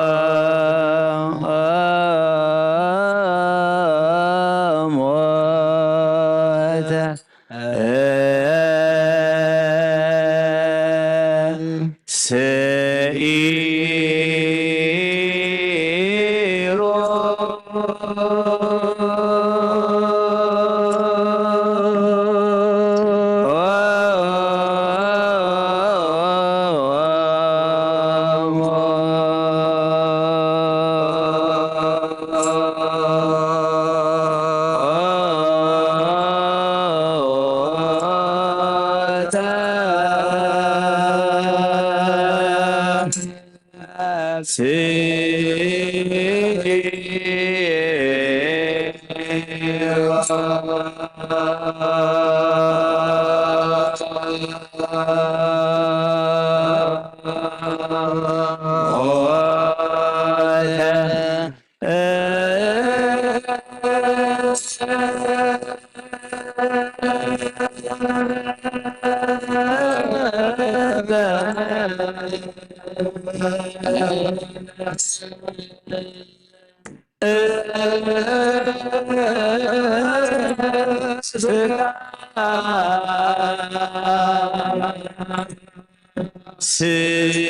ስዒሮ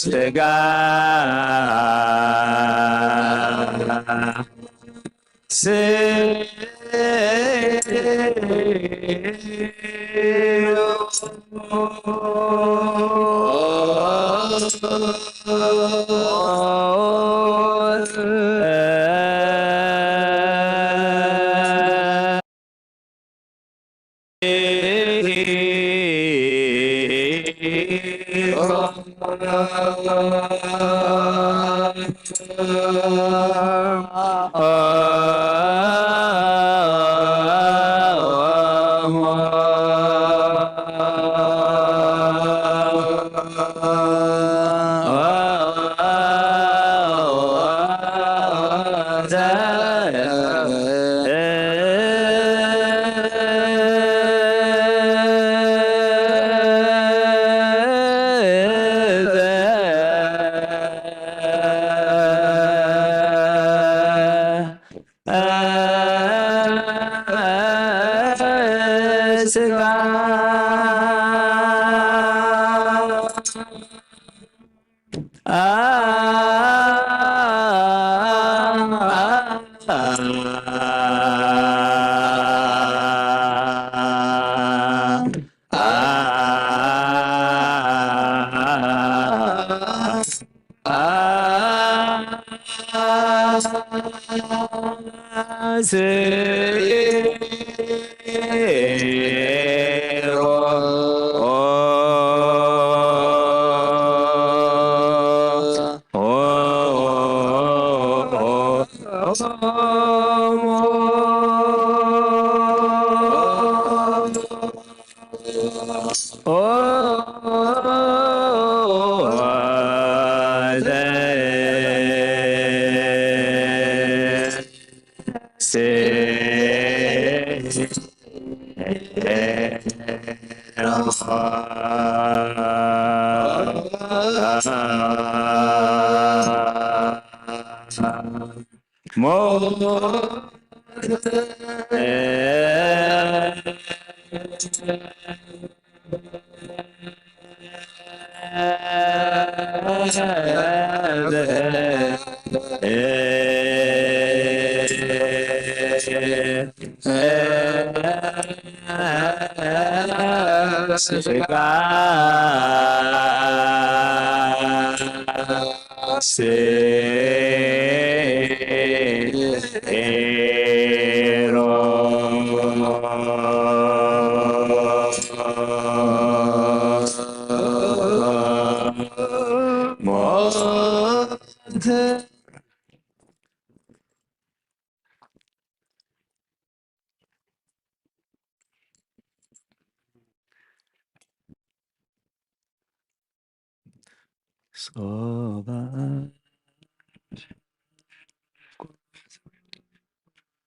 ስጋ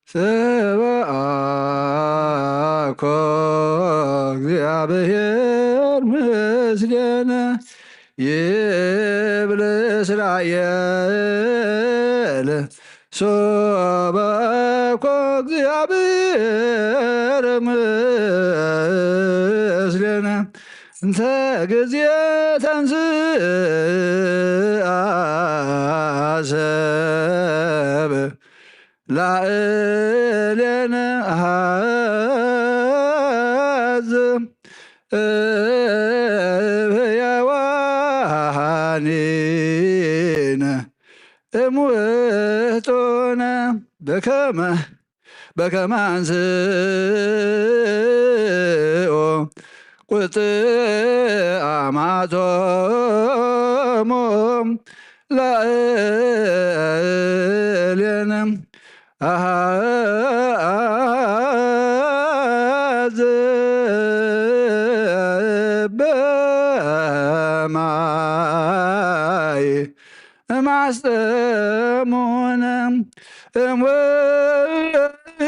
ሰብአ እኮ እግዚኣብሔር ምስሌነ ይብል እስራኤል። ሶበ እኮ እግዚኣብሔር ምስሌነ እንተ ጊዜ ተንሥአ ሰብ ላዕሌነ ሀዝ እብሕያዋኒነ እምውጡነ በከመ በከመ አንስኦ ቁጥአማቶሙ ላዕሌነ አሐዝ በማይ እማስጠሙነ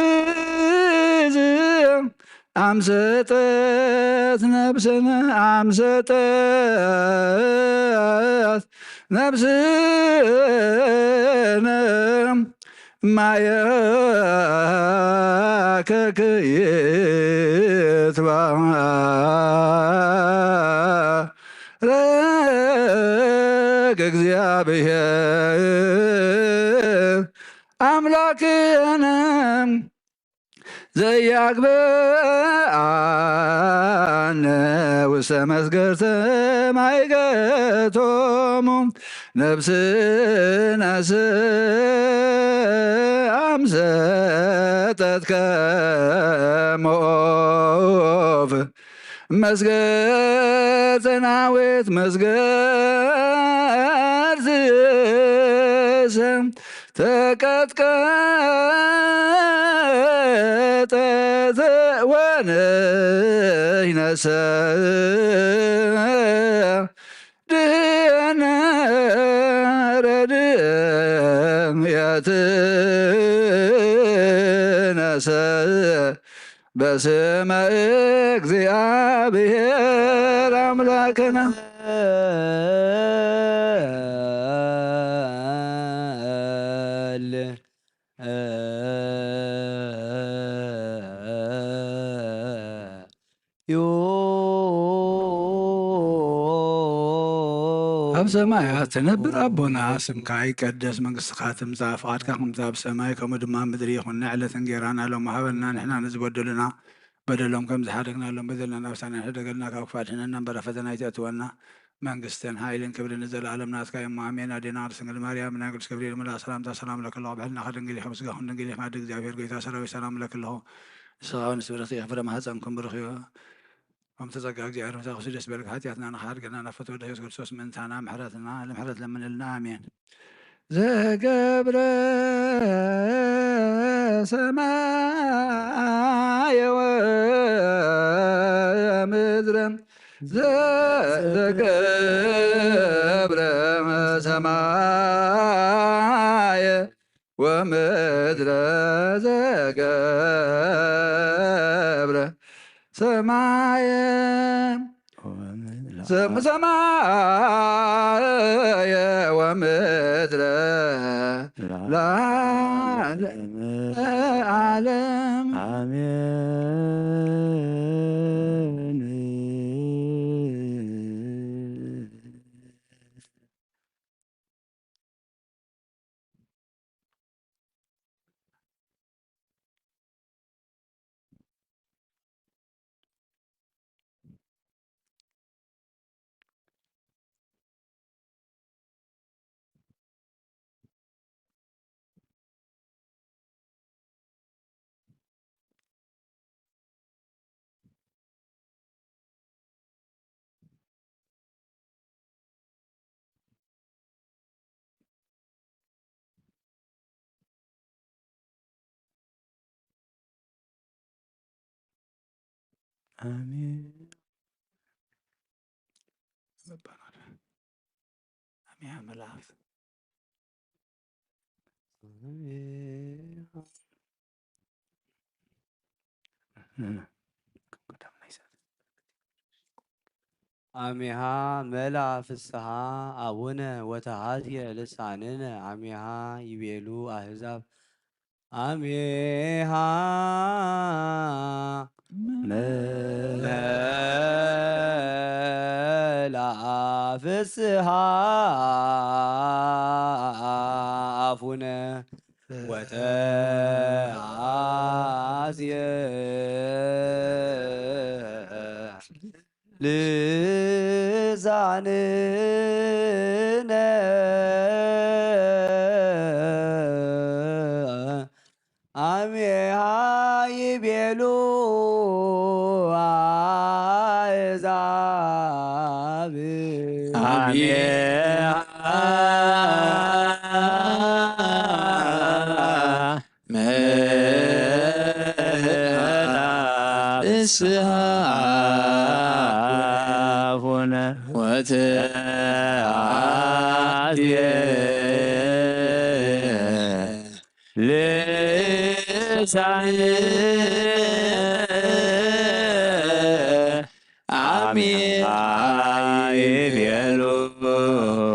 እምወእዝ አምሰጠት ነፍስነ አምሰጠት ነፍስነ ማየ ከክይት ባረክ እግዚአብሔር አምላክነ ዘያግበአነ ውስተ መስገርተ ማይገቶሙ ነፍስነስ አምሰጠት ከመ ኦፍ መስገ ጸናዊት መስገድ ዝሰም ተቀጥቀጠት ወንሕነሰ ድነ ረድኤትነሰ በስመ እግዚአብሔር አምላክነ። ኣብ ሰማያት ትነብር ኣቦና፣ ስምካ ይቀደስ፣ መንግስትኻ ትምጻእ፣ ፍቓድካ ከምቲ ኣብ ሰማይ ከምኡ ድማ ኣብ ምድሪ ይኹን። ንዕለት እንጌራና ሎሚ ሃበና፣ ንሕና ንዝበደሉና በደሎም ከም ዝሓደግናሎም በደልና ናብ ሳና ሕደገልና፣ ካብ ክፋት ሕነና እምበር ፈተና ኣይተእትወና። መንግስትን ሓይልን ክብርን ንዘለኣለም ናትካ እዮም። ኣሜን። ኣዴና ቅድስት ድንግል ማርያም፣ ናይ ቅዱስ ገብርኤል መልኣክ ሰላምታ ሰላም ለኪ ኣለኹ። ብሕልናኺ ድንግል ኢኺ፣ ብስጋኹን ድንግል ኢኺ። ኣደ እግዚኣብሔር ጎይታ ሰራዊት ሰላም ለኪ ኣለኹ። ንስኻ እውን ንስብርኺ ኢኺ፣ ፍረ ማህፀንኩም ብሩኽ እዩ። ከምቲ ጸጋ እግዚኣብሔር ምሳኺ ደስ በልኪ። ሓጢኣትና ንኽሓድገና ናብ ፍትወ ወልድኪ ኢየሱስ ክርስቶስ ምእንታና ምሕረትና፣ ምሕረት ለምንልና። ኣሜን። ዘገብረ ሰማየ ወምድረ፣ ዘገብረ ሰማየ ወምድረ፣ ዘገብረ ሰማየ ሰማየ ወምድረ ለዓለመ ዓለም። ኣሜን። ኣሜን። መልኣክ ኣሜሃ መልኣ ፍስሃ ኣቡነ ወተሃስየ ልሳንነ ኣሜሃ ይቤሉ ኣህዛብ ኣሜሃ መልኣ ፍስሃ ኣፉነ ወተሃስየ ልሳንነ ኣሜሃ ይቤሉ ኣሕዛብ። ኣሜሃ መልኣ ፍስሃ ኣፉነ ወተሃስየ ልሳንነ ኣሜሃ ይቤሉ ኣሕዛብ።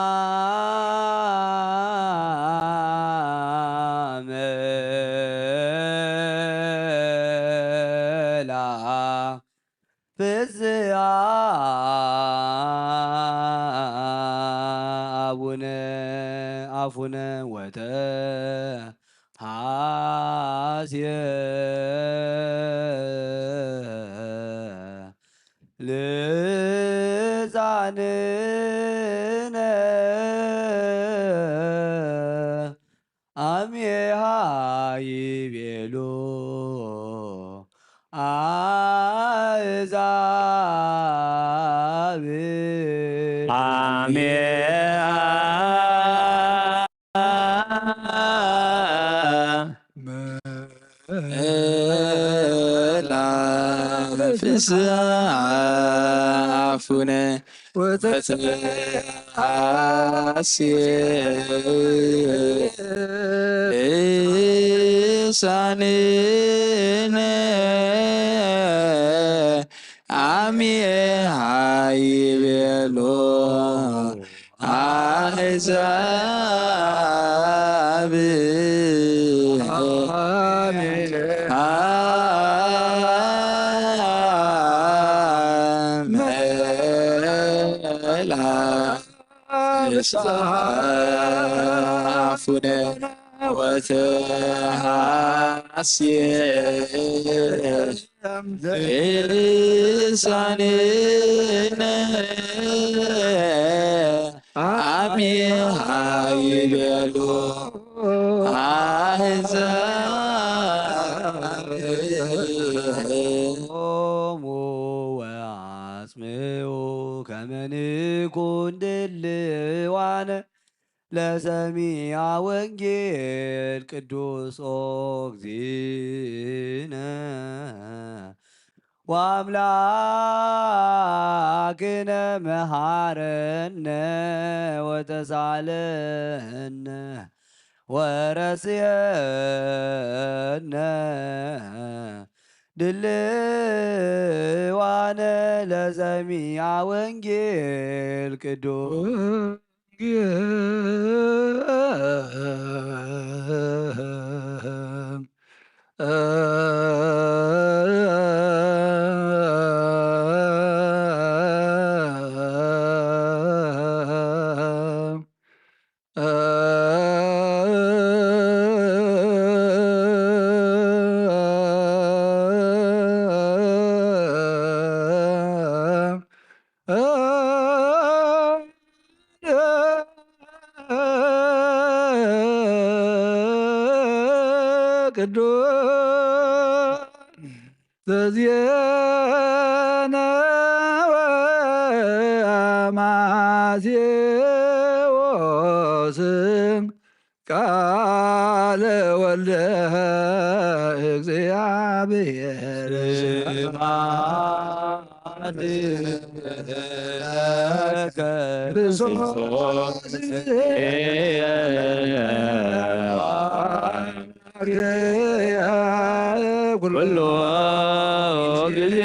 ኣሜሃ መልኣ ፍስሃ ኣቡነ ኣፉነ ወተሃስየ ልሳንነ አሜሃ ይቤሉ አሕዛብ። አሜሃ መላ ፍስሐ አፉነ ወተሐሴ ልሳንነ አሜሃ ይቤሎ አሕዛብ። መላ ፍስሐ አፉነ ወተሐሴ ልሳንነ አሜሃ ይቤሉ አሕዛብ። ሎሙ ወአጽምዑ ከመ ንኩን ድልዋነ ለሰሚዐ ወንጌል ቅዱስ ኦ እግዚእነ ወአምላክነ መሃረነ ወተሳለነ ወረስየነ ድልዋነ ለሰሚዐ ወንጌል ቅዱስ ቅዱስ ዘዜነወ ማቴዎስ ቃለ ወልደ እግዚአብሔር። ስብሐት ለከ ክርስቶስ ኩሎ ጊዜ።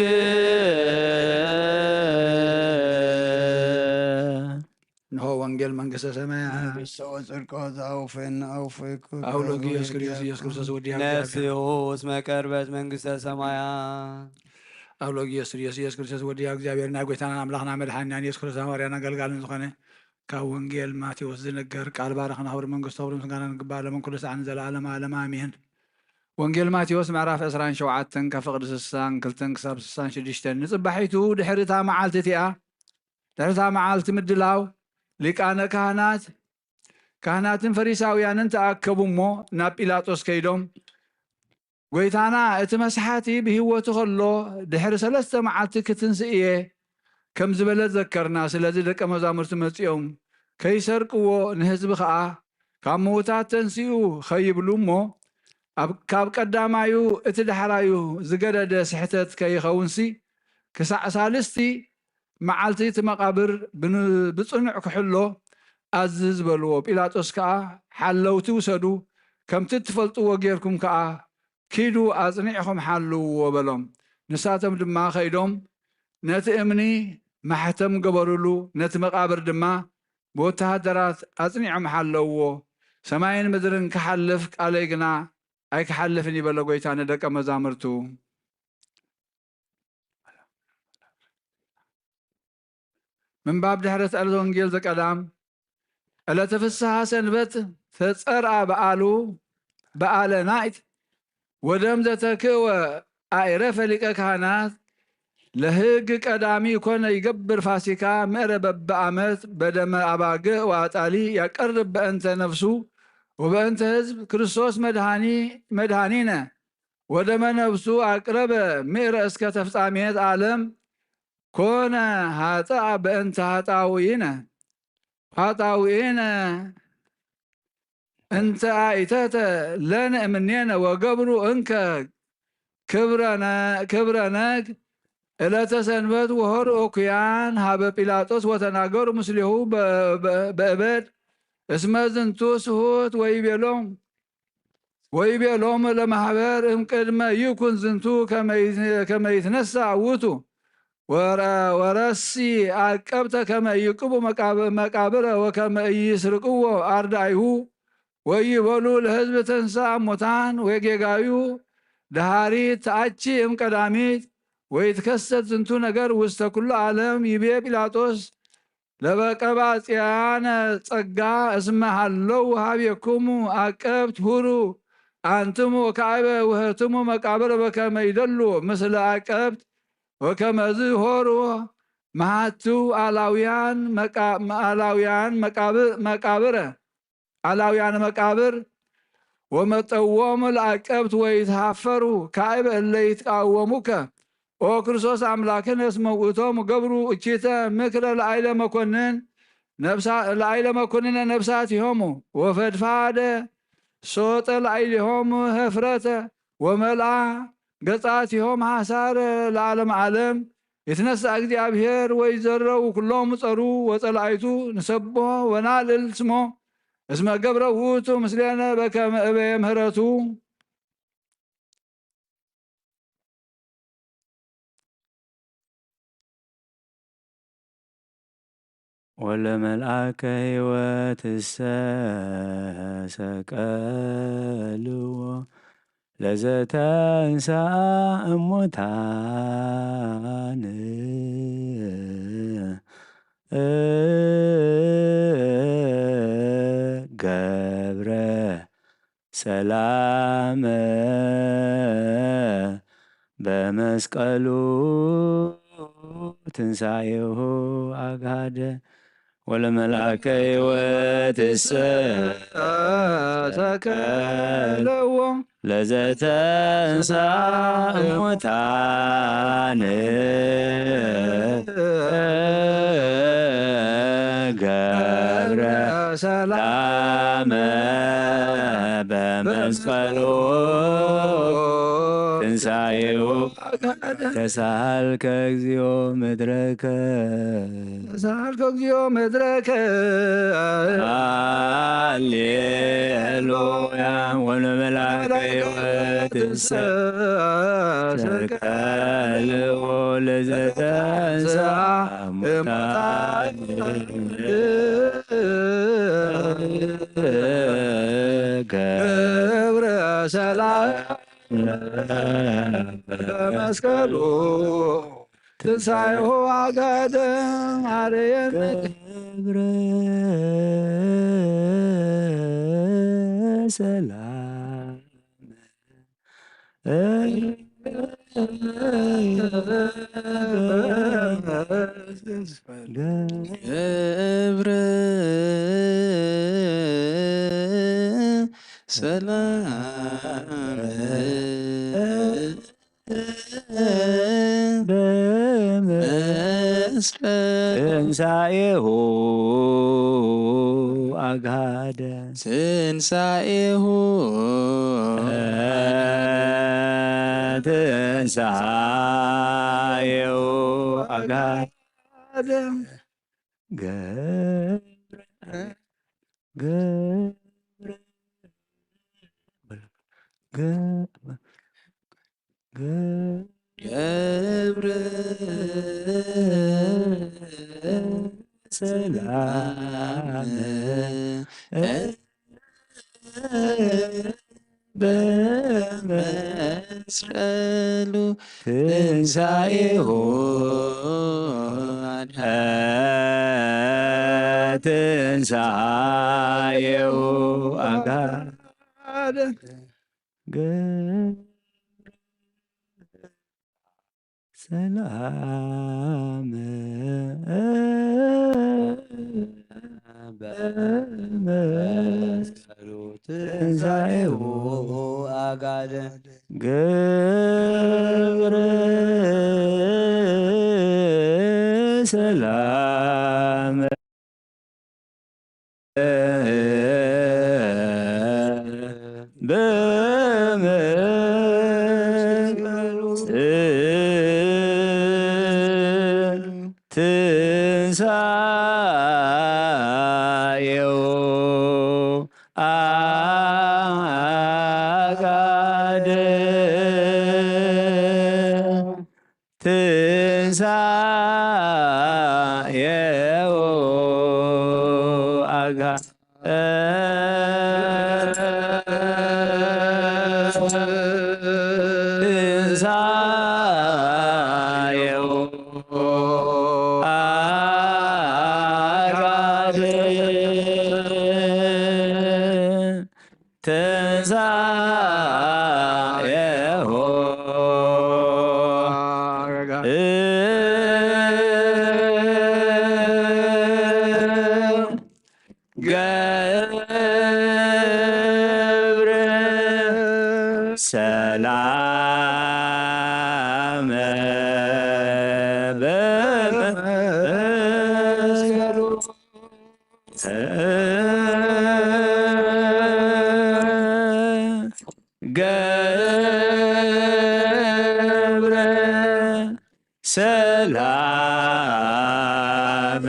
እንሆ ወንጌል መንግስተ ሰማያት። መንግስተ ወጽድቆ ዘአውፈን አውፈኩ። አውሎጊ ኢየሱስ ክርስቶስ፣ ኢየሱስ ክርስቶስ ወዲ ነፍስሁ እስመ ቀርበት መንግስተ ሰማያት። አውሎጊ ኢየሱስ፣ ኢየሱስ ክርስቶስ ወዲ እግዚአብሔርና ጎይታና አምላክና መድኃኒና ኢየሱስ ክርስቶስ ሐዋርያና ገልጋልን ዝኾነ ካብ ወንጌል ማቴዎስ ዝነገር ቃል ባረኽና። ክብሪ መንግስቱ ክብሪ ምስጋና ንግባእ ለመን ኩሉ ሰዓን ዘለዓለም ዓለም አሜን። ወንጌል ማቴዎስ ምዕራፍ ዕስራን ሸውዓተን ካብ ፍቕዲ ስሳን ክልተን ክሳብ ስሳን ሽዱሽተን። ንጽባሒቱ ድሕሪ እታ መዓልቲ እቲኣ፣ ድሕሪ እታ መዓልቲ ምድላው ሊቃነ ካህናት፣ ካህናትን ፈሪሳውያንን ተኣከቡ እሞ ናብ ጲላጦስ ከይዶም፣ ጎይታና እቲ መስሓቲ ብህይወቱ ከሎ ድሕሪ ሰለስተ መዓልቲ ክትንስእ እየ ከም ዝበለ ዘከርና። ስለዚ ደቀ መዛሙርቲ መጺኦም ከይሰርቅዎ፣ ንህዝቢ ኸኣ ካብ ምዉታት ተንሲኡ ኸይብሉ እሞ፣ ኣብ፣ ካብ ቀዳማዩ እቲ ዳሕራዩ ዝገደደ ስሕተት ከይኸውንሲ፣ ክሳዕ ሳልስቲ መዓልቲ እቲ መቓብር ብን-፣ ብጽኑዕ ክሕሎ ኣዝዝ በልዎ። ጲላጦስ ከኣ፣ ሓለውቲ ውሰዱ፣ ከምቲ እትፈልጥዎ ጌርኩም ከኣ ኪዱ ኣጽኒዕኹም ሓልውዎ በሎም። ንሳቶም ድማ ከይዶም ነቲ እምኒ ማሕተም ገበሩሉ፣ ነቲ መቓብር ድማ ብወተሃደራት ኣጽኒዖም ሓለውዎ። ሰማይን ምድርን ክሓልፍ፣ ቃለይ ግና ኣይክሓልፍን እዩ በሎ ጎይታ ንደቀ መዛሙርቱ። ምንባብ ድሕረት ዕለተ ወንጌል ዘቀዳም። ዕለተ ፍስሐ ሰንበት ተጸርአ በዓሉ በዓለ ናይት ወደም ዘተክእወ ኣዕረፈ ሊቀ ካህናት ለሕግ ቀዳሚ ኮነ ይገብር ፋሲካ ምእረ በበዓመት በደመ አባግዕ ወአጣሊ ያቀርብ በእንተ ነፍሱ ወበእንተ ህዝብ ክርስቶስ መድኃኒ-፣ መድኃኒነ ወደመ ነፍሱ አቅረበ ምእረ እስከ ተፍጻሜት ዓለም ኮነ ኃጥአ በእንተ ኃጣውኢነ። ኃጣውኢነ እንተ አይተተ ለነ እምኔነ ወገብሩ እንከ ክብረነ-፣ ክብረነግ ዕለተ ሰንበት ወሆር ኦኩያን ሀበ ጲላጦስ ወተናገሩ ምስሌሁ በ-፣ በ-፣ በእበድ እስመ ዝንቱ ስሁት ወይቤሎም ወይቤሎም ለማህበር እምቅድመ ይኩን ዝንቱ ከመ ይትነሳ ውቱ ወረ-፣ ወረሲ አቀብተ ከመ ይቅቡ መቃብ-፣ መቃብረ ወከመ ኢይስርቅዎ አርዳይሁ ወይበሉ ለህዝብ ተንሳ ሙታን ወጌጋዩ ደሃሪት ተአቺ እምቀዳሚት ወይትከሰት ዝንቱ ነገር ውስተ ኩሉ ዓለም ይቤ ጲላጦስ ለበቀባጽያነ ጸጋ እስመ ሀለው ሀቤክሙ አቀብት ሁሩ አንትሙ ወካዕበ ውህትሙ መቃብር በከመ ይደሉ ምስለ አቀብት ወከመዝ ሆሩ መሃቱ አላውያን መቃ-፣ አላውያን መቃብ-፣ መቃብረ አላውያን መቃብር ወመጠዎም ለአቀብት ወይትሃፈሩ ካዕበ እለ ይትቃወሙከ ኦ ክርስቶስ አምላክነ እስመ ውእቶም ገብሩ እኪተ ምክረ ለአይለ መኮንን ነፍሳ-፣ ለአይለ መኮንነ ነፍሳቲሆሙ ወፈድፋደ ሶጠ ለአይሊሆሙ ህፍረተ ወመልአ ገጻቲሆም ሐሳረ ለዓለም ዓለም። ይትነሳ እግዚአብሔር ወይዘረው ኩሎም ጸሩ ወጸላይቱ ንሰብሖ ወናልዕል ስሞ እስመ ገብረ ውእቱ ምስሌነ በከመ እበየ ምህረቱ። ወለመልአከ ሕይወትሰ ሰቀልዎ ለዘተንሥአ እሙታን ገብረ ሰላመ በመስቀሉ ትንሣኤሁ አግሃደ ወለመልአከ ሕይወትሰ ተቀለዎ ለዘተንሳ እሙታን ገብረ ሰላመ በመስቀሉ ትንሣኤሁ ተሳልከ እግዚኦ ምድረከ ተሳልከ እግዚኦ ምድረከ ሃሌሉያ ወለመልአከ ሕይወትሰ ሰቀልዎ ለዘተንሥአ እሙታን ገብረ ሰላም በመስቀሉ ትንሣኤሁ አጋደ አርየነ ገብረ ሰላም ገብረ ሰላም በመስቀል ትንሣኤሁ አግሃደ ትንሣኤሁ ትንሣኤሁ አግሃደ ገብረ ገብረ ገብረ ገብረ ሰላም በመስቀሉ ትንሣኤሁ ትንሣኤሁ አጋደ ገብረ ሰላም በመስቀሉ ትንሳኤሁ ኣጋደ ገብረ ሰላም በመስቀሉ ትንሳኤሁ አጋደ ትንሳኤሁ አጋ ትንሳኤሁ አጋደ ትንሳኤሁ ገብረ ሰላም በመስቀሉ ገብረ ሰላም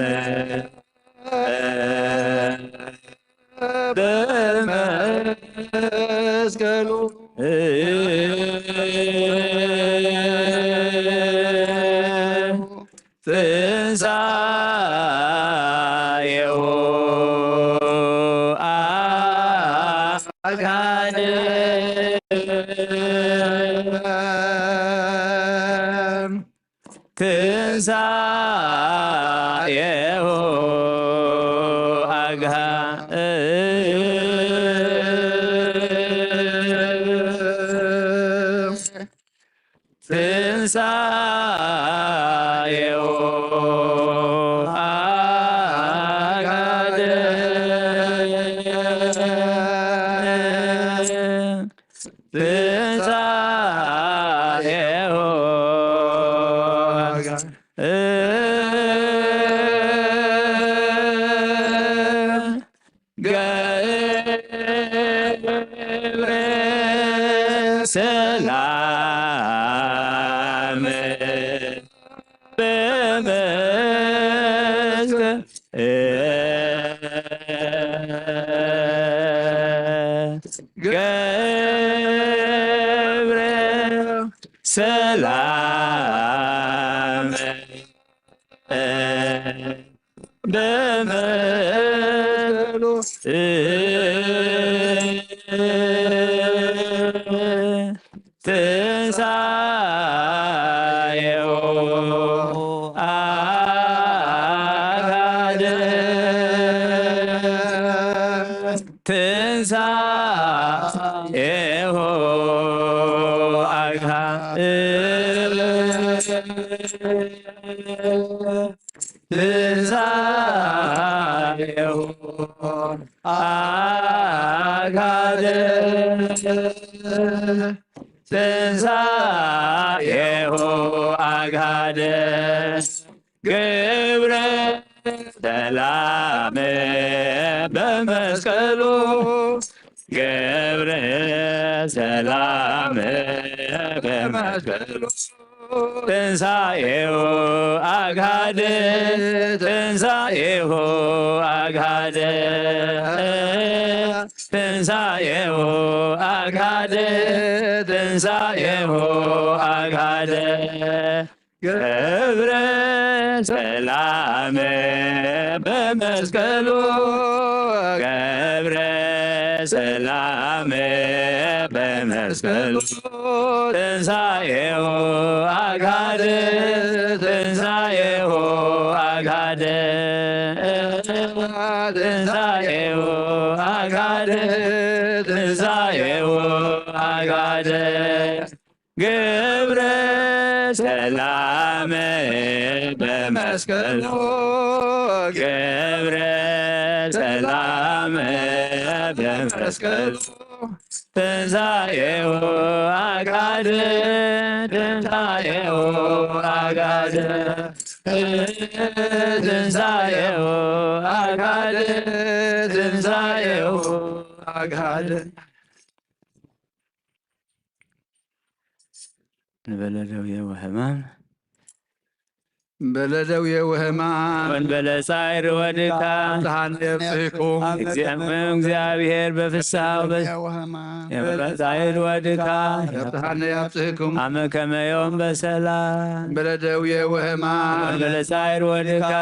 በመስቀሉ ትንሳኤሁ አጋደ ትንሳኤሁ አግሃ ትንሳኤሁ አጋደ ትንሳኤሁ ገብረ ሰላም በመስቀል ገብረ ሰላም በመስቀሉ ትንሳኤሁ አጋደ ትንሳኤሁ አግሃ ትንሳኤሁ አጋደ ትንሳኤሁ አጋደ ገብረ ሰላም በመስቀሉ ገብረ ሰላም በመስቀሉ ትንሳኤሁ አግሃደ ትንሳኤሁ አግሃደ ትንሳኤሁ አግሃደ ትንሳኤሁ አግሃደ ገብረ ሰላም በመስቀሉ ገብረ ሰላም በመስቀሉ ትንሳኤሁ አግሃደ ትንሳኤሁ አግሃደ ትንሳኤሁ አግሃደ ትንሳኤሁ አግሃደ ገብረ ሰላም በመስቀሉ ገብረ ሰላም ለመስቀሉ ትንሳኤሁ አጋደ ትንሳኤሁ አጋደ ትንሳኤሁ አጋደ ትንሳኤሁ አጋደ። ንበለ ደውየ ወሕማም በለደውየ ወህማም ወንበለ ጻዕር ወድካ ብርሃን የብጽሕኩም። እግዚአብሔር በፍስሐ ወበ- ወህማም የበለ ጻዕር ወድካ ብርሃን ያብጽሕኩም። አመ ከመዮም በሰላም በለደውየ ወህማም ወንበለ ጻዕር ወድካ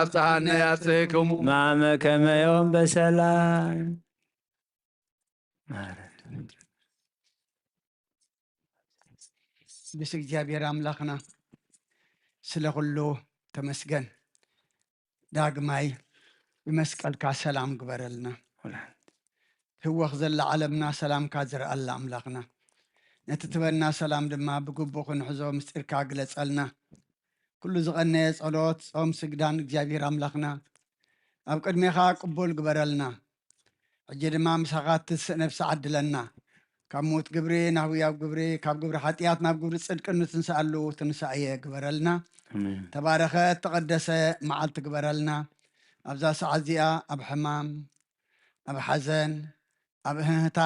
ብርሃን ያብጽሕኩም። ማመ ከመዮም በሰላም። ቅዱስ እግዚኣብሔር ኣምላኽና ስለ ኩሉ ተመስገን። ዳግማይ ብመስቀልካ ሰላም ግበረልና። ህወኽ ዘላ ዓለምና ሰላምካ ዝረኣላ ኣምላኽና ነቲ ትበና ሰላም ድማ ብግቡእ ክንሕዞ ምስጢርካ ግለጸልና። ኩሉ ዝቐነየ ጸሎት፣ ጾም፣ ስግዳን እግዚኣብሔር ኣምላኽና ኣብ ቅድሜኻ ቅቡል ግበረልና። ሕጂ ድማ ምሳኻ ትስእ ነፍሲ ዓድለና። ካብ ሞት ግብሪ ናብ ህያው ግብሪ፣ ካብ ግብሪ ሓጢኣት ናብ ግብሪ ጽድቂ እንትንስኣሉ ትንሳኤ ግበረልና። ኣሜን። ተባረኸ ተቐደሰ መዓልቲ ግበረልና። ኣብዛ ሰዓት እዚኣ ኣብ ሕማም፣ ኣብ ሓዘን፣ ኣብ እህህታ፣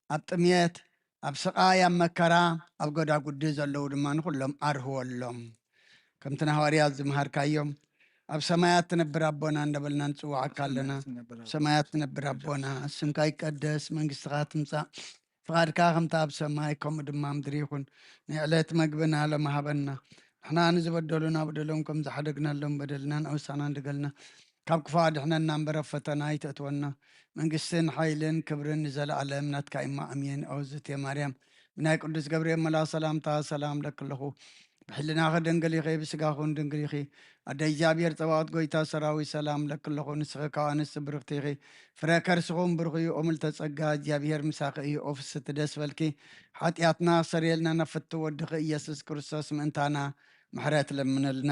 ኣብ ጥምየት፣ ኣብ ስቓይ፣ ኣብ መከራ፣ ኣብ ጎዳጉዲ ዘለዉ ድማ ንኹሎም ኣርህወሎም። ከምቲ ንሃዋርያት ዝመሃርካዮም፣ ኣብ ሰማያት ትነብር ኣቦና እንዳበልና ንጽውዓካ ኣለና። ኣብ ሰማያት ትነብር ኣቦና፣ ስምካ ይቀደስ፣ መንግስትኻ ትምጻእ፣ ፍቓድካ ከምታ ኣብ ሰማይ ከምኡ ድማ ምድሪ ይኹን። ናይ ዕለት መግብና ሎሚ ሃበና። ንሕና ንዝበደሉና በደሎም ከም ዝሓደግናሎም በደልና ንኣውሳና እንድገልና። ካብ ክፉእ ኣድሕነና እምበር ኣብ ፈተና ኣይተእትወና። መንግስትን ሓይልን ክብርን ንዘለኣለም ናትካ እማ ኣሜን። ኣውዝት ማርያም ብናይ ቅዱስ ገብርኤል መልኣኽ ሰላምታ ሰላም ለኪ ኣለኹ። ብሕልናኺ ድንግል ኢኺ፣ ብስጋኹን ድንግል ኢኺ። ኣደ እግዚኣብሔር ጸባኦት ጎይታ ሰራዊት ሰላም ለኪ ኣለኹ። ንስኺ ካብ ኣንስቲ ብርኽቲ ኢኺ። ፍረ ከርስኹም ብሩኽ እዩ። ኦምልተ ጸጋ እግዚኣብሔር ምሳኺ እዩ። ኦ ፍስቲ ደስ በልኪ። ሓጢኣትና ክሰርየልና ናብ ፍቲ ወድኺ ኢየሱስ ክርስቶስ ምእንታና ምሕረት ለምነልና።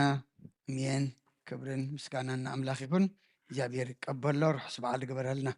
ኣሜን። ክብርን ምስጋናን ንኣምላኽ ይኹን። እግዚኣብሔር ይቀበሎ። ርሑስ በዓል ግበረልና።